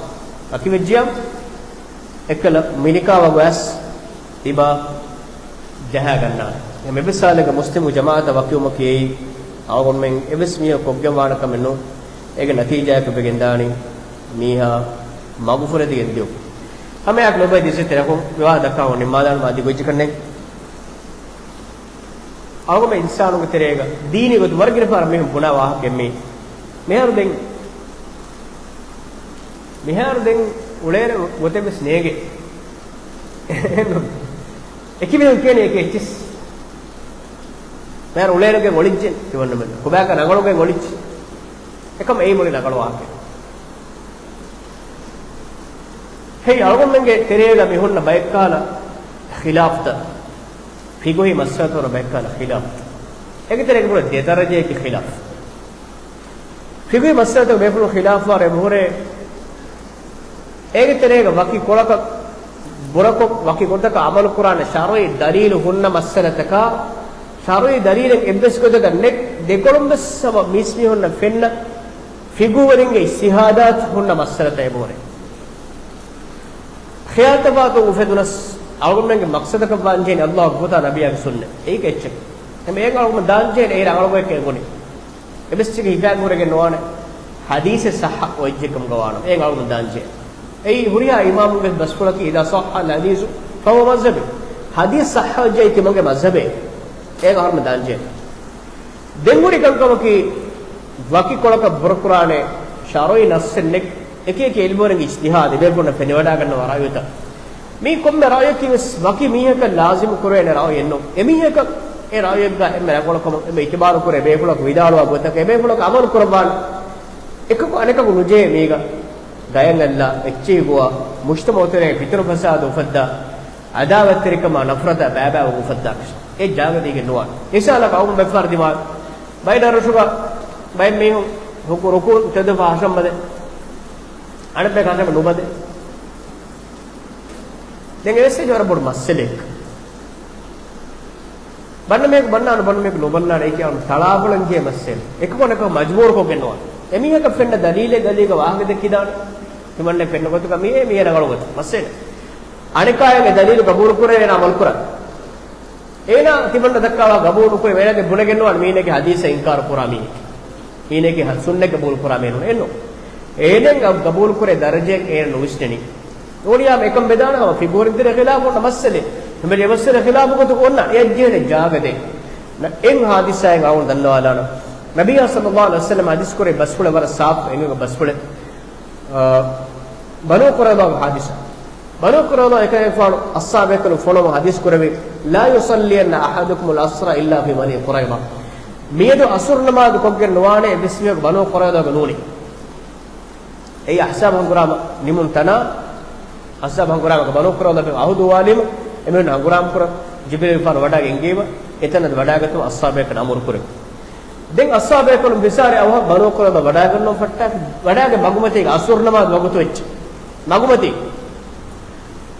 ވަކިވެއްޖިއްޔާ އެއްކަލަ މިނިކާ ވަގު އައިސް ތިބާ ޖަހާގަންނާނެ. އެ މިސާލެއްގަ މުސްލިމު ޖަމާއަތަށް ވަކިވުމަކީ އެއީ އަޅުގަނޑުމެން އެއްވެސް މީހަކު ކޮށްގެން ވާނެ ކަމެއް ނޫން. އޭގެ ނަތީޖާއަކަށް ވެގެންދާނީ މީހާ މަގުފުރެދިގެން ދިޔުން. ހަމައެއާއެކު ލޮބުވެތި އިއްޒަތްތެރި އަޚުން މިވާހަކަ ދައްކާ ނިންމާލާނަމޭ އަދި ގޮތްޖެހިގަންނަން. އަޅުގަނޑު އިންސާނުންގެ ތެރޭގަ ދީނީ ގޮތުން ވަރަށް ގިނަ ފަހަރަށް މީހުން ބުނާ ވާހަކައެއް މީ. މިހާރު ދެން، މިހާރު ދެން އުޅޭނެ ގޮތެއް ވެސް ނޭނގެ. އެކި މީހުން ކިޔަނީ އެކި އެއްޗިސް. މިހާރު އުޅޭނެގެ އޮޅިއްޖެ ތިމަންނަމެން. ކޮބާކަ ރަނގަޅުގެ އޮޅިއްޖެ. އެކަމް އެއީ މުޅި ރަނގަޅު ވާހަކަ. ހެއް އަޅުގަނޑުމެންގެ ތެރޭގަ މި ހުންނަ ބައެއްކާލަ ޚިލާފްތައް، ފިގުހީ މައްސަލަތައް ހުންނަ ބައެއްކާލަ ޚިލާފް. އޭގެ ތެރޭގަ ބުނެ ދެ ދަރަޖައަކީ ޚިލާފް. ފިގުހީ މައްސަލަތައް ބޭފުޅުން ޚިލާފްވާ އެބަހުރޭ. އޭގެ ތެރޭގަ ވަކި ކޮޅަކަށް ބުރަކޮށް ވަކި ގޮތަކަށް އަމަލު ކުރާނެ ޝަރުޢީ ދަލީލު ހުންނަ މައްސަލަތަކާ، ޝަރުޢީ ދަލީލެއް އެއްވެސް ގޮތަކަށް ނެތް ދެކޮޅުން ވެސް ހަމަ މީސްމީހުންނަށް ފެންނަ ފިގުހުވެރިންގެ އިޖްތިހާދާތު ހުންނަ މައްސަލަތައް އެބަހުރޭ. ޚިޔާލުތަފާތު އުފެދުނަސް، އަޅުގަނޑުމެންގެ މަޤްޞަދަކަށް ވާންޖެހޭނީ ﷲ ގެ ގޮތާ ނަބިއްޔާގެ ސުންނަތް. އެއީ އެއްޗެއް. އެހެން އަޅުގަނޑު ދާންޖެހޭނީ އެއީ ރަނގަޅު ގޮތެއް ނޫނޭ. އެއްވެސް އެއްޗެއް ހިފާގެން ހުރެގެން ނުވާނެ. ޙަދީޘެއް ޞައްޙަ އޮތް އެއްޗެއް ކަމުގަ ވާނަމަ. އެއީ އަޅުގަނޑު ދާންޖެހޭ. އެއީ ހުރިހާ އިމާމުންގެ ބަސްފުޅަކީ، إذا صح الحديث فهو مذهبي. ޙަދީޘް ޞައްޙަ އޮތް އެއްޗެއް ތިމަންގެ މަޒްހަބޭ. އޭގަ އަޅުގަނޑު ދާންޖެހޭ. ދެން ހުރި ކަންކަމަކީ، ވަކި ކޮޅަކަށް ބުރަކުރާނެ ޝަރުޢީ ނައްޞެއް ނެތް. އެކި އެކި އިލްމުވެރިންގެ އިޖްތިހާދު، އެބޭފުޅުންނަށް ފެނިވަޑައިގަންނަވާ ރައުޔުތައް. މީ ކޮންމެ ރައުޔަކީ ވެސް ވަކި މީހަކަށް ލާޒިމު ކުރެވޭނެ ރައުޔެއް ނޫން. އެމީހަކަށް އެ ރައުޔެއްގަ އެންމެ ރަނގަޅުކަމަށް އެންމެ އިތުބާރު ކުރޭ ބޭފުޅަކު ވިދާޅުވާ ގޮތަކަށް އެބޭފުޅަކު އަމަލު ކުރައްވާނެ. އެކަކު އަނެކަކު ނުޖެހޭ މީގަ ގަޔަން އައްލާ އެއްޗެހި ގޮވާ، މުޖްތަމަޢު ތެރޭ ފިތުނަ ފަސާދަ އުފައްދާ، އަދާވަތްތެރިކަމާ ނަފްރަތާ ބައިބައިވަން އުފައްދާކަށް އެ ޖާގަ ދީގެން ނުވާނެ. މިސާލަކަށް އަޅުގަނޑު ބައްފަހަރު ދިމާ ބައެއް ދަރުސުގަ ބައެއް މީހުން ރުކޫ، ރުކޫ ތެދުފަ ހަށަން ބަދޭ. އަނެއްބަޔަކު ހަށަން ނުބަދޭ. ދެން އެވެސް ވަރަށް ބޮޑު މައްސަލައެއް. ބަންނަ މީހަކު ބަންނާނެ، ބަންނަ މީހަކު ނުބަންނާނެ، އެއީ ކިޔާ ތަޅާފޮޅަން ޖެހޭ މައްސަލަ. އެކަކު އަނެކަކު މަޖްބޫރު ކޮށްގެން ނުވާނެ. އެމީހަކަށް ފެންނަ ދަލީލެއް، ދަލީލުގެ ވާހަކަ ދެއްކިދާނެ. ތިމަންނަ ފެންނަ ގޮތަކަށް މިއީ، މިއީ ރަނގަޅު ގޮތެއް. މައްސަލަ. އަނެކާޔަށް އެ ދަލީލު ގަބޫލު ކުރޭ، އޭނާ އަމަލު ކުރާ. އޭނާ ތިމަންނަ ދައްކާ ވާހަކަ ގަބޫލު ނުކުރޭ، އޭނާގެ ބުނެގެން ނުވާނެ މީނަގެ ޙަދީޘަށް އިންކާރު ކުރާ މީހެއް. މީނަގެ ޙަ-، ސުންނަތް ގަބޫލު ކުރާ މީނުން އެއްނު. އޭނައަށް ގަ-، ގަބޫލު ކުރޭ ދަރަޖައެއް އޭނަ ނުވިސްނެނީ. ނޫނިއްޔާމަ އެކަން ބެދާނެ ހަމަ ފިގުހުވެރިން ތެރޭ ޚިލާފު އޮންނަ މައްސަލަ. ހަމަ އެ މައްސަލަ ޚިލާފު ގޮތުގަ އޮންނަ އެއަށް ޖެހޭނެ ޖާގަ ދޭން. އެއް ޙާދިސާއެއް އަޅުގަނޑު ދަންނަވާލާނަން. ނަބިއްޔާ ޞައްލައްލާހު ޢަލައިހި ވަސައްލަމަ ޙަދީޘް ކުރެއްވި ބަސްފުޅެއް ވަރަށް ސާފު އެނގޭ ބަސްފުޅެއް. އާ، ބަނޫ ޤުރައިޟާގެ ޙާދިސާ. ބަނޫ ޤުރައިޟާ އެކަލޭގެފާނު އަޞްޙާބޭކަލުން ފޮނުވަމުން ޙަދީޘް ކުރެއްވި، "لا يصلين أحدكم العصر إلا في بني قريظة." މިއަދު ޢަޞުރު ނަމާދު ކޮށްގެން ނުވާނެ އެއްވެސް މީހަކު ބަނޫ ޤުރައިޟާގަ ނޫނީ. އެއީ އަޙްޒާބު ހަނގުރާމަ ނިމުން ތަނާ، އަޙްޒާބު ހަނގުރާމަގަ ބަނޫ ޤުރައިޟާ ޢަހުދު އުވާލީމަ، އެމީހުން ހަނގުރާމަ ކުރަން ޖިބްރީލުގެފާނު ވަޑައިގެން އެންގެވީމަ، އެތަނަށް ވަޑައިގަތުމަށް އަޞްޙާބޭކަލުން އަމުރު ކުރެއްވި. ދެން އަޞްޙާބޭކަލުން ވިސާރި އަވަހަށް ބަނޫ ޤުރައިޟާ ވަޑައިގަންނަވަން ފައްޓާފި، ވަޑައިގެން މަގުމަތީގަ ޢަޞުރު ނަމާދު ވަގުތު ވެއްޖެ. މަގުމަތީ.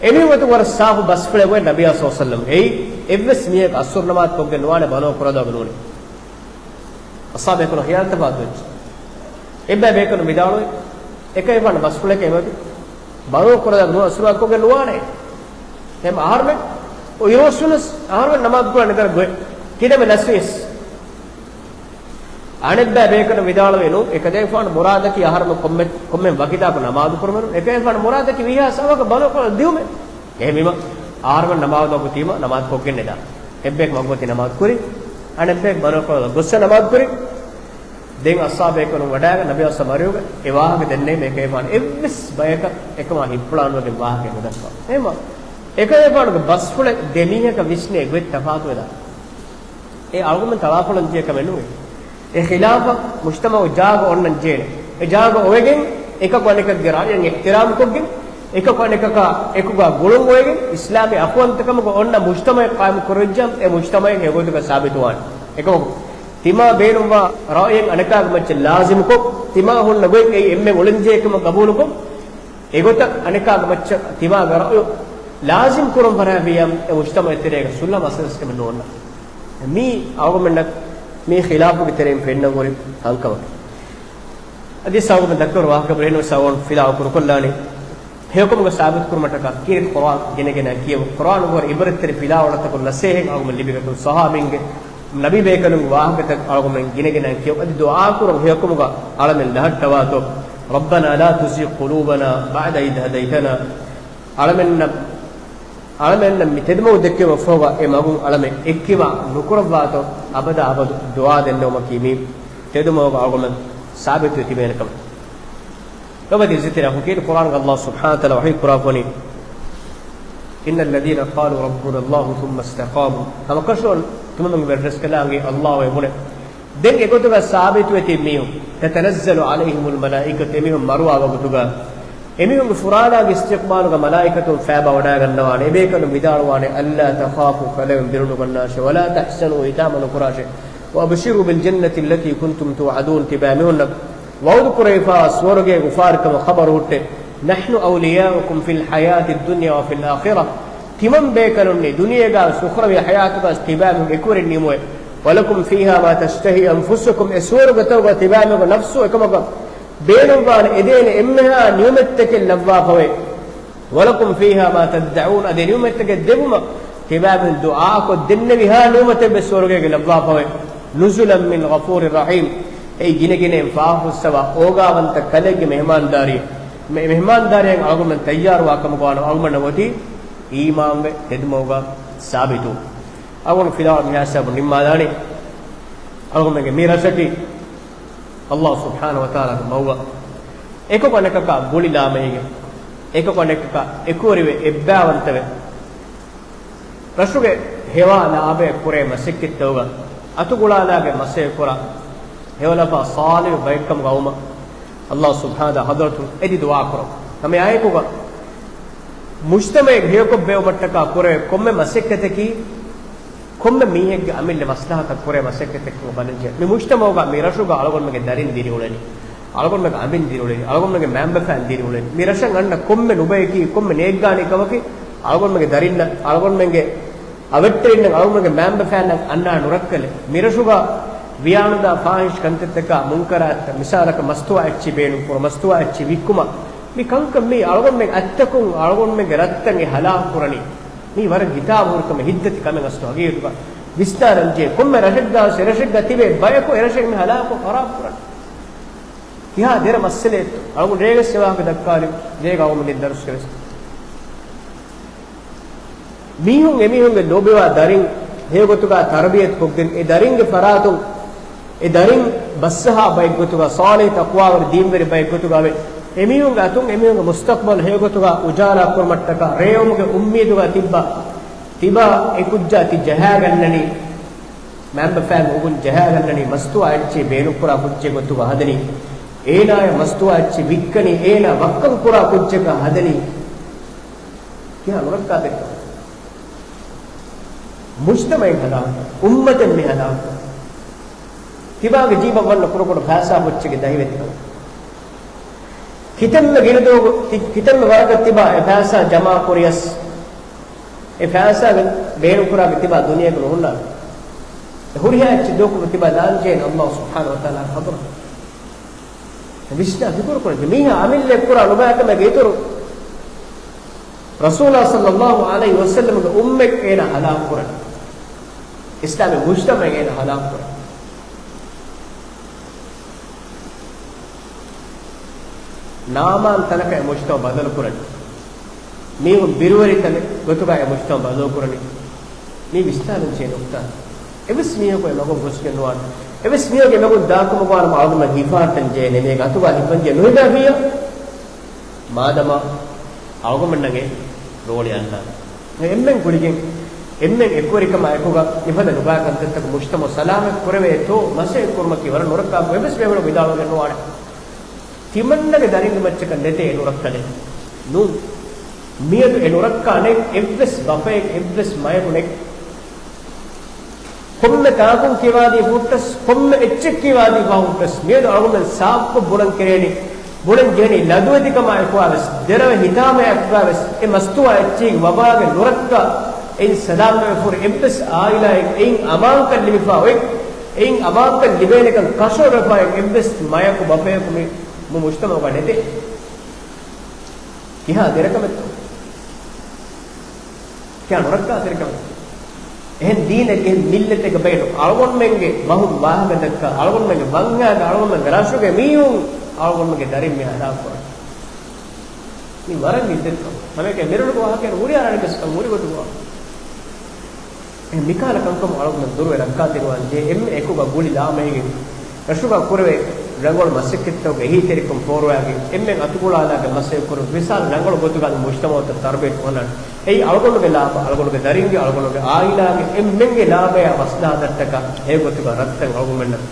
އެމީހުން އަތު ވަރަށް ސާފު ބަސްފުޅެއް އޮތް ނަބިއްޔާ ޞައްލައްލާހު ޢަލައިހި ވަސައްލަމް. އެއީ، އެއްވެސް މީހަކު ޢަޞުރު ނަމާދު ކޮށްގެން ނުވާނެ ބަނޫ ޤުރައިޟާގަ ނޫނީ. އަޞްޙާބޭކަލުން ޚިޔާލުތަފާތު ވެއްޖެ. އެއްބައި ބޭކަލުން ވިދާޅުވި، އެކަލޭގެފާނު ބަސްފުޅެކޭ އެބަތި ބަނޫ ޤުރައިޟާގަ ނޫނީ ޢަޞުރު ނަމާދު ކޮށްގެން ނުވާނެ. އެހެން އަހަރުމެން އޮއިރުއްސުނަސް އަހަރުމެން ނަމާދު ކުރާނެ އެތަނަށް ގޮތް. ކިހިނެއް ނަސްވިޔަސް. އަނެއްބައި ބޭކަލުން ވިދާޅުވި ނޫން، އެކަލޭގެފާނު މުރާދަކީ އަހަރުމެން ކޮންމެ، ކޮންމެ ވަގުތަކު ނަމާދު ކުރުމެއް ނޫން. އެކަލޭގެފާނު މުރާދަކީ ވީހާ ސަބަކަށް ބަނޫ ޤުރައިޟާ ދިއުމެއް. އެހެންވީމަ، އަހަރުމެން ނަމާދު ވަގުތީމަ ނަމާދު ކޮށްގެން ނެދާ. އެއްބަޔަކު މަގުމަތީ ނަމާދު ކުރި، އަނެއްބަޔަކު ބަނޫ ޤުރައިޟާ ގޮއްސަ ނަމާދު ކުރި. ދެން އަޞްޙާބޭކަލުން ވަޑައިގަ ނަބިއްޔާ ޞައްލައްލާހު ޢަލައިހި ވަސައްލަމަ އަރިހުގަ އެ ވާހަކަ ދެންނެވީމަ އެކަލޭގެފާނު އެއްވެސް ބަޔަކަށް އެކަމާ ހިތްޕުޅާނުވެގެން ވާހަކަ ނުދައްކަވާ. އެހެންވީމަ، އެކަލޭގެފާނުގެ ބަސްފުޅެއް ދެ މީހަކަށް ވިސްނޭ ގޮތް ތަފާތުވެދާނެ. އެ އަޅުގަނޑުމެން ތަޅާފޮޅަން ޖެހޭ ކަމެއް ނޫން. އެ ޚިލާފަށް މުޖްތަމަޢު ޖާގަ އޮންނަން ޖެހޭނެ. އެ ޖާގަ އޮވެގެން އެކަކު އަނެކަކުގެ ރައުޔަށް އިޙްތިރާމްކޮށްގެން، އެކަކު އަނެކަކާ އެކުގަ ގުޅުން އޮވެގެން، އިސްލާމީ އަޚުވަންތަކަމުގަ އޮންނަ މުޖްތަމަޢެއް ޤާއިމް ކުރެވިއްޖެ އެ މުޖްތަމަޢެއް އެގޮތުގަ ސާބިތުވާނެ. އެކަމަކު، ތިމާ ބޭނުންވާ ރައުޔެއް އަނެކާގެ މައްޗަށް ލާޒިމުކޮށް، ތިމާ ހުންނަ ގޮތް އެއީ އެންމެ އުޅެންޖެހޭ ކަމަށް ގަބޫލުކޮށް، އެގޮތަށް އަނެކާގެ މައްޗަށް ތިމާގެ ރައުޔު ލާޒިމް ކުރުން ފަރާތްވިއްޔާ އެ މުޖްތަމަޢެއް ތެރޭގަ ސުލްހަ މަސައްކަތް ކަމެއް ނޯންނާނެ. މީ އަޅުގަނޑުމެންނަށް މީ ޚިލާފުގެ ތެރެއިން ފެންނަން އޮތް ކަންކަމަކީ. އަދި އަޅުގަނޑުމެން ދައްކަވާ ވާހަކަ ބުރެއްނު ސަވަން ފިލާވަޅު ކުރުކޮށްލާނީ. ހެޔޮކަމުގަ ސާބިތުކުރުމަށްޓަކާ ކީރިތި ޤުރުއާން ގިނަގިނަ ކިޔެވުން. ޤުރުއާނުގަ އިބްރަތްތެރި ފިލާވަޅުތަކުން ނަސޭހަތް އަޅުގަނޑު ލިބިގަތުން. ޞަޙާބީންގެ ނަބީބޭކަލުންގެ ވާހަކަތައް އަޅުގަނޑު ގިނަގިނަ ކިޔެވުން. އަދި ދުޢާ ކުރުން ހެޔޮކަމުގަ އަޅަމެން ލަހައްޓަވާތޯ. رَبَّنَا لَا تُزِغْ قُلُوبَنَا بَعْدَ إِذْ هَدَيْتَنَا. އަޅަމެންނަށް، އަޅަމެންނަށް މި ތެދުމަގު ދެއްކެވުމަށްފަހުގަ އެ މަގުން އަޅަމެން އެއްކިވާ ނުކުރައްވާތޯ. އަބަދާ އަބަދު ދުޢާ ދެންނެވުމަކީ މީ ތެދުމަގުގަ އަޅުގަނޑު ސާބިތުވެ ތިބޭނެ ކަމެއް. ލޮބުވެތި އިއްޒަތްތެރި އަޚުން، ކީރިތި ޤުރުއާނުގަ ﷲ ސުބްޙާނަހޫ ވަތަޢާލާ ވަޙީ ކުރާފަ ވަނީ، إِنَّ الَّذِينَ قَالُوا رَبُّنَا اللَّهُ ثُمَّ اسْتَقَامُوا. ހަމަކަށަވަރުން ތިމަންމެން ވެރިރަސްކަލާނގެ ﷲ އޭ ބުނެ. ދެން އެގޮތުގަ ސާބިތުވެތި މީހުން، تَتَنَزَّلُ عَلَيْهِمُ الْمَلَائِكَةُ، އެމީހުން މަރުވާ ވަގުތުގަ، އެމީހުންގެ ފުރާނާގެ އިސްތިޤްބާލުގަ މަލާއިކަތުން ފައިބާ ވަޑައިގަންނަވާނެ. އެބޭކަލުން ވިދާޅުވާނެ، أَلَّا تَخَافُوا، ކަލޭމެން ބިރުނުގަންނާށޭ، وَلَا تَحْزَنُوا، ހިތާމަ ނުކުރާށޭ، وَأَبْشِرُوا بِالْجَنَّةِ الَّتِي كُنْتُمْ تُوعَدُونَ، ތިބާމީހުންނަށް ވަޢުދުކުރެވިފާ ސުވަރުގޭގެ އުފާވެރިކަމަށް ޚަބަރު ހުއްޓޭ. نَحْنُ أَوْلِيَاؤُكُمْ فِي الْحَيَاةِ الدُّنْيَا وَفِي الْآخِرَةِ. ތިމަން ބޭކަލުންނީ ދުނިޔޭގަ ސުޚްރަވީ ޙަޔާތުގަ ތިބާމީހުން އެކުވެރިން ނިމުވޭ. وَلَكُمْ فِيهَا مَا تَشْتَهِي أَنْفُسُكُمْ، އެ ސުވަރުގެތަކުގަ ތިބާމީހުންގެ ނަފްސު އެކަމަކަށް ބޭނުންވާނެ، އެދޭނެ އެންމެހާ ނިޢުމަތްތަކެއް ލައްވާފަވޭ. وَلَكُمْ فِيهَا مَا تَدَّعُونَ، އަދި ނިޢުމަތްތަކެއް ދެއްވުމަށް ތިބާމީހުން ދުޢާކޮށް ދެންނެވިހާ ނިޢުމަތެއް ވެސް ސުވަރުގޭގަ ލައްވާފަވޭ. نُزُلًا مِنْ غَفُورٍ رَحِيمٍ. އެއީ ގިނަގިނައިން ފާފަ ފުއްސަވާ އޯގާވަންތަ ކަލެއްގެ މެހެމާންދާރީ. މެ-، މެހެމާންދާރީއަށް އަޅުގަނޑުމެން ތައްޔާރުވާ ކަމަކު ވާނަމަ އަޅުގަނޑަށް އޮތީ އީމާންވެ ތެދުމަގުގަ ސާބިތުވުން. އަޅުގަނޑު ފިލާވަޅު މިހާ ހިސާބުން ނިންމާލާނީ. އަޅުގަނޑުމެންގެ މި ރަށަކީ ﷲ ސުބްޙާނަހޫ ވަތަޢާލާގެ މަގުގަ އެކަކު އަނެކަކާ ގުޅިލާމެހިގެން، އެކަކު އަނެކަކާ އެކުވެރިވެ އެއްބައިވަންތަވެ، ރަށުގެ ހެވާ ލާބަޔަށް ކުރޭ މަސައްކަތްތަކުގަ އަތުގުޅާލާގެ މަސައްކަތް ކުރާ ހެޔޮލަފާ ޞާލިޙު ބައެއްކަމުގަ ވުމަށް ﷲ ސުބްޙާނަހޫ ވަތަޢާލާ ޙަޟްރަތުން އެދި ދުޢާ ކުރަމު. ހަމަ އެއާއެކުގަ މުޖްތަމަޢެއް ހެޔޮކޮށް ބެއުމަށްޓަކާ ކުރެވޭ ކޮންމެ މަސައްކަތަކީ، ކޮންމެ މީހެއްގެ އަމިއްލަ މަސްލަހަތަށް ކުރޭ މަސައްކަތެއްކަމަށް ބަލަންޖެހޭ. މި މުޖްތަމަޢުގަ މި ރަށުގަ އަޅުގަނޑުމެންގެ ދަރިން ދިރިއުޅެނީ، އަޅުގަނޑުމެންގެ އަނބިން ދިރިއުޅެނީ، އަޅުގަނޑުމެންގެ މައިންބަފައިން ދިރިއުޅެނީ. މި ރަށަށް އަންނަ ކޮންމެ ނުބައެކީ، ކޮންމެ ނޭއްގާނީ ކަމަކީ، އަޅުގަނޑުމެންގެ ދަރިންނަށް، އަޅުގަނޑުމެންގެ އަވަށްޓެރިންނަށް، އަޅުގަނޑުމެންގެ މައިންބަފައިންނަށް އަންނާ ނުރައްކަލެއް. މި ރަށުގަ ވިޔާނުދާ ފާޙިޝް ކަންތައްތަކާ، މުންކަރާތްތައް، މިސާލަކަށް މަސްތުވާ އެއްޗި ބޭނުންކުރުން، މަސްތުވާ އެއްޗި ވިއްކުމަށް، މި ކަންކަން މީ އަޅުގަނޑުމެން އަތްތަކުން އަޅުގަނޑުމެންގެ ރަށްތައް އެ ހަލާކު ކުރަނީ. މީ ވަރަށް ހިތާމަހުރި ކަމެއް، ހިތްދަތި ކަމެއް އަސްލު ހަގީގަތުގަ ވިސްނާލަންޖެހޭ. ކޮންމެ ރަށެއްގަ ވެސް އެ ރަށެއްގަ ތިބޭ ބަޔަކު އެ ރަށެއް މި ހަލާކު ޚަރާބު ކުރަނީ. ކިހާ ދެރަ މައްސަލައެއްތޯ. އަޅުގަނޑު ރޭގަސް އެ ވާހަކަ ދައްކާލި، ރޭގަ އަޅުގަނޑު ދަރުސްގަ ވެސް. މީހުން އެމީހުންގެ ލޯބިވާ ދަރިން ހެޔޮގޮތުގަ ތަރުބިޔަތު ކޮށްގެން، އެ ދަރިންގެ ފަރާތުން އެ ދަރިން ބައްސަހާ ބައެއްގޮތުގަ، ޞާލިޙު ތަޤްވާވެރި ދީންވެރި ބައެއްގޮތުގަ ވެ، އެމީހުންގެ އަތުން އެމީހުންގެ މުސްތަޤްބަލް ހެޔޮގޮތުގަ އުޖާލާ ކުރުމަށްޓަކާ ރޭވުމުގެ އުއްމީދުގަ ތިއްބާ، ތިބާ އެ ކުއްޖާ ތި ޖަހާގަންނަނީ، މައިންބަފައިން އުގުން ޖަހާގަންނަނީ، މަސްތުވާ އެއްޗެއް ބޭނުންކުރާ ކުއްޖެއް ގޮތުގަ ހަދަނީ، އޭނާޔަށް މަސްތުވާ އެއްޗެއް ވިއްކަނީ، އޭނާ ވައްކަން ކުރާ ކުއްޖަކަށް ހަދަނީ. ކިހާ ނުރައްކާތެއްތޯ. މުޖްތަމަޢެއް ހަލާކު، އުއްމަތެއް މި ހަލާކު. ތިބާގެ ޖީބަށް ވަންނަ ކުޑަކުޑަ ފައިސާ ބުއްޗެއްގެ ދަހިވެތިކަން. ކިތަންމެ ގިނަ ދުވަހު، ތި-، ކިތަންމެ ވަރަކަށް ތިބާ އެ ފައިސާ ޖަމާ ކުރިޔަސް، އެ ފައިސާގެ ބޭނުންކުރާގެ ތިބާ ދުނިޔޭގަ ނުހުންނާނެ. އެ ހުރިހާ އެއްޗެއް ދޫކުރު ތިބާ ލާންޖޭން ﷲ ސުބްޙާނަހޫ ވަތަޢާލާގެ ޙަޟްރަތަށް. ވިސްނާ ފިކުރު ކުރަން. މީހާ އަމިއްލައަށް ކުރާ ނުބައި ކަމެއްގެ އިތުރު، ރަސޫލާ ޞައްލައްލާހު ޢަލައިހި ވަސައްލަމްގެ އުއްމަތް އޭނާ ހަލާކު ކުރަން. އިސްލާމީ މުޖްތަމަޢެއް އޭނާ ހަލާކު ކުރަން. ނާމާން ތަނަކަށް އެ މުޖްތަމަޢު ބަދަލު ކުރަނީ. މީހުން ބިރުވެރި ތަނެއް ގޮތުގަ އެ މުޖްތަމަޢު ބަދަލު ކުރަނީ. މީ ވިސްނާލަންޖެހޭ ނުކުތާ. އެއްވެސް މީހަކު އެ މަގުން ގޮސްގެން ނުވާނެ. އެއްވެސް މީހަކު އެ މަގުން ދާކަމަކު ވާނަމަ އަޅުގަނޑުމެން ހިފާ ތަން ޖެހޭނެ. މީގަ އަތުގަ ހިފަން ޖެހޭ ނުހިފާފިއްޔާ. މާދަމާ އަޅުގަނޑުމެންނަށް އެ ރޯޅި އަންނާނެ. އެންމެން ގުޅިގެން، އެންމެން އެކުވެރިކަމާ އެކުގަ މިފަދަ ނުބައި ކަންތައްތަކު މުޖްތަމަޢު ސަލާމަތް ކުރެވޭތޯ މަސައްކަތް ކުރުމަކީ ވަރަށް ނުރައްކާ ކަމެއް. އެއްވެސް މީހަކު ވިދާޅުވެގެން ނުވާނެ. ތިމަންނަގެ ދަރިންގެ މައްޗަކަށް ނެތޭ އެ ނުރައްކަލެއް. ނޫން. މިއަދު އެ ނުރައްކާ ނެތް އެއްވެސް ބަފައެއް، އެއްވެސް މަޔަކު ނެތް. ކޮންމެ ތާކުން ކިޔަވާދީ ފަހުން ވެސް، ކޮންމެ އެއްޗެއް ކިޔަވާދީ ފަހުން ވެސް، މިއަދު އަޅުގަނޑުމެން ސާފުކޮށް ބުނަން ކެރޭނީ، ބުނަން ޖެހެނީ ލަދުވެތިކަމާއެކުވާ ވެސް، ދެރަވެ ހިތާމައާއެކުވާ ވެސް، އެ މަސްތުވާ އެއްޗެހި ވަބާގެ ނުރައްކާ، އެއިން ސަލާމަތްވެފަ ހުރި އެއްވެސް އާއިލާއެއް، އެއިން އަމާންކަން ލިބިފާ އޮތް، އެއިން އަމާންކަން ލިބޭނެކަން ކަށަވަރުވެފާ އޮތް އެއްވެސް މަޔަކު ބަފަޔަކު މި މު މުޖްތަމަޢުގަ ނެތޭ. ކިހާ ދެރަކަމެއްތޯ؟ ކިޔާ ނުރައްކާތެރިކަމެއް. އެހެން ދީނެއް، އެހެން މިއްލަތެއްގެ ބައިނު އަޅުގަނޑުމެންގެ ބަހުން ވާހަކަ ދައްކާ، އަޅުގަނޑުމެންގެ ވަންހާގެ، އަޅުގަނޑުމެންގެ ރަށުގެ މީހުން އަޅުގަނޑުމެންގެ ދަރިން މި ހަލާކު ކުރަނީ. މީ ވަރަށް އިއްޒަތްތައް. ހަމައެކަނި މިރަށުގެ ވާހަކައިން ހުރިހާ ރަށެއްގެ ވެސް ކަން ހުރި ގޮތުގަ ވާ. އެ މިކަހަލަ ކަންކަމުން އަޅުގަނޑު ދުރުވެ ރައްކާތެރިވާން ޖެހޭ. އެންމެ އެކުގަ ގުޅި ލާމައިގެން ރަށުގަ ކުރެވޭ ރަނގަޅު މަސައްކަތްތަކުގެ އެހީތެރިކަން ފޯރުވާގެން އެންމެން އަތުގުޅާލާގެން މަސައްކަތް ކުރުން މިސާލު ރަނގަޅު ގޮތުގަ މުޖްތަމަޢުތައް ތަރުބިޔަތު ކުރަން. އެއީ އަޅުގަނޑުގެ ލާބަ، އަޅުގަނޑުގެ ދަރިންގެ، އަޅުގަނޑުގެ އާއިލާގެ އެންމެންގެ ލާބަޔާ މަސްލަހަތަށްޓަކާ އެގޮތުގަ ރަށްތައް އަޅުގަނޑުމެންނަށް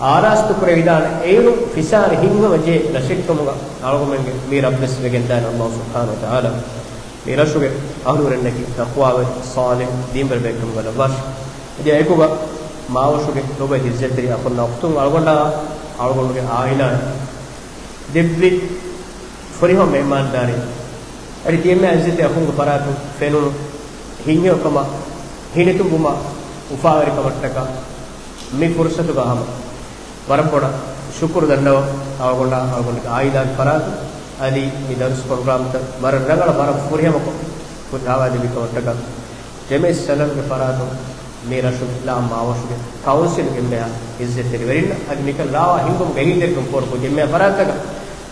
އާރާސްތު ކުރެވިދާނެ. އޭރު ފިސާރި ހިތްހަމަ ޖެހޭ ރަށެއްކަމުގަ އަޅުގަނޑުމެންގެ މި ރަށްވެސް ވެގެންދާނެ. ﷲ ސުބްޙާނަހޫ ވަތަޢާލާ މި ރަށުގެ އަހުލުވެރިންނަކީ ތަޤްވާވެރި، ޞާލިޙު، ދީންވެރި ބޭކަމުގަ ލައްވާށި. އަދި އެކުގަ މާވަށުގެ ލޮބުވެތި ޢިއްޒަތްތެރި އަޚުންނާ އުޚްތުން އަޅުގަނޑާ އަޅުގަނޑުގެ އާއިލާއިން ދެއްވި ފުރިހަމަ މެހްމާންދާރީ އަދި ތިޔަ އެންމެ ޢިއްޒަތްތެރި އަޚުންގެ ފަރާތުން ފެނުނު ހިތްހެޔޮކަމާ، ހިނިތުނބުމާ، އުފާވެރިކަމަށްޓަކާ މި ފުރުޞަތުގަ ހަމަ ވަރަށް ބޮޑަށް ޝުކުރު ދަންނަވަން. އަޅުގަނޑާ އަޅުގަނޑުގެ އާއިލާގެ ފަރާތުން އަދި މި ދަރުސް ޕްރޮގްރާމްތައް ވަރަށް ރަނގަޅަށް ވަރަށް ފުރިހަމަކޮށް ހަވާލުވި ކަމަށްޓަކާ ޖަމިޢަތުއްސަލަފްގެ ފަރާތުން މި ރަށުގެ ލާ މާވަށުގެ ކައުންސިލުގެ އެންމެހާ ޢިއްޒަތްތެރިވެރިންނަށް އަދި މިކަން ރާވާ ހިންގުމުގެ އެހީތެރިކަން ފޯރުކޮށް އެންމެހާ ފަރާތްތަކަށް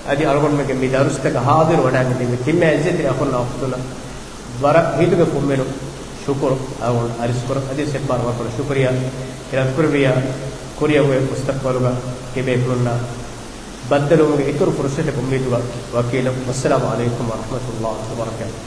އަދި އަޅުގަނޑުމެންގެ މި ދަރުސްތަކަށް ޙާޟިރު ވަޑައިގެން ތިބި ތިންމެ ޢިއްޒަތްތެރި އަޚުންނާ އުޚްތުންނަށް ވަރަށް ހިތުގެ ފުންމިނުން ޝުކުރު އަޅުގަނޑު އަރިސްކުރަން. އަދި ސެއްބާރު ވަރަށް ބޮޑަށް ޝުކުރިއްޔާ އިރާދަކުރެއްވިއްޔާ ކުރިއަށް އޮތް މުސްތަޤްބަލުގަ ތިބޭފުޅުންނާ ބައްދަލުވުމުގެ އިތުރު ފުރުޞަތެއް އުއްމީދުގަ ވަކީލަން. ވައްސަލާމު ޢަލައިކުމް ވަރަޙްމަތުﷲ ވަބަރަކާތުހު.